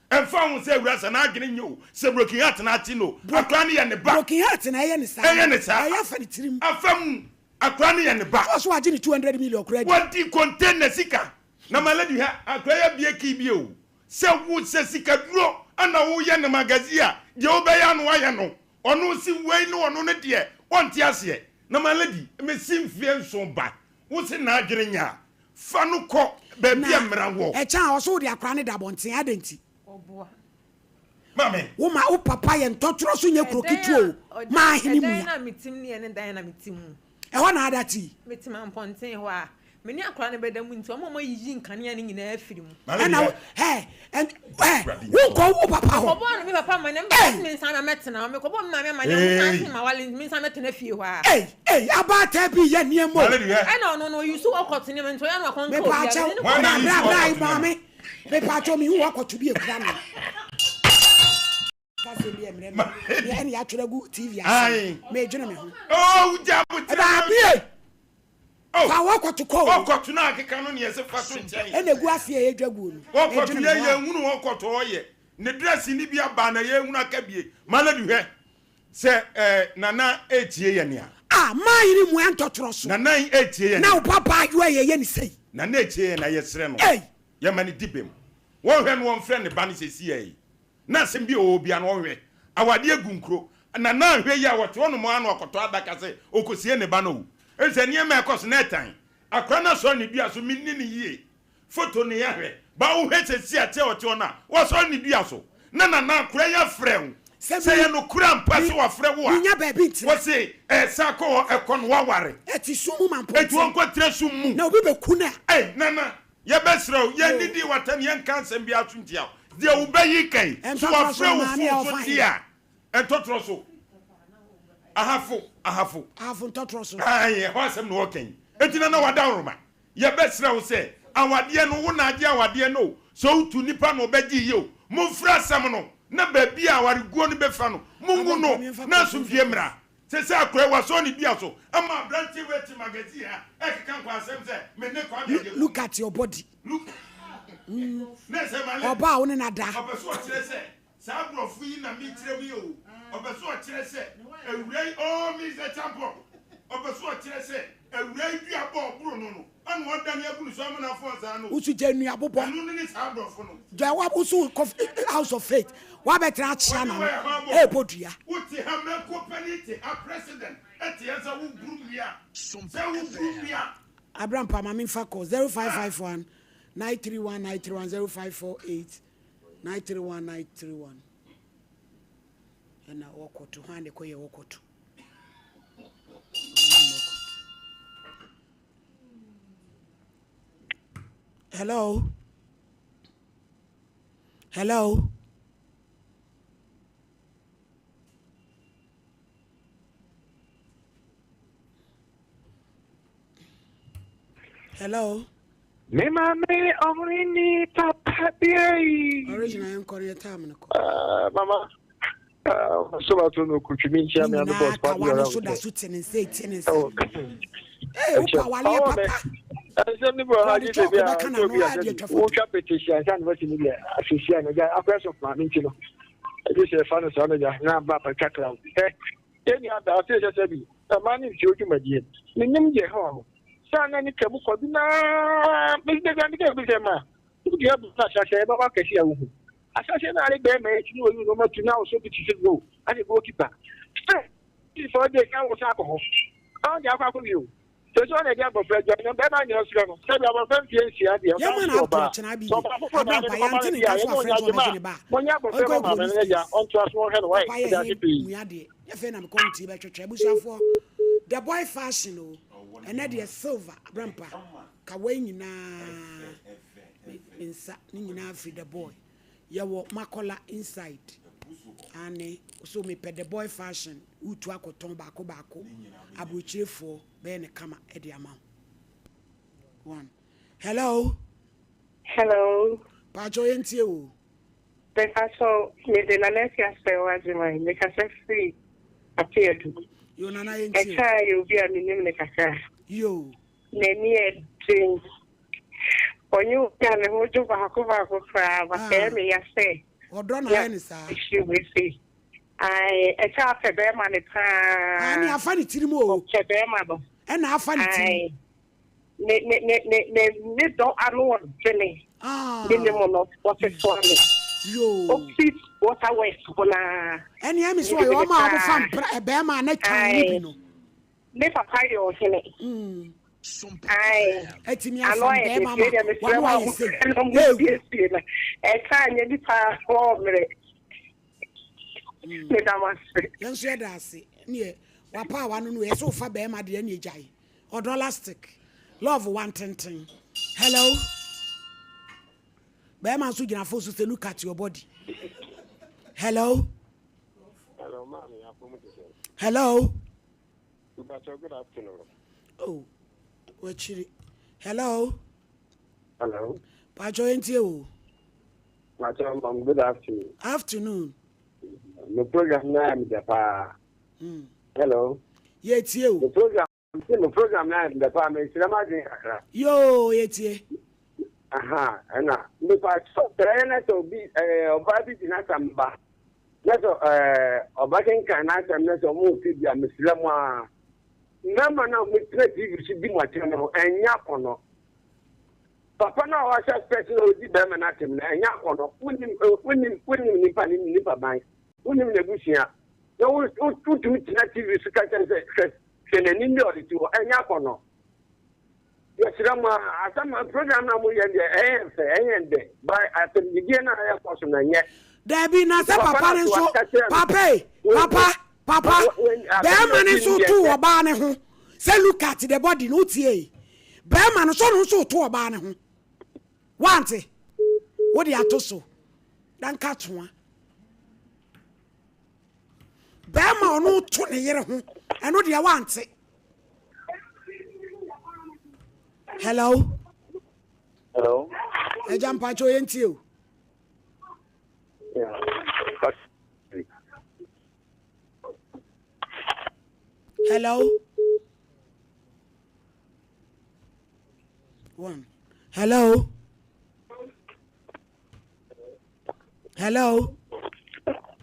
Ɛmfa ho sɛ awura sɛ n'adwene nyɛ o, sɛ broken heart na akye no o, akora no yɛ ne ba. Broken heart na ɛyɛ ne saa. Ɛyɛ ne saa. Ɛyɛ afa ne tirim. Afa mu. Akora no yɛ ne ba. So ɔso wagye ne 200 million koraa di. Wadi container sika. Na my lady hwɛ, akora yi abue key bi o. Sɛ wo sɛ sika duro na woyɛ no magazine a, deɛ wobɛyɛ ano ayɛ no. Ɔno se wei ne ɔno no deɛ, ɔnte aseɛ. Na my lady, mese mfeɛ nson ba, wo se n'adwene nyɛ a, Fa no kɔ baabi a mmara wɔ. Na ɛkyɛn a ɔso wode akora no da abɔnten adɛn nti? Ɔboa. Maame. Wo ma wo papa yɛ ntɔtorɔ so nyɛ kuro ketewa o, ma ahene mu ya. Ɛdan na metim ne ɛne dan na mete mu. Ɛhɔ na ada te. Metem ampɔnten hɔ a, me ne akora no bɛda mu nti wɔn a wɔayiyi nkanea no nyinaa afiri mu. Ɛna wo hɛ ɛn hɛ wonkɔ wo papa hɔ. Mekɔbɔɔ no me papa amanneɛ, me papa se mensan ma mɛtena hɔ. Mekɔbɔɔ me maame amanneɛ, ɔmo san se mawale nti mensan mɛtena fie hɔ ara. Ei ei abaatan bi yɛ nneɛma o. Ɛna ɔno no ɔyi so ɔkɔto nneɛma nti ɔyɛ no akɔnkɔ obiara. Mepaakyɛw bra bra bra maame mepaakyɛw mehu wakɔto bi ekura no. Kasɛm bi ɛmmerɛ me deɛ ɛne yɛatwerɛ agu TV ase medwene me ho. Oh, wogya abotire. Daabie. Fa wɔkɔto kɔ o. Wɔkɔto no akeka no neɛ sɛ fa to nkyɛn. Ɛna egu ase a yɛdwa guo no. Wɔkɔto yɛ yɛn hunu wɔkɔto ɔyɛ ne dress ni bi aba na yɛn hunu aka bie. Ma lady hwɛ sɛ ɛɛ nana etie yɛ nea. Ah maa yiri mu ɛntɔtorɔ so. Nana etie yɛ nea. Na wo papa ayewa yɛ yɛ ne sei. Nana etie yɛ na yɛsrɛ no. Yɛ ma ne di bem. Wɔnhwɛ no wɔnfrɛ ne ba no sɛsi yɛ yi. Na asɛm bi a ɔwɔ biara no ɔnhwɛ. Awadeɛ gu nkuro. Na na anhwɛ yie a ɔte hɔnom ara na ɔkɔtɔ adaka sɛ ɔrekɔsie ne ba no awu. Ɛfiri sɛ nneɛma a ɛkɔ so no ɛtan. Akwadaa no asɔre ne dua so, menni no yie. Foto no yɛahwɛ. But wohwɛ seesei a te a ɔte hɔ no a, wasɔre ne dua so. Na Nana akwadaa yi afrɛ wo. Sɛ Sɛ ɛyɛ nokorɛ ampa sɛ wafrɛ wo a, Menya baabi ntena. wɔse ɛsan kɔ hɔ, ɛkɔ no woaware. Ɛte sum mu ma mpɔnten. Enti ɔnkɔtena sum mu. Na obi bɛku no a. Ei Nana, Yɛbɛsrɛ wo, yɛnnidi w'atɛm, yɛnka asɛm biara so ntia wo. Deɛ wo ba yi ka yi, sɛ wafrɛ wo fon so deɛ a, ntɔtorɔ so. Ahafo, Ahafo. Ahafo ntɔtorɔ so. Ae, ɛhɔ asɛm na ɔreka yi. Enti Nana Wadaworoma, yɛbɛsrɛ wo sɛ, awadeɛ no, wo na agye awadeɛ no o, sɛ wotu nipa na ɔbɛgye yie o, momfrɛ asɛm no, na baabi a awareguo no bɛfa no, mongu no, na asomdwoeɛ mmra. Sese akora yi wasɔɔ ne dua so ama abranteɛ wei te magazine ha ɛkeka nkwansɛm sɛ me ne Kwame Agyekum. Look at your body. Look na sɛ ma Ɔbaa a wo ne no ada. Ɔpɛ so ɔkyerɛ sɛ saa aborɔfo yi na mekyerɛ mu yi o. Ɔpɛ so ɔkyerɛ sɛ awura yi oh Mister Champon. Ɔpɛ so ɔkyerɛ sɛ awura yi dua bɔ ɔboro no no ɛna ɔdane agu ne so ama no afɔn saa no o. Wo so gya nnua bobɔ. Ɛno no ne saa aborɔfo no. Gya wa wo so kɔ house of faith wabɛtena akyea na no ɛɛbɔ dua. Wo te ha mɛko panin te ha president te ha sɛ wo buru nua sɛ wo buru nua. Abrampa ma me nfa call 0551 931 931 0548 931 931 ɛna wɔkɔto hwan na ɛkɔyɛ wɔkɔto. Hello. Hello. Hello. Me maame ɔhene papa biei. Original yɛn kɔ yɛ time no kɔ. Ah, mama. Ah, so ba to no kutwi mi nkyia mi ano boss pa bi ɔra. So da so te ne nsa etie ne nsa. Ee, wo pa wale papa. Ɛnsɛm ne bɔ ha gye sɛ bi a sɛ obi a sɛ wotwa petition ansa na wasi ne deɛ asiesie a na gya akɔyɛ sɔfo maame nti no. Ɛgye sɛ yɛfa no saa no gya na aba apatwa kraw. Hwɛ, yɛn nua baa ɔte sɛ sɛbi mmaa ne mfeɛ dwumadie. Menim deɛ ɛha wɔn. Saa na ne twa mu kɔ bi naa. Mesi da biara meka bi sɛ ma wodua bu na ahyɛaseɛ ɛbɛbɔ akɛse a wohu. Ahyɛaseɛ na ale bɛrima akyi ne wɔyi nneɛma tu na wosɔ bi te sɛ goal ane goalkeeper. Sɛ 4 days na wosan akɔ hɔ. Ɔn deɛ akɔ akɔ wie o. Sɛ sɛ ɔna ɛde abɔfra dwa no bɛrima nyina srɛ no sɛbi abɔfra mfie nsia deɛ ɔsan Yɛma so no yɛ up to ɔbaa. ɔkyena bi Sɛ de ɔbaa foforɔ na abra ade mpa no kɔma yɛante no ne deɛ nka a so yɛne afrɛ ɔnyɛ nso adwuma ɔbɛgye a ne ba a monyɛ abɔfra ɔnkɔ ma maame police no agya case ɔntoa so ɔnhwɛ no wae papa yɛ meda ase he pii. mua deɛ nyɛ fei na mekɔ nti bɛtwetwe abusuafoɔ the boy fashion o ɛnɛ deɛ silver abra mpa ka wei nyinaa me me nsa ne nyinaa firi the boy yɛwɔ makola inside ane so mepɛ the boy fashion wotu akɔtɔn baako baako aburokyirefoɔ bɛyɛ no kama de ama wo. One. Hello. Hello. Paatwɔ yɛn tie wo. Mepaatwɔ mede Nana Akua Sɛw Agyeman mekasa firi Apeadu. Yo Nana yɛn tie wo. Ɛkyɛ yɛ obi a menim no kakra. Yo. N'ani yɛ den. Ɔnyɛ obi a ne ho dwo baako baako koraa but ɛyɛ me ya sɛ. Ɔdɔ na ayɛ ne saa. Hyɛ wei sei. Ae, ɛkyɛ apɛ bɛrima no paa. Aane, afa ne tirim o. Ɔpɛ bɛrima no. Ɛna afa ne tirim. Ae, ne, ne, ne, ne, ne, ne dɔ ano ɔdene. Ah. Ne ne mu no, wɔfefoa me. Yoo. Opposite water works hɔ naa. Ɛne ɛmi so ɔyɛ ɔma a wɔfa mpra ɛbɛrima a na twan ne bi no. Ne papa yɛ ɔhene. Ae. Atumi Ano afa ayɛ den bɛrima tie deɛ ma mesrɛ wano mo ayɛ sei. a mo siesie no. Ɛka anyɛ nipa hɔ mmerɛ. Meda mo ase. Yɛn nso yɛda ase. Neɛ wapaawa no no yɛ sɛ wofa bɛrima deɛ ɛne gyae. Ɔdɔ lastic. Love wantenten. Hello. Bɛrima nso gyina fo so sɛ look at your body. Hello. Hello, maame, afom te sɛ. Hello. Mpakyɛw, good afternoon. Oh, wakyiri. Hello. Hello. Pakyɛw yɛntie o. Pakyɛw, mam, good afternoon. Afternoon. Mo program no ayɛ me dɛ paa. Hello. Yɛtie o. Mo program, mo program no ayɛ me dɛ paa, mesrɛ mo adwene kakra. Yoo, yɛtie. Aha, ɛna mepa kyɛw sɛ ɛyɛ na sɛ obi ɛɛ ɔbaa bi di n'asɛm ba na sɛ ɛɛ ɔba kenkan n'asɛm na sɛ ɔmo te bi a mesrɛ mo a mmarima no a motena TV so di mo atɛm no ɛnyɛ akɔnɔ. Papa no a ɔahyɛ spɛs na odzi bɛrima no atsɛm no, nnyɛ akɔnɔ. Wonnyim, wonnyim, wonnyim nyimpa no ne nyimpa ban, wonnyim n'ebusua, na wo, wo, wotumi tsena TV so ka kyerɛ no sɛ, hwɛ, hwɛ n'enyim dɛ ɔdze tse hɔ, nnyɛ akɔnɔ. Yɛserɛ mo a, asɛm a, program no a moyɛ no deɛ, ɛyɛ yɛn fɛ, ɛyɛ yɛn dɛ, but asɛmdidie no a ɛrekɔ so no, ɛnyɛ. Dabi, na Nti sɛ papa papa no no so nso, waka kyerɛ no papa sɛ, e, wo, papa, papa, wo, wo, asɛm bɛrima no no ɔte nso no deɛ to ɛnyɛ. ɔbaa no ho sɛ look at the body no, wotie e. Bɛrima no so ɔno nso reto ɔbaa no ho. Wante? Wode ato so. Danka toa. Bɛrima ɔno to ne yere ho. Ɛno deɛ wante. Hello. Hello. Ɛgya mpakyɛ oyɛ ntie o. Yeah. Hello. One. Hello. Hello.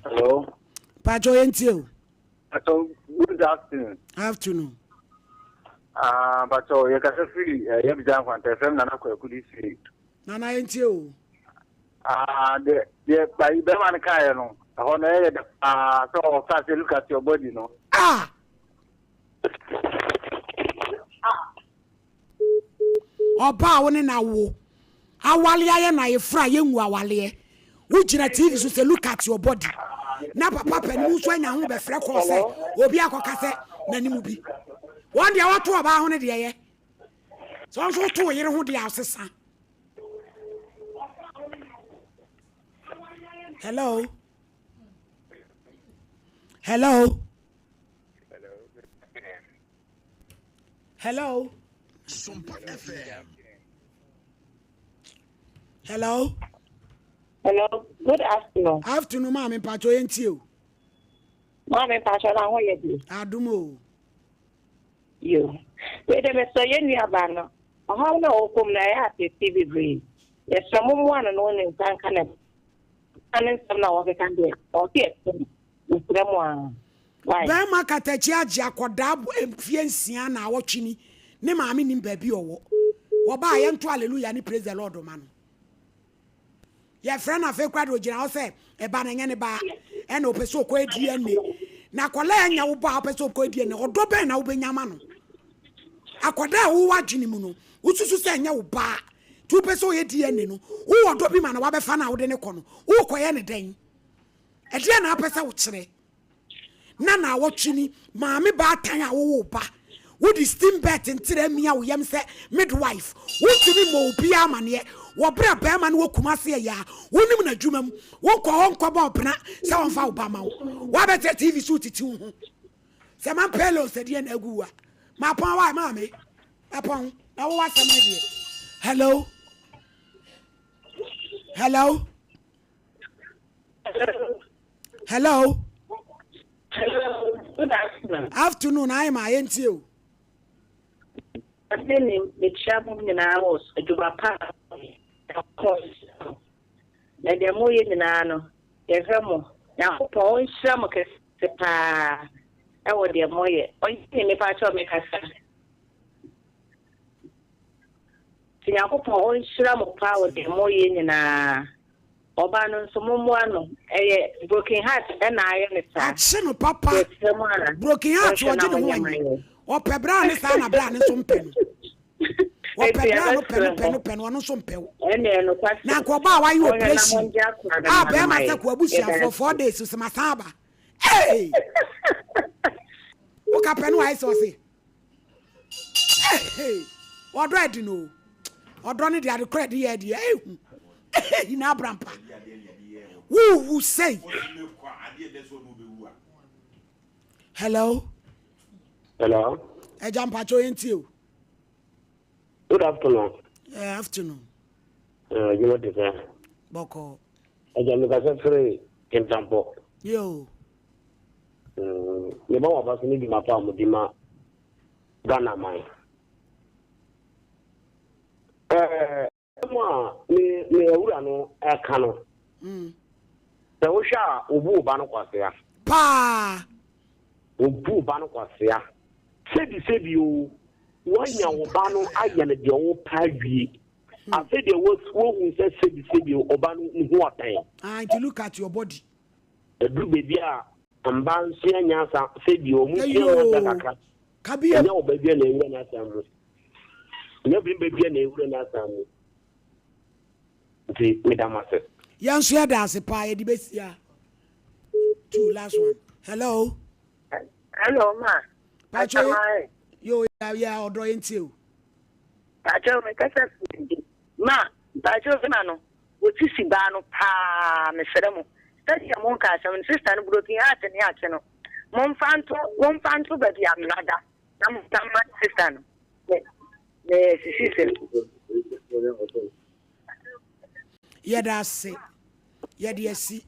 Hello. Pacho yɛntie o. Pacho, good afternoon. Afternoon. Ah, Pacho, yɛkasa firi eh, yɛbigya nkwanta fm Nana Kwaku de firi. Nana yɛntie o. Ah, deɛ deɛ bayi bɛrima no kaeɛ no, ɛhɔ no ɛyɛ dɛ paa sɛ ɔka sɛ look at your body no. Ah! Ɔbaa a wo ne no awo awale ayɛ no ayeforo a yɛngu awaleɛ. Wogyina TV so sɛ look at your body. Na papa panin nso anya ho bɛfrɛ kɔɔ sɛ obi akɔka sɛ n'anim bi. Wɔn deɛ wɔto ɔbaa ho no deɛ yɛ. Sɛ wɔn nso woto wo yere ho deɛ a ɔsesa. Hello. Hello. Hello. Sumpa FM. Hello. Hello. Good afternoon. Afternoon, maame mpacho yɛn tie o. Maame mpacho na ho yɛ bi. Adum o. Yo. Wei de mesrɛ yɛn nuabaa no, ɔhaw no a ɔwɔ mu no ɛyɛ ateetee bebree. Yɛsrɛ mo mmoa no na ɔne nsa nka ne. Ne nsɛm na wɔkeka deɛ ɔse ɛte no mesrɛ mo aa why. Bɛɛma katakyi agye akɔdaa mfie nsia naawɔtwe ni ne maame nim baabi ɔwɔ wɔba a yɛnto aleluya ne praise the Lord ma no yɛfrɛ no afei koraa de ogyina hɔ sɛ ɛba no ɛnyɛ ne ba ɛna ɔpɛ sɛ ɔkɔyɛ DNA na akɔla ɛnyɛ wo ba a ɔpɛ sɛ ɔkɔyɛ DNA ɔdɔ bɛn na wobɛnya ama no akɔda a wowɔ adwene mu no wosusu sɛ ɛnyɛ wo ba Nti wopɛ sɛ ɔyɛ DNA no, wowɔ dɔ bi ma no wabɛfa no a wode no kɔ no, worekɔyɛ no dɛn? Ɛdeɛn na wopɛ sɛ wokyerɛ? Na naawɔtwe ni, maame baatan a wowo ba, wode steam belt ntere amia wo yam sɛ midwife, wontumi mmɔ obiara amaneɛ wɔ berɛ a barima no wɔ Kumasi ɛyɛ a wonim n'adwuma mu, wonkɔ hɔ nkɔbɔ ɔbena sɛ ɔmfa wo ba ma wo. Woabɛtena TV so retiti wo ho sɛ mampɛle o sɛ deɛ na agu wo a, mapɔn wa maame. Apɔn na wo asɛm no deɛ. Hello. Hello. Hello. Hello. Good afternoon. Afternoon, ayɛ ma ayɛ ntie o. Ɔne ne mekyia mo nyinaa wɔ adwuma pa a na deɛ moyɛ nyinaa no yɛhwɛ mo. Nyankopɔn ɔnhyira mo kɛse paa ɛwɔ deɛ moyɛ. Ɔyɛ ne mepa kyɛw mekasa. Nti Nyankopɔn ɔnhyira mo paa wɔ deɛ moyɛ nyinaa. Ɔbaa no nso mommoa no. Ɛyɛ broken heart ɛna ayɛ no saa. Akye no papa. Yɛsrɛ mo a Broken heart monhwɛ na ɔgye ne ho monyɛ ma anyi. yɛn. Ɔpɛ bra ne saa na bra ne nso mpɛ no. Ɔpɛ Nti bra no pɛ no yɛbɛsrɛ pɛ mo. no pɛ no ɔno nso mpɛ wo. Ɛnneɛ nokwasɛm. Na anka ɔbaa a wayɛ Monhwɛ na operation mongye akora no a mma no bɛrima ma sɛ yɛn. kɔ Yɛda abusuafoɔ ase. 4 days sɛ masan aba. Hey! Woka pɛ no ayɛ sɛ ɔse ɔdɔ ɛdi no ɔdɔ no de ade korɔ ɛde yɛ ɛde ɛhu na abrampa wuwu sɛi. Hello. Hello. Ɛgya mpakyɛ oyɛ ntie o. Good afternoon. Yeah, afternoon. Adwuma te sɛ. Bɔkɔ. Ɛgya mekasa firi Kintampo. Yo. Mebɔ mo aba so ne dwuma pa a modi ma Ghana man. Ɛɛ mu a me me awura no ɛka no. Sɛ wohwɛ a obu wo ba no kwasea. Paa. Obu wo ba no kwasea. Sɛbi sɛbi o, woanya wo ba no ayɛ no deɛ wopɛ awie. Afei deɛ wohu sɛ sɛbi sɛbi o, ɔba no ne ho ɔtan. Ah, nti look at your body. Ɛduru baabi a mmaa nsua nyansa sɛbi o, wɔn sua nyansa kakra. Kabiem. Ɛnyɛ ɔba bia na ewura n'asan mu. Ɛnyɛ bɛrima bia na ewura n'asan mu. Nti meda mo ase. Yɛn nso yɛda ase paa yɛde bɛsia. Two last one. Hello. Hello ma. Pacho yo ya ya ɔdɔ yɛn tie o. Pacho me kasa fi ma pacho ma no wɔsisi baa no paa mesrɛ mo sɛdeɛ mo nka asɛm no sister no broken heart ne akye no momfa nto momfa nto baabi a mmara da na momfa mma sister no ne ne sisi sɛ Yɛda ase. Yɛde asi.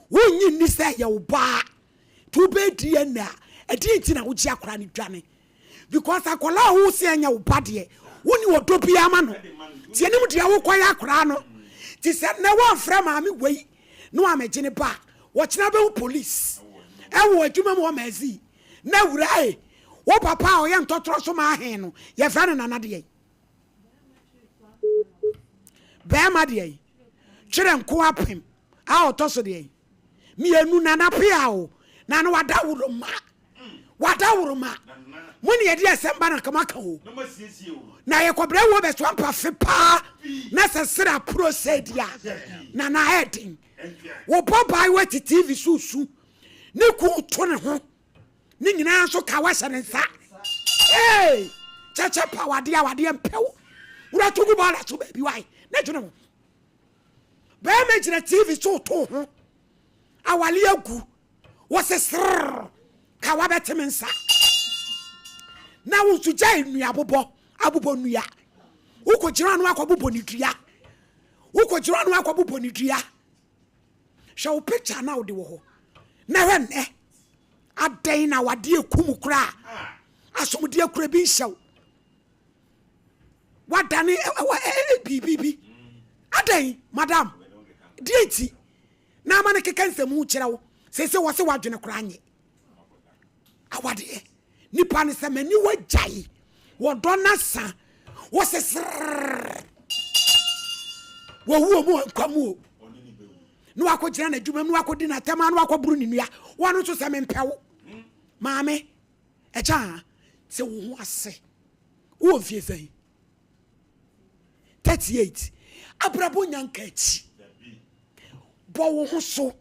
Wonnye nni sɛ ɛyɛ wo ba a, nti wobɛyɛ DNA a, ɛdeɛn nti na wogye akwadaa no dwane? Because akwadaa a wose ɛnyɛ wo ba deɛ, wonni ɔdɔ biara ma no. Nti ɛnim deɛ wokɔyɛ akwadaa no. Nti sɛ nnɛ woamfrɛ maame wei na wammɛgye ne ba a, ɔkyena bɛhu police ɛwɔ adwuma mu hɔ Mercy na awura e, wo papa a ɔyɛ ntɔtorɔ so ma ahe no, yɛfrɛ no Nana deɛn? Bɛɛma deɛn? Twerɛ nko apem a ɔtɔ so deɛn? Mienu Nana pea o Nana wada woroma wada woroma mo ne yɛde asɛm ba na nka moaka o na yɛkɔbrɛ wo bɛsoa mpa fe paa na sɛ sra pro sɛ di a Nana ɛden wo bɔ baayewa te TV so su ne ku to ne ho Ne nyinaa nso ka wahyɛ ne nsa. Hey! Kyɛkyɛ pa wadeɛ a wadeɛ mpɛ wo. Wura to gu bɔɔla so baabi wae. Ne dwene ho. Bɛrima gyina TV so to ho. Awale agu. Wɔse srrr. Ka wabɛte me nsa. Na wo nso gyae nnua bobɔ. Abobɔ nnua. Wokɔgyina ano akɔbobɔ ne dua. Wokɔgyina ano akɔbobɔ ne dua. Hwɛ wo picture na wode wɔ hɔ na hwɛ nnɛ. Adɛn na wadeɛ kum koraa? Asomdeɛ kura bi nhyɛ wo. Wadane biribi bi. Adɛn, madam? Deɛ nti na ama no keka nsɛm kyerɛ wo seesei wɔ se w'adwene koraa nye awadeɛ. Nipa no sɛ m'ani wagyae wɔdɔ no asa wɔ se srrr wɔwu mu nkwa mu o na wakɔgyina n'adwuma mu na wakɔdi n'atɛm a na wakɔboro ne nua wɔno nso sɛ mempɛ wo maame ɛkyɛ a sɛ wo ho ase wowɔ mfie sɛn 38 abrabɔ nya nka akyi bɔ wo ho so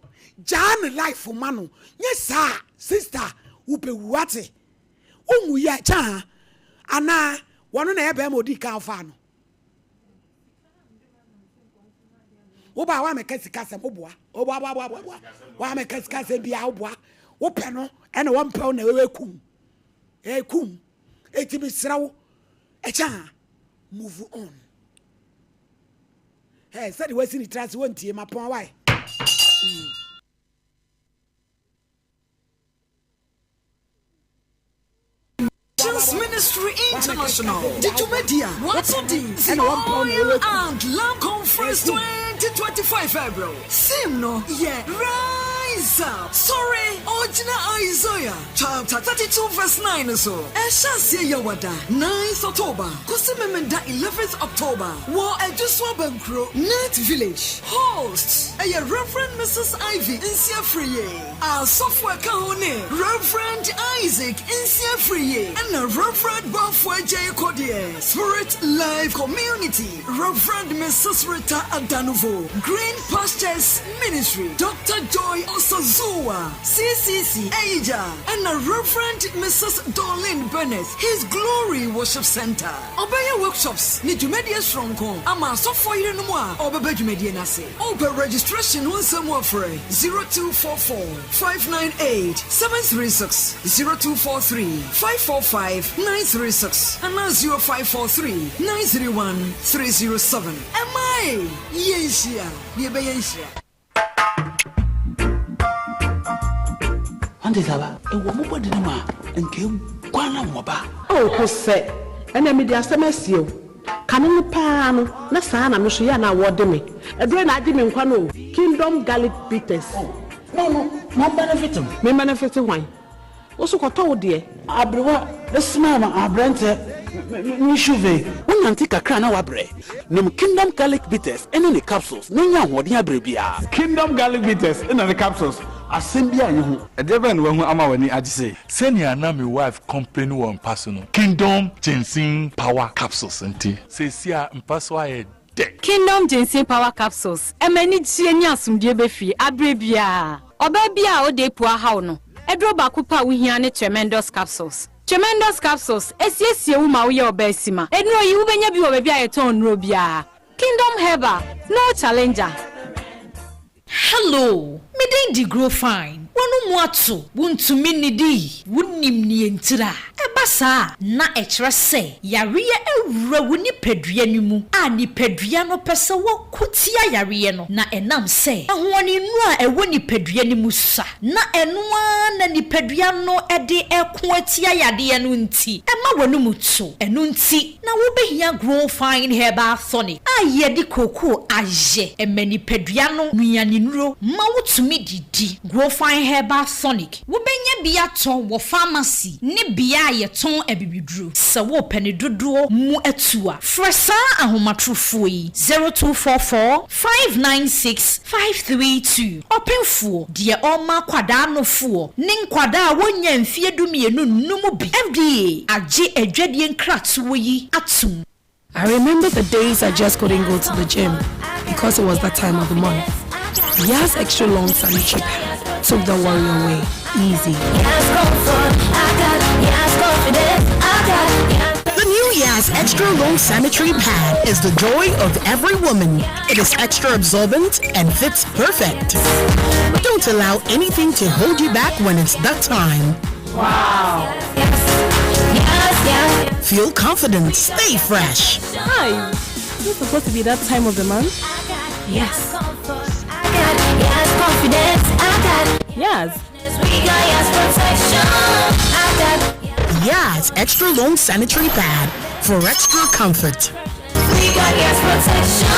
gyaa ne life ma no nyɛ saa sister wobɛwu wate wonwu yɛ kyɛ a anaa wɔno na ɛyɛ bɛrima odi kan faa no woba a woamɛka sika sɛm woboa woboaboaboaboa woamɛka sika sɛm biaa woboa wopɛ no ɛna wɔmpɛ wo na ɛkum ɛkum eti mesrɛ wo ɛkyɛ a move on ɛ sɛde wasi ne tiri ase wɔntie mapɔn wae mm. Missions Ministry International de dwumadi a wɔato din The Oil and Lamp Conference 2025 rebrɛ wo. Theme no yɛ Rise Up, Sɔre! Ogyina Isaiah chapter 32 verse 9 no so. Ɛhyɛ aseɛ Yawada, 9th October, kosi Memenda, 11th October, wɔ Adwuso Abankuro, Net Village. Hosts yɛ Rev. Mrs. Ivy Nsiafiriye. Asɔfo a ɛka ho ne Rev. Isaac Nsia Afriyie ɛna Rev. Balfour Adjei Kodeɛ, Spirit Life Community, Rev. Mrs. Rita Adanovo, Green Pastures Ministry, Doctor Joy Osazuwa, CCC Ayigya, ɛna Rev. Mrs. Dorleen Bennett, His Glory Worship Centre. Ɔbɛyɛ workshops ne dwumadie soronko ama asɔfoɔ yerenom a wɔbɛba dwumadie no ase. Wopɛ registration ho nsɛm a frɛ 0244 598 736, 0243 545 936 anaa 0543 931 307. Ɛmmae! Yɛnhyia na yɛbɛyɛ nhyira. Ɔnte saa ba? Ewɔ mo bɔde no mu a, nka eguan na wɔba. Oh, Hosɛ, ɛnɛ mede asɛm asie wo. Kane no paa no, na saa na me nso yɛ a na wɔde me. Ɛberɛ na agye me nkwa no o. Kingdom Garlic Bitters. Oh, no no, ma ɔmbenefit me. Me mbenefit hwan? Wo so kɔtɔ wo deɛ. Aberewa ne smile ma aberanteɛ me shuve. Wonante kakra na woabrɛ. Nom Kingdom Garlic Bitters ne ne capsules na nya ahoɔden abrɛ biara. Kingdom Garlic Bitters na ne capsules, asɛm biara nni ho. Ɛdeɛ bɛn na wahu ama w'ani agye sei? Sɛnea na me wife complaini wɔ mpa so no, Kingdom Ginseng Power Capsules nti, seesei a mpa so ayɛ dɛ. Kingdom Ginseng Power Capsules ɛma anigyeɛ ne asomdwoeɛ ba fie aberɛ biara. Ɔbaa biara a ɔda apu ahaw no, aduro baako pɛ a wohia ne Tremendous Capsules. Tremendous Capsules ɛsiesie wo ma woyɛ ɔbaa sima. Nnuro yi wobɛnya bi wɔ baabi a yɛtɔn nnuro biara. Kingdom Herbal, no challenger. Hello, me din de Grow Fine. W'ano mu ato, wuntumi nnidi, wunnim nea entira. Ɛba saa a, na ɛkyerɛ sɛ yareɛ awura wo nipadua no mu a nipadua no pɛ sɛ wɔko tia yareɛ no, na ɛnam sɛ ahoɔdennuro a ɛwɔ nipadua no mu sua, na ɛno ara na nipadua no de reko atia yadeɛ no nti, ɛma w'anom to. Ɛno nti na wobɛhia Grow Fine Herbal Tonic a yɛde kookoo ayɛ. Ɛma nipadua no nnuanennuro ma wotumi didi. Grow Fine Herbal Tonic, wobɛnya bi atɔ wɔ pharmacy ne bea a yɛtɔn abibiduro. Sɛ worepɛ ne dodoɔ mu atu a, frɛ saa ahomatorofoɔ yi, 0244 596 532. Ɔpemfoɔ, deɛ ɔrema akwadaa nofoɔ ne nkwadaa a wɔnnya mfeɛ dumienu nnom bi. FDA agye adwadie nkratoɔ yi atom. I remember the days I just couldn't go to the gym because it was that time of the month. Yaz Extra Long Sanitary Pad took the worry away. Easy. The new Yaz Extra Long Sanitary Pad is the joy of every woman. It is extra absorbent and fits perfect. Don't allow anything to hold you back when it's that time. Wow. Feel confident, stay fresh. Hi. Is it supposed to be that time of the month? Yes. Yes. Yaz Extra Long Sanitary Pad for extra comfort. We got yes protection.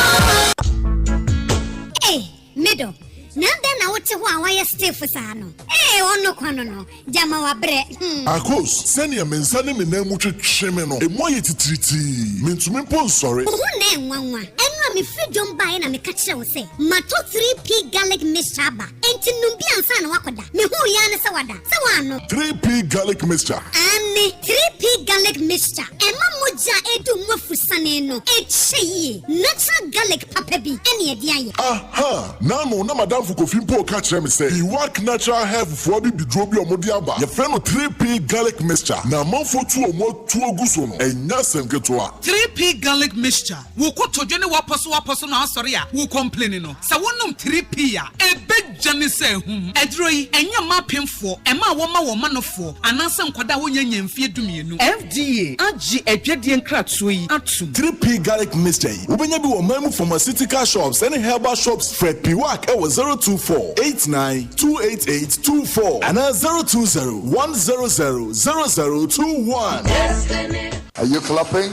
Ei, me dɔ, na adɛn na wote hɔ a woayɛ stiff saa no? Ei, ɔno kwa no no, gyama wabrɛ, hmm. Akos, sɛnea me nsa ne me nan mu twetwe me no, emu ayɛ titiritii. Mintumi mpo nsɔre. Wo ho na ɛnwanwa. Ɛno a mefiri dwom baeɛ na meka kyerɛɛ wo sɛ matɔ 3P Garlic Mixture aba. Enti nom bi ansa na woakɔda. Mehuu yi ara ne sɛ wada. Sɛ woannom. 3P Garlic Mixture. Aane, 3P Garlic Mixture. Ɛma mogya a ɛredi wo mu afusane no kyɛ yie. Natural garlic papa bi ne ɛde ayɛ. Aha! N'ano na m'adamfo Kofi mpo reka kyerɛ me sɛ Iwak Natural Health foɔ abibiduro bi a wɔde aba, yɛfrɛ no 3P Garlic Mixture, na amanfoɔ tu wɔn atuo gu so no, ɛnyɛ asɛm ketewa. 3P Garlic Mixture, Wo kotodwe ne w'apɔsowapɔso no asɔre a wo complaini no, sɛ wonom 3P a, ɛbɛdwane sɛ ahum. Aduro yi, ɛnyɛ mma apemfoɔ, mmaa a wɔma wɔn manofoɔ, anaasɛ nkwadaa a wɔnnya nnya mfeɛ dumienu. FDA agye adwadie nkratoɔ yi atom. 3P Garlic Mixture yi, wobɛnya bi wɔ ɔman mu pharmaceutical shops ne herbal shops. Frɛ Piwak wɔ 024 89 288 24 anaa 020 100 0021. Are you clapping?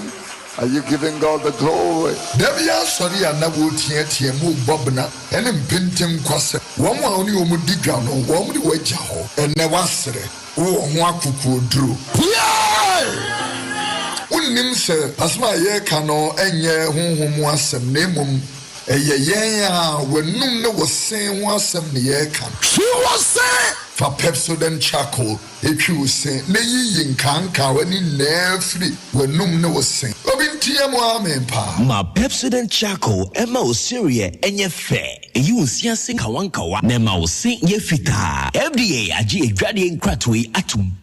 Are you giving God the glory? Da bi asɔre a na wɔreteatea mu rebɔ bena ne mpentenkwasɛm. Wɔn a wo ne wɔn di dwa no, wɔde wo agya hɔ. Ɛnnɛ woasere, wowɔ ho akokoɔduro. Piae! Wonnim sɛ asɛm a yɛreka no nyɛ honhom mu asɛm, na mmom ɛyɛ yɛn a w'anum ne wo se ho asɛm na yɛreka no. Twi wo se! Fa Pepsodent Charcoal Twi wo se na yiyi nkaankawa no nyinaa firi w'anum ne wo se. Obi nteɛ mu amen paa. Ma Pepsodent Charcoal mma wo sereɛ nyɛ fɛ, ɛyi wo nse ase nkawankawa na ɛma wo se yɛ fitaa. FDA agye adwadeɛ nkratoɔ yi atom.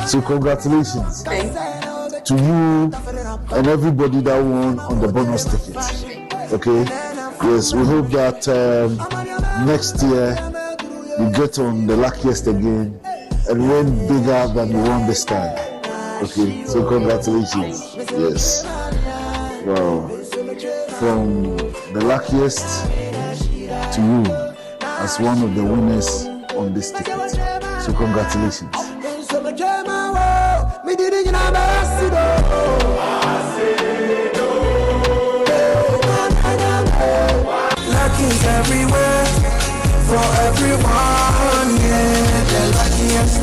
So congratulations to you and everybody that won on the bonus ticket. Okay? Yes, we hope that um, next year you get on the luckiest again and win bigger than you won this time. Okay, so congratulations. Yes. Well, from the luckiest to you as one of the winners on this ticket. So congratulations. Luck is everywhere for everyone. Yeah, the luckiest.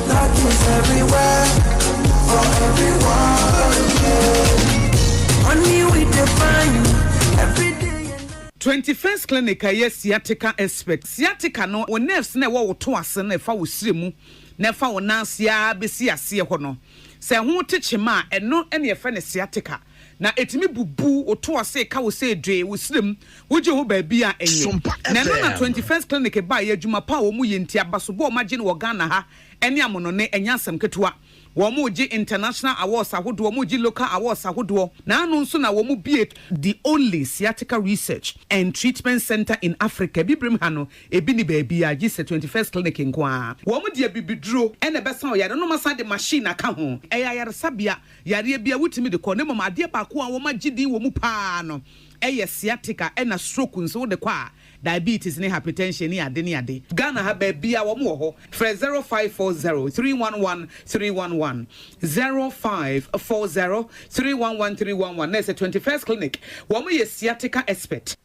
Luck is everywhere for everyone. Yeah. Money we define every day. 21st Clinic a ɛyɛ sciatica expert. Sciatica no, wo nerves no a ɛwɔ wo to ase no a ɛfa wo srɛ mu na ɛfa wo nan ase ara bɛsi aseɛ hɔ no, sɛ ɛho te kyema a, ɛno na yɛfrɛ no sciatica. Na ɛtumi bubu wo to ase, ka wo sɛ dwee, wo srɛ mu, wogye ho baabi a ɛnyɛ. Na ɛno na 21st Clinic baeɛ, adwuma pa a wɔyɛ nti, abasobɔ a wɔagye no wɔ Ghana ha ne amonɔne, ɛnyɛ asɛm ketewa. Wɔregye international awards ahodoɔ, wɔregye local awards ahodoɔ, na ano nso na wɔbue the only sciatica research and treatment centre in Africa, Abibirem ha no, ebi nni baabiara gye sɛ 21st Clinic nko ara. Wɔde abibiduro na ɛbɛsa wo yareɛ na wɔasan de machine aka ho. Ɛyɛ ayaresabea, yareɛ biara wotumi de kɔ, na mmom adeɛ baako a wɔagye din wɔ mu pa ara no yɛ sciatica ɛna stroke nso wode kɔ a, Diabetes ne hypertension ne ade ne ade. Ghana ha baabiaa wɔn wɔ hɔ. Frɛ 0540 311 311, 0540 311 311 na ɛsɛ 21st clinic. Wɔn yɛ sciatica expert.